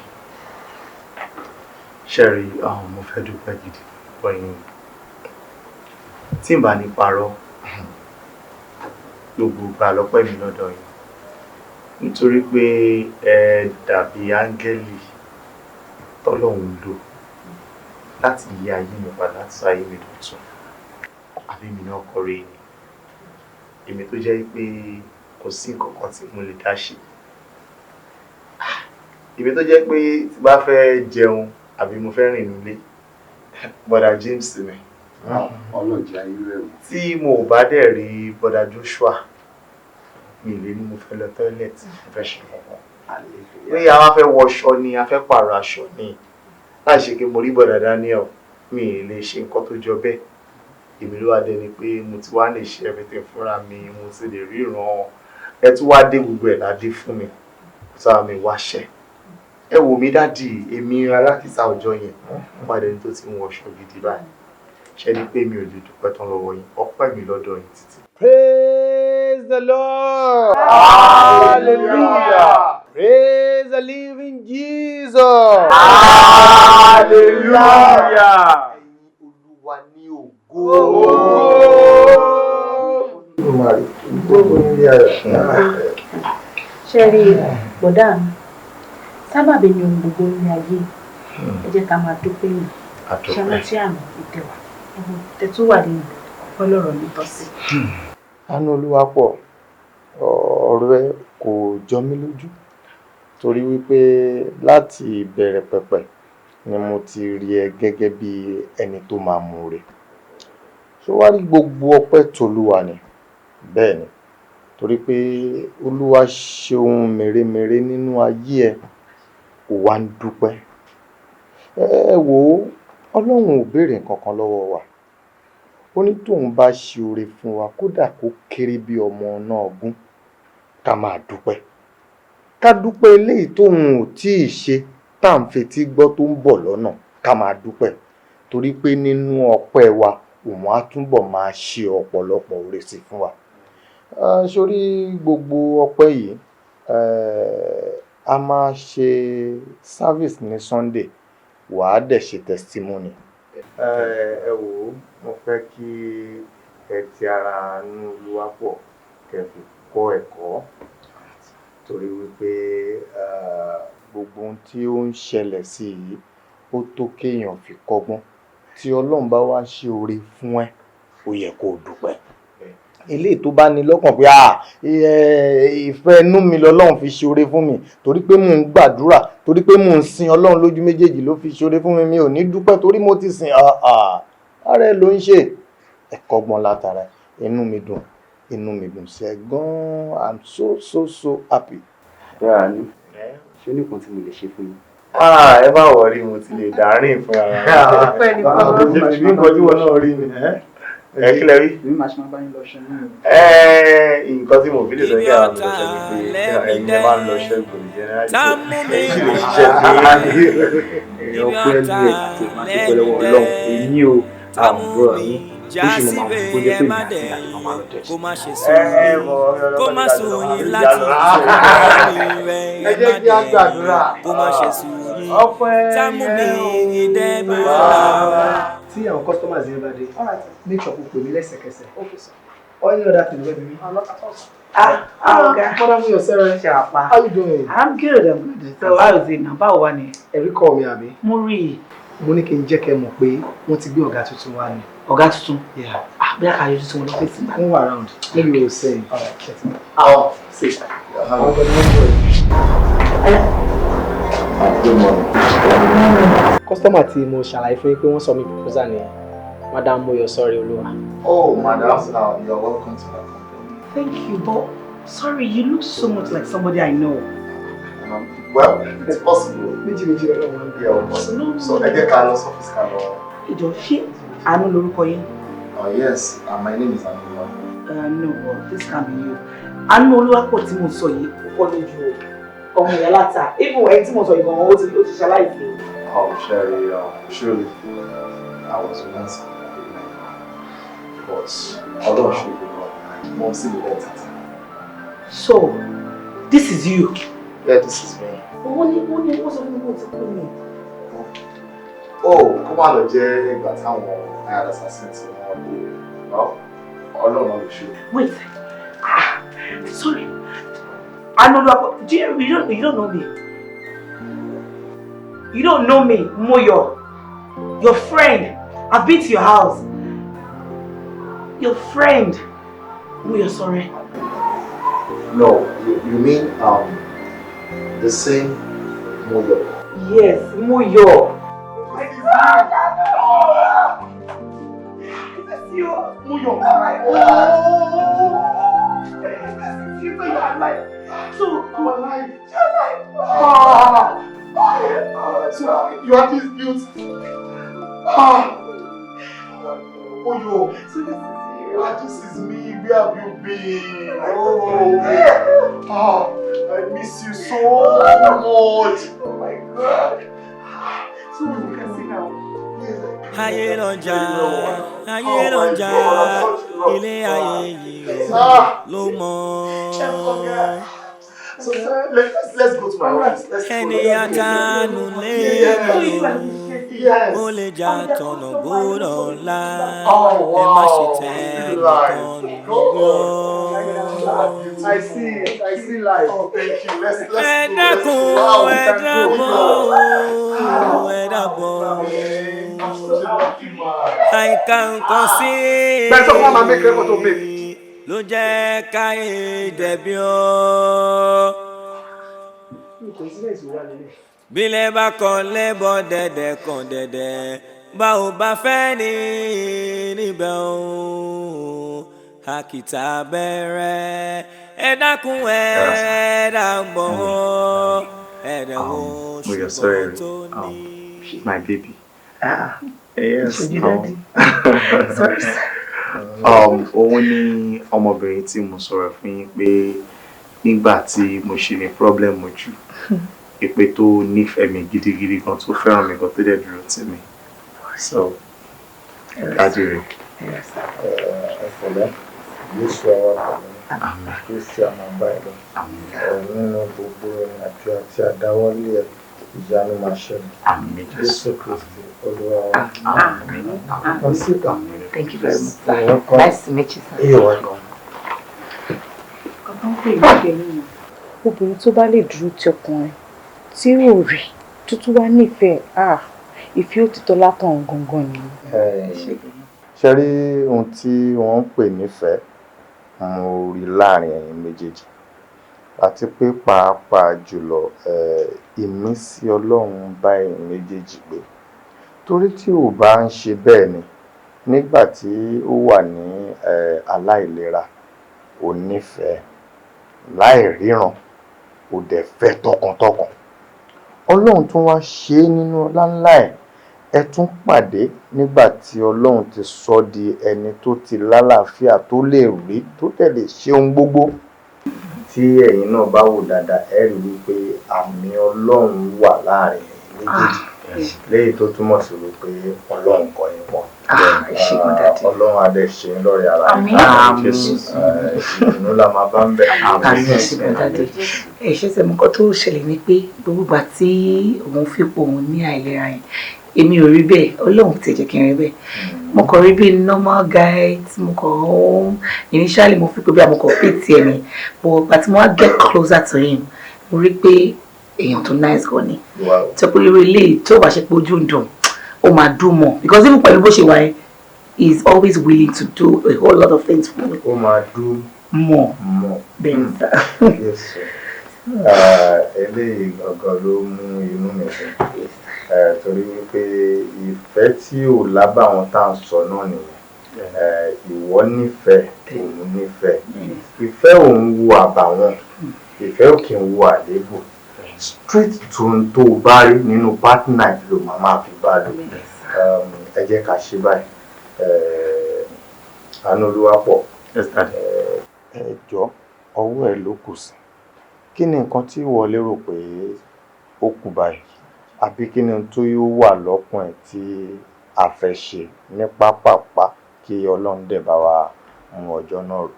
Sherry, mo fẹ́ dúpẹ́ gidi lọ́wọ́ yín. Tí n bá ní parọ́, gbogbo ìgbà lọ́pẹ́ mi lọ́dọ̀ yín. Nítorí pé ẹ dàbí áńgẹ́lì tọ́lọ́run lò láti yí ayé mi padà, láti sọ ayé mi dọ̀tun. Àbí mi náà kọ́ rèé ni? Èmi tó jẹ́ pé kò sí nǹkan kan tí mo lè dá ṣe. Èmi tó jẹ́ pé tí bá fẹ́ jẹun àbí mo fẹ́ rìn nílé, bọ́dà James ni. Ọlọ́jà ayé rẹ̀ o. Tí mo ò bá dẹ̀ rí bọ́dà Joshua, mi lè ní mo fẹ́ lọ toilet, mo fẹ́ ṣe kankan. Pé a wá fẹ́ wọṣọ ni, a fẹ́ pààrọ̀ aṣọ ni, láì ṣe pé mo rí bọ́dà Daniel, mi ì lè ṣe nǹkan tó jọ bẹ́ẹ̀. Èmi ló wá dẹni pé mo ti wá lè ṣe everything fúnra mi, mo ti lè ríran. Ẹ tún wá dé, gbogbo ẹ̀ ládé fún mi. Kó sábà mi wáṣẹ́. Ẹ wò mí, Daddy, èmi alákìsà ọjọ́ yẹn, wọ́n dẹni tó ti ń wọṣọ gidi báyìí. Ṣé ni pé mi ò lè dúpẹ́ tán lọ́wọ́ yín, ọpẹ́ mi lọ́dọ̀ yín títí. Praise the Lord. Hallelujah. Praise the living Jesus. Hallelujah. Olúwa ní ògo. Olódùmarè, ògo nílé ayọ̀. Ṣé rí, bọ̀dá mi, Sábàbí ni ohun gbogbo ní ayé. Ẹ jẹ́ ká máa dúpẹ́ yìí. Àdúpẹ́. Ṣé rántí àná ìtẹ̀wà? Tẹ̀tún wà nínú ọlọ́rọ̀ mi tọ́ sí. Àánú Olúwa pọ̀, ọ̀rọ̀ ẹ kò jọ mí lójú torí wípé láti ìbẹ̀rẹ̀ pẹ̀pẹ̀ ni mo ti rí ẹ gẹ́gẹ́ bí ẹni tó máa mọ̀ọ́re. Ṣé wàá rí gbogbo ọpẹ́ tolúwa ni? Bẹ́ẹ̀ ni, torí pé Olúwa ṣe ohun mèremère nínú ayé ẹ, ò wá ń dúpẹ́. Ẹ wò ó, Ọlọ́run ò béèrè nǹkan kan lọ́wọ́ wa. Ó ní tóun bá ṣe oore fún wa, kódà kó kéré bí ọmọ náà gún, ká máa dúpẹ́. Ká dúpẹ́ eléyìí tóun ò tíì ṣe tá à ń fetí gbọ́ tó ń bọ̀ lọ́nà, ká máa dúpẹ́. Torí pé nínú ọpẹ́ wa, òun á túbọ̀ máa ṣe ọ̀pọ̀lọpọ̀ oore sí fún wa. Sórí gbogbo ọpẹ́ yìí, a máa ṣe service ní Sunday, wàá dẹ̀ ṣe testimony. Ẹ wò ó, mo fẹ́ kí ẹ ti ara Àánú Olúwapọ̀ kẹ́ fi kọ́ ẹ̀kọ́ torí wípé gbogbo ohun tí ó ń ṣẹlẹ̀ sí yìí ó tó kéèyàn fi kọ́gbọ́n. Tí Ọlọ́run bá wá ṣe oore fún ẹ, ó yẹ kó o dúpẹ́. Eléyìí tó bá ní lọ́kàn pé ìfẹ́ inú mi lọ́lọ́run fi ṣe oore fún mi torí pé mò ń gbàdúrà, torí pé mò ń sin Ọlọ́run lójú méjèèjì ló fi ṣe oore fún mi, mi ò ní dúpẹ́ torí mo ti sìn. Ara ẹ ló ń ṣe. Ẹ kọ́gbọ́n látara ẹ. Inú mi dùn, inú mi dùn sí ẹ gan-an. I'm so so so happy. Bẹ́ẹ̀ ni, ṣé ní nǹkan tí mo lè ṣe fún yín? Ẹ má worry, mo ti lè dárìn fún ara mi. Ṣé nǹkan tí wọn náà rí ni? Ẹ kí lẹ rí? Èmi máa ṣe máa bá yín lọ ṣe nínú. Nǹkan tí mo fi lè sọ kí àwọn lọ ṣe ni pé ẹ̀yin ẹ máa ń lọ ṣẹ́gun ní general, ẹ̀yin sì lè ṣiṣẹ́ tí Ọpẹ́ ní ẹ̀ àti máa dúpẹ́ lọ́wọ́ Ọlọ́run èyí o, àbúrò yín ó sì mọ̀ máa kó jẹ́ pé èmi àti àjọ máa lọ jẹ́. Kó má ṣe sùn yín, kó má sùn yín láti rẹ̀. Ẹ jẹ́ kí á gbàdúrà. Kó má ṣe sùn yín tá mú mi yín dẹ́bi ọ̀la. Tí àwọn customers yẹn bá dé, make sure kó pè mí lẹ́sẹ̀kẹsẹ̀. All any other thing wey be me. Ah, ọ̀gá. Madam Yosere, how you doing? I'm good, I'm good. So how is it now? Báwo wà ni? Ẹ̀rí call mi àbí? Mo rí i. Mo ní kí n jẹ́ kẹ́ mọ̀ pé wọ́n ti gbé ọ̀gá tuntun wá ni. Ọ̀gá tuntun? Yeah. Ah, bí a kà yọjú sí wọn lọ́fíìsì náà. Wọ́n wà around. Maybe we will see. All right, check it. Oh, see. Àwọn ọ̀gá ni wọ́n ń bọ̀ yìí. Good morning. Customer tí mo ṣàlàyé fún yín pé wọ́n submit proposal nìyẹn. Madam Moyosore Olúwa. Oh, madam, now you are welcome to my company. Thank you, but sorry, you look so much like somebody I know. Well, it's possible. Méjì méjì lọ́wọ́ wọn. Yeah, possible. So ẹ jẹ́ ká lọ sọ́fíìsì ká lọ. Ìjọ, ṣé Àánú lorúkọ yín? Yes, my name is Anuoluwa. No, well, this can be you. Àánú Olúwapọ̀ tí mo sọ yìí, ó kọ́ lójú o. Ọmọ ìyá láta. Even ẹni tí mo sọ yìí gan-an, ó ti ṣaláìsí. Oh, Sherry, surely I was once a man, but Ọlọ́run ṣe gbogbo mo sì lè tètè. So, this is you? Yeah, this is me. Wọ́n ní wọ́n sọ fún mi kó o ti kú ni. Oh, kó má lọ jẹ́ ìgbà táwọn hired assassin tí wọ́n lè, Ọlọ́run ló ṣe. Wait, ah, sorry. Àánú Olúwapọ̀, do you, you don't know me? You don't know me, Moyo. Your friend. I've been to your house. Your friend. Moyo, sorry. No, you mean the same Moyo? Yes, Moyo. My God, is this you? Moyo. Oh my God. This is you, so you're alive. So, I'm alive. You're alive. Ah. So you have this beauty. Ah. Moyo. So this is you. Ah, this is me. Where have you been? Oh. Ah, I miss you so much. Oh my God. So you can see now. Ayé lọ́jà, ayé lọ́jà, ilé ayé yìí ló mọ̀. So let's go to my office. Let's go. Ẹni àtànù lérò ó lè jà tọ̀nà gbọ́dọ̀ ńlá. Ẹ má ṣe tẹ́ nìkan nìgbọ́. I see it. I see life. Oh, thank you. Let's Ẹ go. dákun, Wow, ẹ thank you. dábọ̀, ẹ dábọ̀. Àìka nǹkan sí Bẹ́ẹ̀ sọ fún wa máa make record to make. ló jẹ́ káyé dẹ̀bi ọ́. Bílẹ̀ bá kan lẹ́bọ̀ dẹ̀dẹ̀ kan dẹ̀dẹ̀, bá ò bá fẹ́ ní níbẹ̀ o. Àkìtà bẹ̀rẹ̀, ẹ dákun, ẹ dàgbọ́, ẹ dẹ̀wọ̀ Moyo, sorry. ṣùgbọ́n tó ní. She's my baby. Ah, Yes. Ṣojú daddy. Sorry, sir. Òun ni ọmọbìnrin tí mo sọ̀rọ̀ fún yín pé nígbà tí mo ṣe ní problem ojú, ìpè tó nífẹ̀ẹ́ mi gidigidi gan, tó fẹ́ràn mi gan, tó dẹ̀ dúró tì mí. So, daddy rẹ̀. Ẹ pẹ̀lẹ́, Jésù àwa pẹ̀lú Kristi àmà báyìí lọ. Nínú gbogbo ìrìn àjò àti àdáwọ́lé ẹ, ìyanu máa ṣẹlẹ̀. Jésù Kristi Olúwa wa. Àmín. Sit down. Thank you very much, sir. You're welcome. Nice to meet you, sir. You're welcome. Kan pè ní ìfẹ́ nìyẹn. Obìnrin tó bá lè dúró ti ọkùnrin tí ò rí tó tún wá nífẹ̀ẹ́, ah, ìfẹ́ òtítọ́ látàn gangan nìyẹn. Ṣe rí ohun tí wọ́n ń pè nífẹ̀ẹ́, mo rí láàrin ẹ̀yin méjèèjì, àti pé pàápàá jùlọ ìmísí Ọlọ́run bá ẹ̀yin méjèèjì gbé, torí tí ò bá ń ṣe bẹ́ẹ̀ ni nígbà tí ó wà ní aláìlera, ò nífẹ̀ẹ́ láì ríran, ò dẹ̀ fẹ́ tọkàntọkàn. Ọlọ́run tún wá ṣe é nínú ọlá ńlá ẹ̀, ẹ tún pàdé nígbà tí Ọlọ́run ti sọ di ẹni tó ti lálàáfíà, tó lè rí, tó dẹ̀ lè ṣe ohun gbogbo. Tí ẹ̀yin náà bá wò dáadáa, ẹ rí wípé àmì Ọlọ́run wà láàrin ẹ̀yin méjèèjì, léyìí tó túmọ̀ sí wípé Ọlọ́run kọ yín pọ̀. Ọlọ́run á dẹ̀ ṣe ń lọ́rẹ̀ ara Àmín. yín. Ìdùnnú la máa bá ń bẹ̀. Àmín, ẹ ṣé gan, daddy. Ẹ ṣe sẹ, nǹkan tó ṣẹlẹ̀ ni pé gbogbo ìgbà tí òun fipò òun ní àìlera yẹn, èmi ò rí bẹ́ẹ̀. Ọlọ́run ti jẹ́ kí n rí bẹ́ẹ̀. Mo kàn rí bí normal guy tí mo kàn ń initially mo fi pé bí àwọn kàn pè tiẹ̀ ni, but ìgbà tí mo wá get closer to him, mo rí pé èèyàn tó nice gan ni, tó pé irú eléyìí tó bá ṣe pé ojú ń dùn, ó máa dùn mọ́, because even pẹ̀lú bó ṣe wà yẹn, he is always willing to do a whole lot of things for me. Ó máa dùn mọ́. Mọ́. Bẹ́ẹ̀ ni sir. Yes, sir. Eléyìí gangan ló mú inú mi dùn, torí wípé ìfẹ́ tí ò lábàwọ́n tá à ń sọ náà nìyẹn. Ìwọ nífẹ̀ẹ́, òun nífẹ̀ẹ́. Ìfẹ́ òun wo àbàwọ́n, ìfẹ́ ò kì í wo àléébù. Straight to n tó o bá rí nínú partner ló máa máa fi bá lò. Ẹ jẹ́ ká ṣe báyìí. Àánú Olúwa pọ̀. Ẹ jọ, ọwọ́ ẹ ló kù sí. Kí ni nǹkan tí ìwọ lérò pé ó kù báyìí, àbí kí ni tó yóò wà lọ́kàn ẹ̀ tí a fẹ́ ṣe ní pápápá kí Ọlọ́run dẹ̀ bá wa mú ọjọ́ náà rò?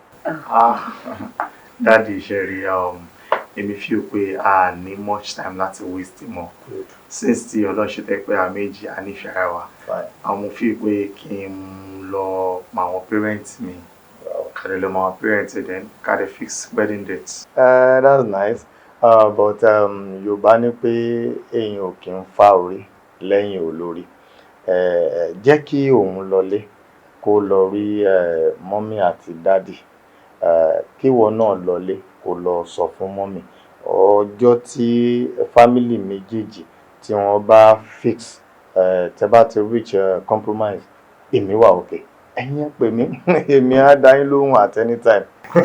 Ah, daddy, ṣe rí, èmi feel pé a ní much time láti waste mọ́, since tí Ọlọ́run ṣe tẹ́ pé a méjì a nífẹ̀ẹ́ ara wa. Àwọn feel pé kí n lọ mọ àwọn parents mi, ká lè lọ mọ àwọn parents ẹ̀, then ká lè fix wedding date. That's nice. But Yorùbá ní pé èèyàn ò kí ń fá orí lẹ́yìn olórí. Jẹ́ kí òun lọlé kó lọ rí mummy àti daddy, kíwọ náà lọlé kó lọ sọ fún mummy ọjọ́ tí family méjèèjì tí wọ́n bá fix, tẹ́ bá ti reach compromise, èmi wà okay. Ẹ̀yin ẹ pè mí, èmi á dá yín lóhùn at any time. Ẹ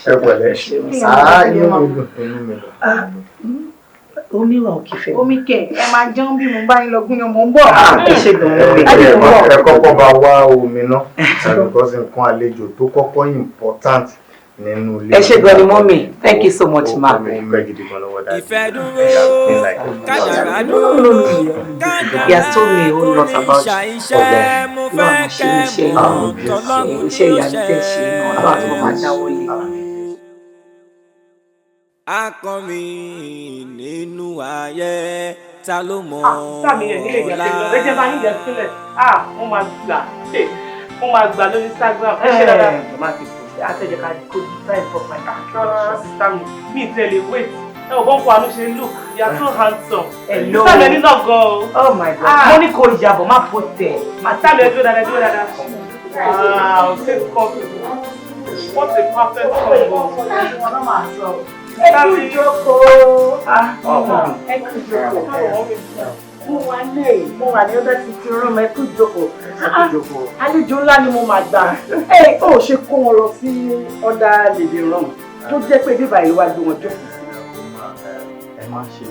pẹ̀lẹ́. Ah, inú mi dùn, inú mi dùn. Omi wà òkè fẹ́. Omi kẹ̀, ẹ máa jẹun bí mo bá yín lọ gúnyán, mò ń bọ̀. Ẹ ṣe gan-an. Ẹ kọ́kọ́ bá wá omi náà, because nǹkan àlejò tó kọ́kọ́ important nínú ilé. Ẹ ṣé gan ni, mummy. Thank you so much, ma. Ìfẹ́ dúró, kádàrá dúró. He has told me a whole lot about you. Ṣàìṣẹ́ mo Ọlọ́run fẹ́ ṣe iṣẹ́ kẹ́ mọ̀ tọ́lọ́run iṣẹ́ ní ó ìyanu tẹ́ ṣe náà, Ọlọ́run àti mo máa dáwọ́ lé. Akọrin nínú ayé, ta ló mọ̀ Sáàmì yẹn nílé ìjà tẹ́lẹ̀ ẹ jẹ́ bá yín jẹ sílẹ̀. Ah, mo máa gbà, mo máa gbà lórí Instagram. Ẹ ṣe dáadáa. Má ti post. Àtẹ̀jẹ̀ ká kó time for my Rárá, sister mi, mi ì tiẹ̀ lè wait. Ẹ ò bọ́n kó àánú ṣe look, you are so handsome. Hello. Sister mi, ẹ ní love gan o. Oh my God. Mo ní kò yàbọ̀, má post ẹ̀. Sister mi, ẹ dúró dáadáa, ẹ dúró dáadáa. Wow, take coffee. What a perfect combo. Ẹ kú ìjókòó. Ẹ kú ìjókòó. Mo wà ní mo wà ní ọdẹ títí rán ẹ kú ìjókòó. Àlejò ńlá ni mo máa gbà. Ẹ ò ṣe kó wọn lọ sí ọ̀dà lèdè rán tó jẹ́ pé bíbá ìlú wa gbé wọn jókòó sí. Ẹ má ṣe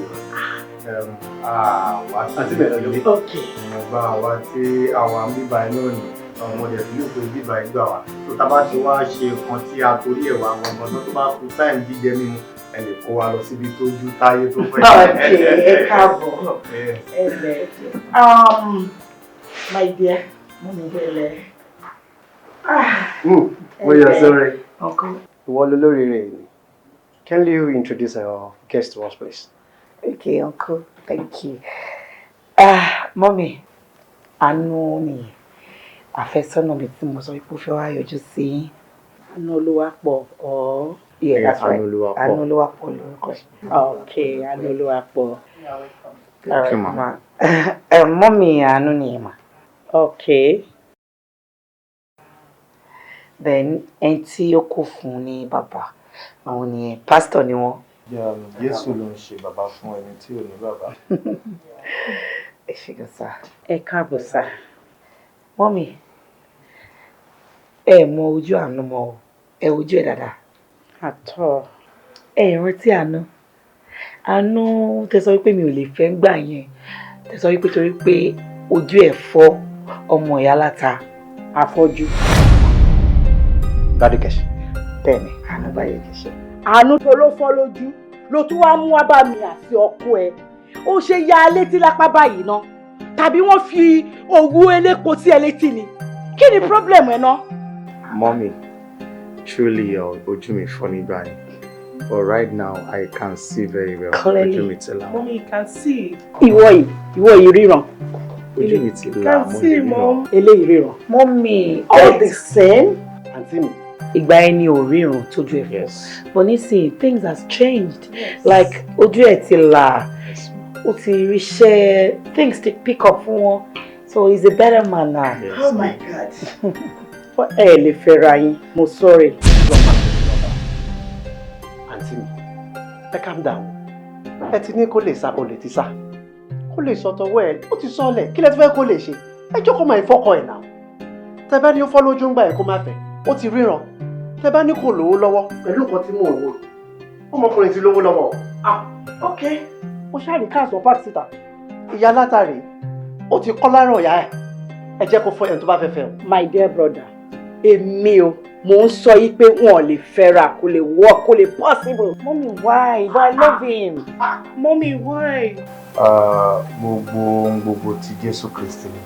àwa tí ìwọ̀nba àwa tí àwa ń bíbá ẹ náà ni ọmọdé fi lóko bíbá ẹ gbà wá tó tá bá ti wá ṣe nǹkan tí a torí ẹ̀ wá gangan tó bá kú táìmù jíjẹ mímu ẹ lè kó wa lọ síbi tó ju táyé tó fẹ́. Ẹ káàbọ̀, ẹ lẹ̀. My dear, mo mi bẹ̀rẹ̀. Mo yọ sórí. Uncle. Ìwọ lolórí rẹ̀ ni. Can you introduce our guest to us, please? Okay, uncle, thank you. Mommy, àánú ni àfẹ́sọ́nà mi tí mo sọ wípé ó fẹ́ wá yọjú sí yín. Àánú Olúwapọ̀ ọ̀. Yeah, that's right. Àánú Olúwapọ̀. Àánú Olúwapọ̀ lórúkọ ẹ̀. Okay, Àánú Olúwapọ̀. All right, you, ma. ma. Mommy, àánú ni ma. Okay. Then, ẹni tí ó kò fún ní bàbá, àwọn nìyẹn, pásítọ̀ ni wọ́n. Jésù ló ń ṣe bàbá fún ẹni tí ò ní bàbá. Ẹ ṣé gan sir. Ẹ káàbọ̀ sir. Mommy, ẹ mọ ojú àánú mọ o, ẹ wojú ẹ dáadáa. Àtọ̀. Ẹ rántí àánú. Àánú tẹ sọ wípé mi ò lè fẹ́ ń gbà yẹn. Tẹ sọ wípé torí pé ojú ẹ̀ fọ́ ọmọ ìyá láta. Afọ́jú. Gbádùn kẹ̀ṣẹ̀. Bẹ́ẹ̀ni, àánú báyìí kẹ̀ṣẹ̀. Àánú tó ló fọ́ lójú ló tún wá mú wá bá mi àti ọkọ ẹ. Ó ṣe ya létí lápá báyìí ná. Tàbí wọ́n fi òwú elépo sí ẹ létí ni. Kí ni problem ẹ ná? Mommy, truly ojú mi fọ́ nígbà yẹn. But right now, I can see very well. Clearly. Ojú mi ti là. Mommy, you can see. Ìwọ yìí ríran. Ojú mi ti là, mo lè ríran. Eléyìí ríran. Mommy, all the same. Àǹtí mi. Ìgbà ẹni ò ríran tójú ẹ̀ fọ́. But nísìnyí, things has changed. Yes. Like, ojú ẹ̀ ti là. Ó ti ríṣẹ́, things ti pick up fún wọn. So he's a better man now. Yes. Oh my God. Ẹ lè fẹ́ra yín, mo sorry. Àǹtí mi, ẹ calm down. Ẹ ti ní kó lè sá, kó lè ti sá. Kó lè sọ tọwọ́ ẹ, ó ti sọ ọ́lẹ̀. Kí lẹ ti fẹ́ kó lè ṣe? Ẹ jókòó máa fọ́kọ ẹ̀ náà. Tẹ bá ní ó fọ́ lójú ń gbà ẹ̀ kó má fẹ́. Ó ti ríran. Tẹ bá ní kò lówó lọ́wọ́. Pẹ̀lú nǹkan tí mò ń wò. Ọmọkùnrin ti lówó lọ́wọ́. Ah, ok. Ó ṣáà ní káàsán pàtì síta. Ìyá látàrí, ó ti kọ́ lárọ̀ ìyá ẹ̀. Ẹ jẹ́ kó fọ́ ẹni tó bá fẹ́ fẹ́ o. My dear brother, èmi o, mò ń sọ yìí pé wọn ò lè fẹ́ra, kò lè work, kò lè possible. Mommy, why? But I love him. Mommy, why? Gbogbo ohun gbogbo ti Jésù Kristi ni.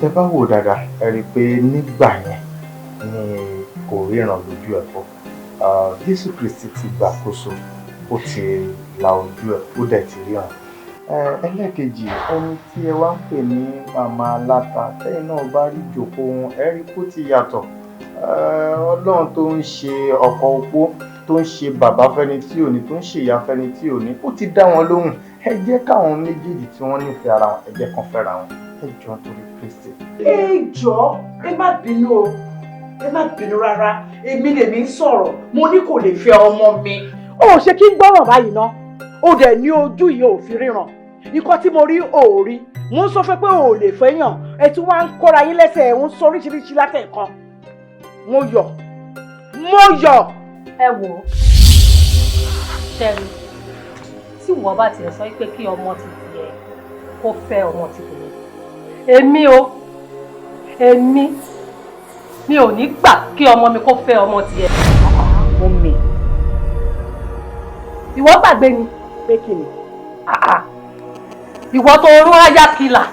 Tẹ bá wò dáadáa, ẹ rí i pé nígbà yẹn ni kò ríran lójú ẹ̀ fọ́. Jésù Kristi ti gbàkóso, ó ti la ojú ẹ̀, ó dẹ̀ ti ríran. Ẹlẹ́ẹ̀kejì, ẹni tí ẹ wá ń pè ní màmá aláta, tẹ́yìn náà bá rí ìjòkó wọn, ẹ rí kó ti yàtọ̀. Ọlọ́run tó ń ṣe ọkọ opó, tó ń ṣe bàbá fẹ́ni tí ò ní, tó ń ṣe ìyá fẹ́ni tí ò ní, ó ti dá wọn lóhùn. Ẹ jẹ́ káwọn méjèèjì tí wọ́n nífẹ̀ẹ́ ara wọn, ẹ jẹ́ kán fẹ́ra wọn. Ẹ jọ̀ọ́ nítorí Kristi. Ẹ jọ̀ọ́, ẹ má bínú o, ẹ má bínú rárá. Èmi lèmi ń sọ̀rọ̀, mo ní kò lè fẹ́ ọmọ mi. Ó ṣe kí n gbọ́ràn báyìí ná. Ó dẹ̀ ní ojú yìí ò fi ríran. Nǹkan tí mo rí ò rí. Mo ń sọ fẹ́ pé ò lè fẹ́yàn. Ẹ tún wá ń kóra yín lẹ́sẹ̀, ẹ̀ ń sọ oríṣiríṣi látẹ̀kan. Mo yọ̀. Mo yọ̀. Ẹ wò ó, Ṣẹ́rí, tí ìwọ bá tiẹ̀ sọ pé kí ọmọ ti tiẹ̀ kó fẹ́ ọmọ ti tèmi. Èmi o, èmi mi ò ní gbà kí ọmọ mi kó fẹ́ ọmọ tiẹ̀. Mummy. Ìwọ gbàgbé ni. Pé kí ni? Ìwọ tó rún ayákìlà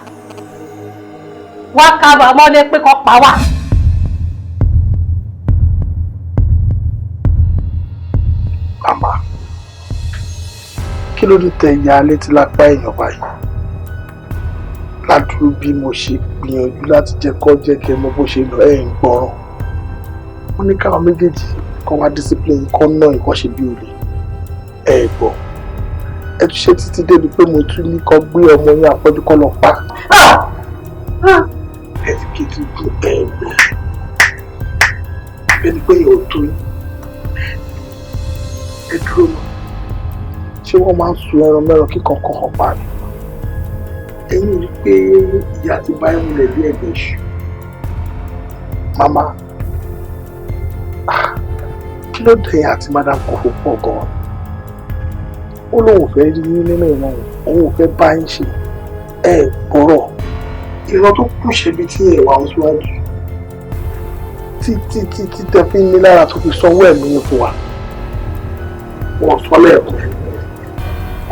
wá ká mọ́lé pé kó pa wá. Màmá, kí ló dé tẹ ìyá létí lápá èèyàn báyìí? Ládùúrú bí mo ṣe gbìyànjú láti jẹ́ kó jẹ́ kí ẹ mọ bó ṣe lọ, ẹ̀ ń gbọ́ràn. Wọ́n ní káwọn méjèèjì kan wá discipline kan náà ìkọ́ ṣe bí olè. Ẹ gbọ́, ẹ tún ṣe títí débi pé mo tún ní kó gbé ọmọ yín afọ́jú kọ́ lọ pa. Ẹ ti kí ti dùn ẹ gbọ́. Bẹ́ẹ̀ni pé yóò tó yín. Ẹ dúró mọ́. Ṣé wọ́n máa ń sun ẹran mẹ́ran kíkan kan hàn pa ni? Ẹ̀yin rí pé ìyá ti bá ẹ̀mú rẹ̀ bí ẹ̀gbẹ́ iṣu. Màmá, kí ló dé àti Madam Kofo pọ̀ gan-an? Ó lóun ò fẹ́ rí yín nínú ìran òun ò fẹ́ bá yín ṣe. Ẹ gbọ́rọ̀, ìran tó kù ṣe bí tí ẹ̀wà ń síwájú. Títí títí tẹ fi ń ní lára tó fi sanwó ẹ̀mí yín fún wa. Wọ́n sọ lẹ́ẹ̀kan,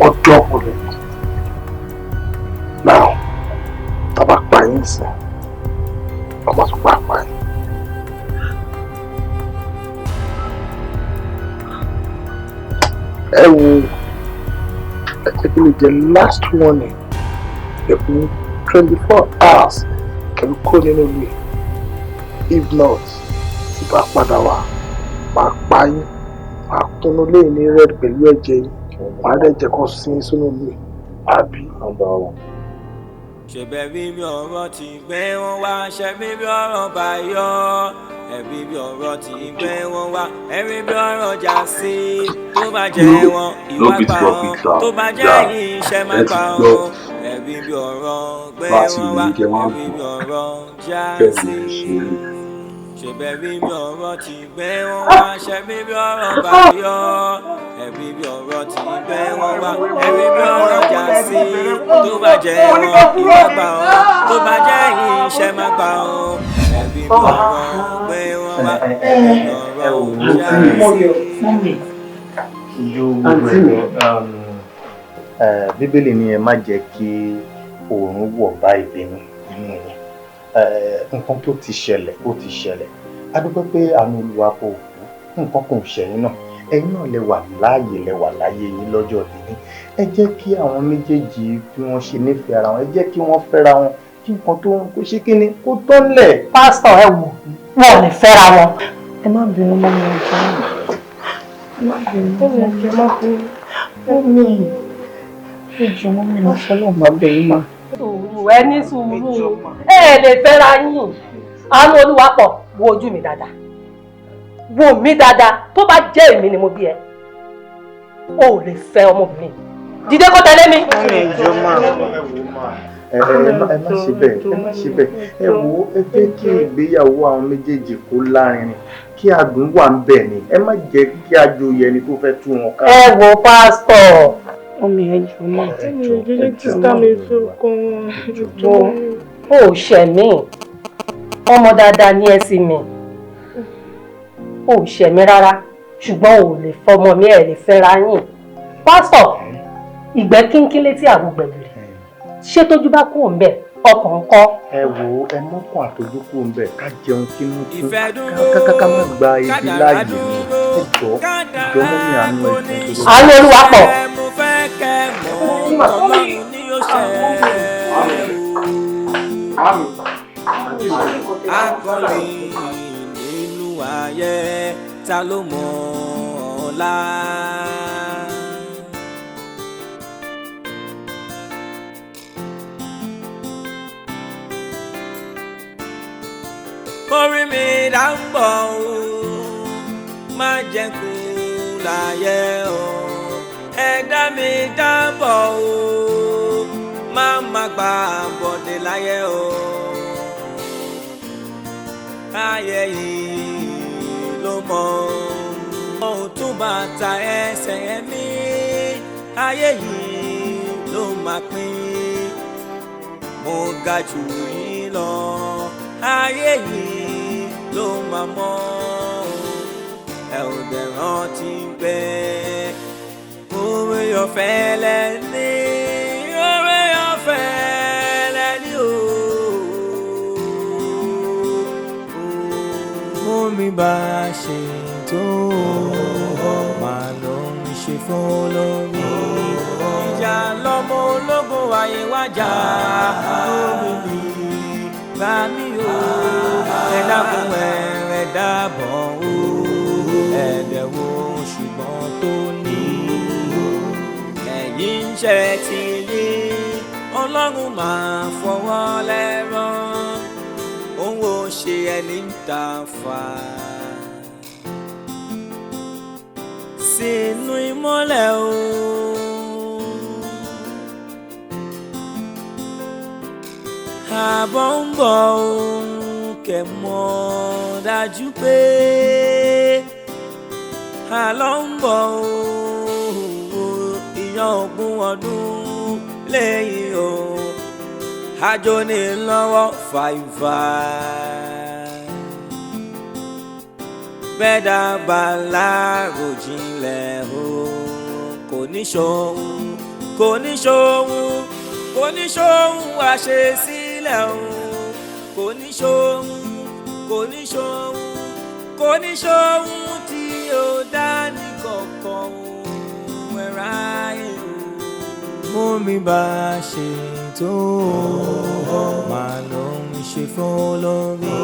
ọjọ́ ọkùnrin. Now, tá a bá pa yín sí, ọmọ tó pa pa yín. Ẹ wo, ẹ jẹ́ kí lè jẹ́ last warning ẹ̀kún 24 hours kẹ̀mí kó nínú ilé. If not, tí bá padà wá, máa pa yín, máa kúnnú léyìn ní red pẹ̀lú ẹ̀jẹ̀ yín, máa dẹ̀ jẹ́ kó sin sínú ilé. Àbí? Ṣèbẹ̀ bí ọ̀rọ̀ ti gbé wọn wá, ṣe bí ọ̀rọ̀ bá yọ, ẹ̀rí bí ọ̀rọ̀ ti gbé wọn wá, ẹ̀rí bí ọ̀rọ̀ já sí, tó bá jẹ́ wọn ìwà pa wọn, tó bá jẹ́ yìí iṣẹ́ má pa wọn, ẹ̀rí bí ọ̀rọ̀ gbé wọn wá, ẹ̀rí bí ọ̀rọ̀ já sí. Ṣèbẹ̀ bí ọ̀rọ̀ ti gbé wọn wá, ṣe bí ọ̀rọ̀ bá yọ, ẹ̀rí bí ọ̀rọ̀ ti gbé wọn wá, ẹ̀rí bí ọ̀rọ̀ já sí, tó bá jẹ́ wọn ìwà pa wọn, tó bá jẹ́ yìí iṣẹ́ má pa wọn, ẹ̀rí bí ọ̀rọ̀ gbé wọn wá, ẹ̀rí bí ọ̀rọ̀ já sí. Bíbélì ni ẹ má jẹ́ kí oòrùn wọ̀ bá ìbínú nínú yín. Nǹkan tó ti ṣẹlẹ̀ ó ti ṣẹlẹ̀. A dúpẹ́ pé àánú Olúwa kò kú, nǹkan kò ṣẹ̀yìn náà. Ẹ̀yin náà lẹ wà láàyè, lẹ wà láyé yín lọ́jọ́ tèmi. Ẹ jẹ́ kí àwọn méjèèjì bí wọ́n ṣe nífẹ̀ẹ́ ara wọn, ẹ jẹ́ kí wọ́n fẹ́ra wọn, kí nǹkan tó ń kó ṣe kí ni kó tán lẹ̀. Pásítọ̀, ẹ wò, wọn ò ní fẹ́ra wọn. Ẹ má bínú mọ́ mi ọjọ́ náà. Ẹ má bínú mọ́ mi. Ẹ jọ̀ọ́ mọ́ mi, mo fọlọ́ máa bẹ̀ yín mà. Sùúrù, ẹ ní sùúrù, ẹ lè fẹ́ra yín. Àánú Olúwa pọ̀, wo ojú mi dáadáa, wo mi dáadáa, tó bá jẹ́ èmi ni mo bí ẹ, o ò lè fẹ́ ọmọbìnrin. Dìde kó tẹ̀lé mi. Ẹ má ṣe bẹ́ẹ̀, ẹ má ṣe bẹ́ẹ̀. Ẹ wo, ẹ jẹ́ kí ìgbéyàwó àwọn méjèèjì kó lárinrin, kí adùn wà ń bẹ̀ ni. Ẹ má jẹ́ kí ajoyè ẹni tó fẹ́ tú wọn ká. Ẹ wo pásítọ̀. Mọ́mí, ẹ jọ̀ọ́ mà. Ẹ jọ̀ọ́ mà. O ò ṣẹ̀ mí, ọmọ dáadáa ní ẹ sí mi, o ò ṣẹ̀ mí rárá, ṣùgbọ́n o ò lè fọmọ mi, ẹ lè fẹ́ra yín. Pásítọ̀, ìgbẹ́ kínkín létí àwọn gbẹ̀gìrì, ṣé tójú bá kúrò ńbẹ̀ ọkàn ń kọ́. Ẹ wo, ẹ mọ́kàn àtọ́jú kúrò ńbẹ̀, ká jẹun kínú kún, ká má gba ibi láàyè ni. Ẹ jọ̀ọ́, ìjọ mọ́mí, àánú ẹ jọ̀ọ́. Àánú Olúwa pọ̀. Akọni nínú ayé, ta ló mọ̀ ọ̀la? Orí mi dá ń bọ̀ o, má jẹ́ kú láyé o. Ẹ̀dá mi dá ń bọ̀ o, má má gbà bọ̀dé láyé o. Ayé yìí ló mọ̀ ohun tó bá ta ẹsẹ̀ ẹ̀mí, ayé yìí ló máa pín. Mo ga jù yín lọ, ayé yìí ló máa mọ̀. Ẹ ò dẹ̀ rántí pé oore ọ̀fẹ́ lẹ́ni, oore ọ̀fẹ́ lẹ́ni o. Omi bá ṣe tó máa ló ń ṣe fún lórí. Ìjà lọ́mọ ológun ayé wájà, omi mi gbà mí o. Ẹ dákun ẹ Dábọ̀ o, ẹ̀ẹ́dẹ̀ wo ṣùgbọ́n tó ní ẹ̀yìn ń ṣe ti yé. Ọlọ́run máa fọwọ́ lẹ́rán, òun ò ṣe ẹni ń ta fà sínú ìmọ́lẹ̀ o. Àbọ̀ ń bọ̀ o, kẹ̀ mọ̀ dájú pé àlọ́ ń bọ̀ o. Ìyàn 20 ọdún lẹ́yìn o, àjò ní lọ́wọ́ fàìfà. Bẹ́ẹ̀ dábàá láròjinlẹ̀ o, kò ní ṣòun, kò ní ṣòun, kò ní ṣòun àṣesílẹ̀ o, kò ní ṣòun, kò ní ṣòun, kò ní ṣòun tí ó dá ní kọ̀ọ̀kan o, ẹ̀rá èrò. Mú mi bá a ṣe tó máa ló ń ṣe fún lórí.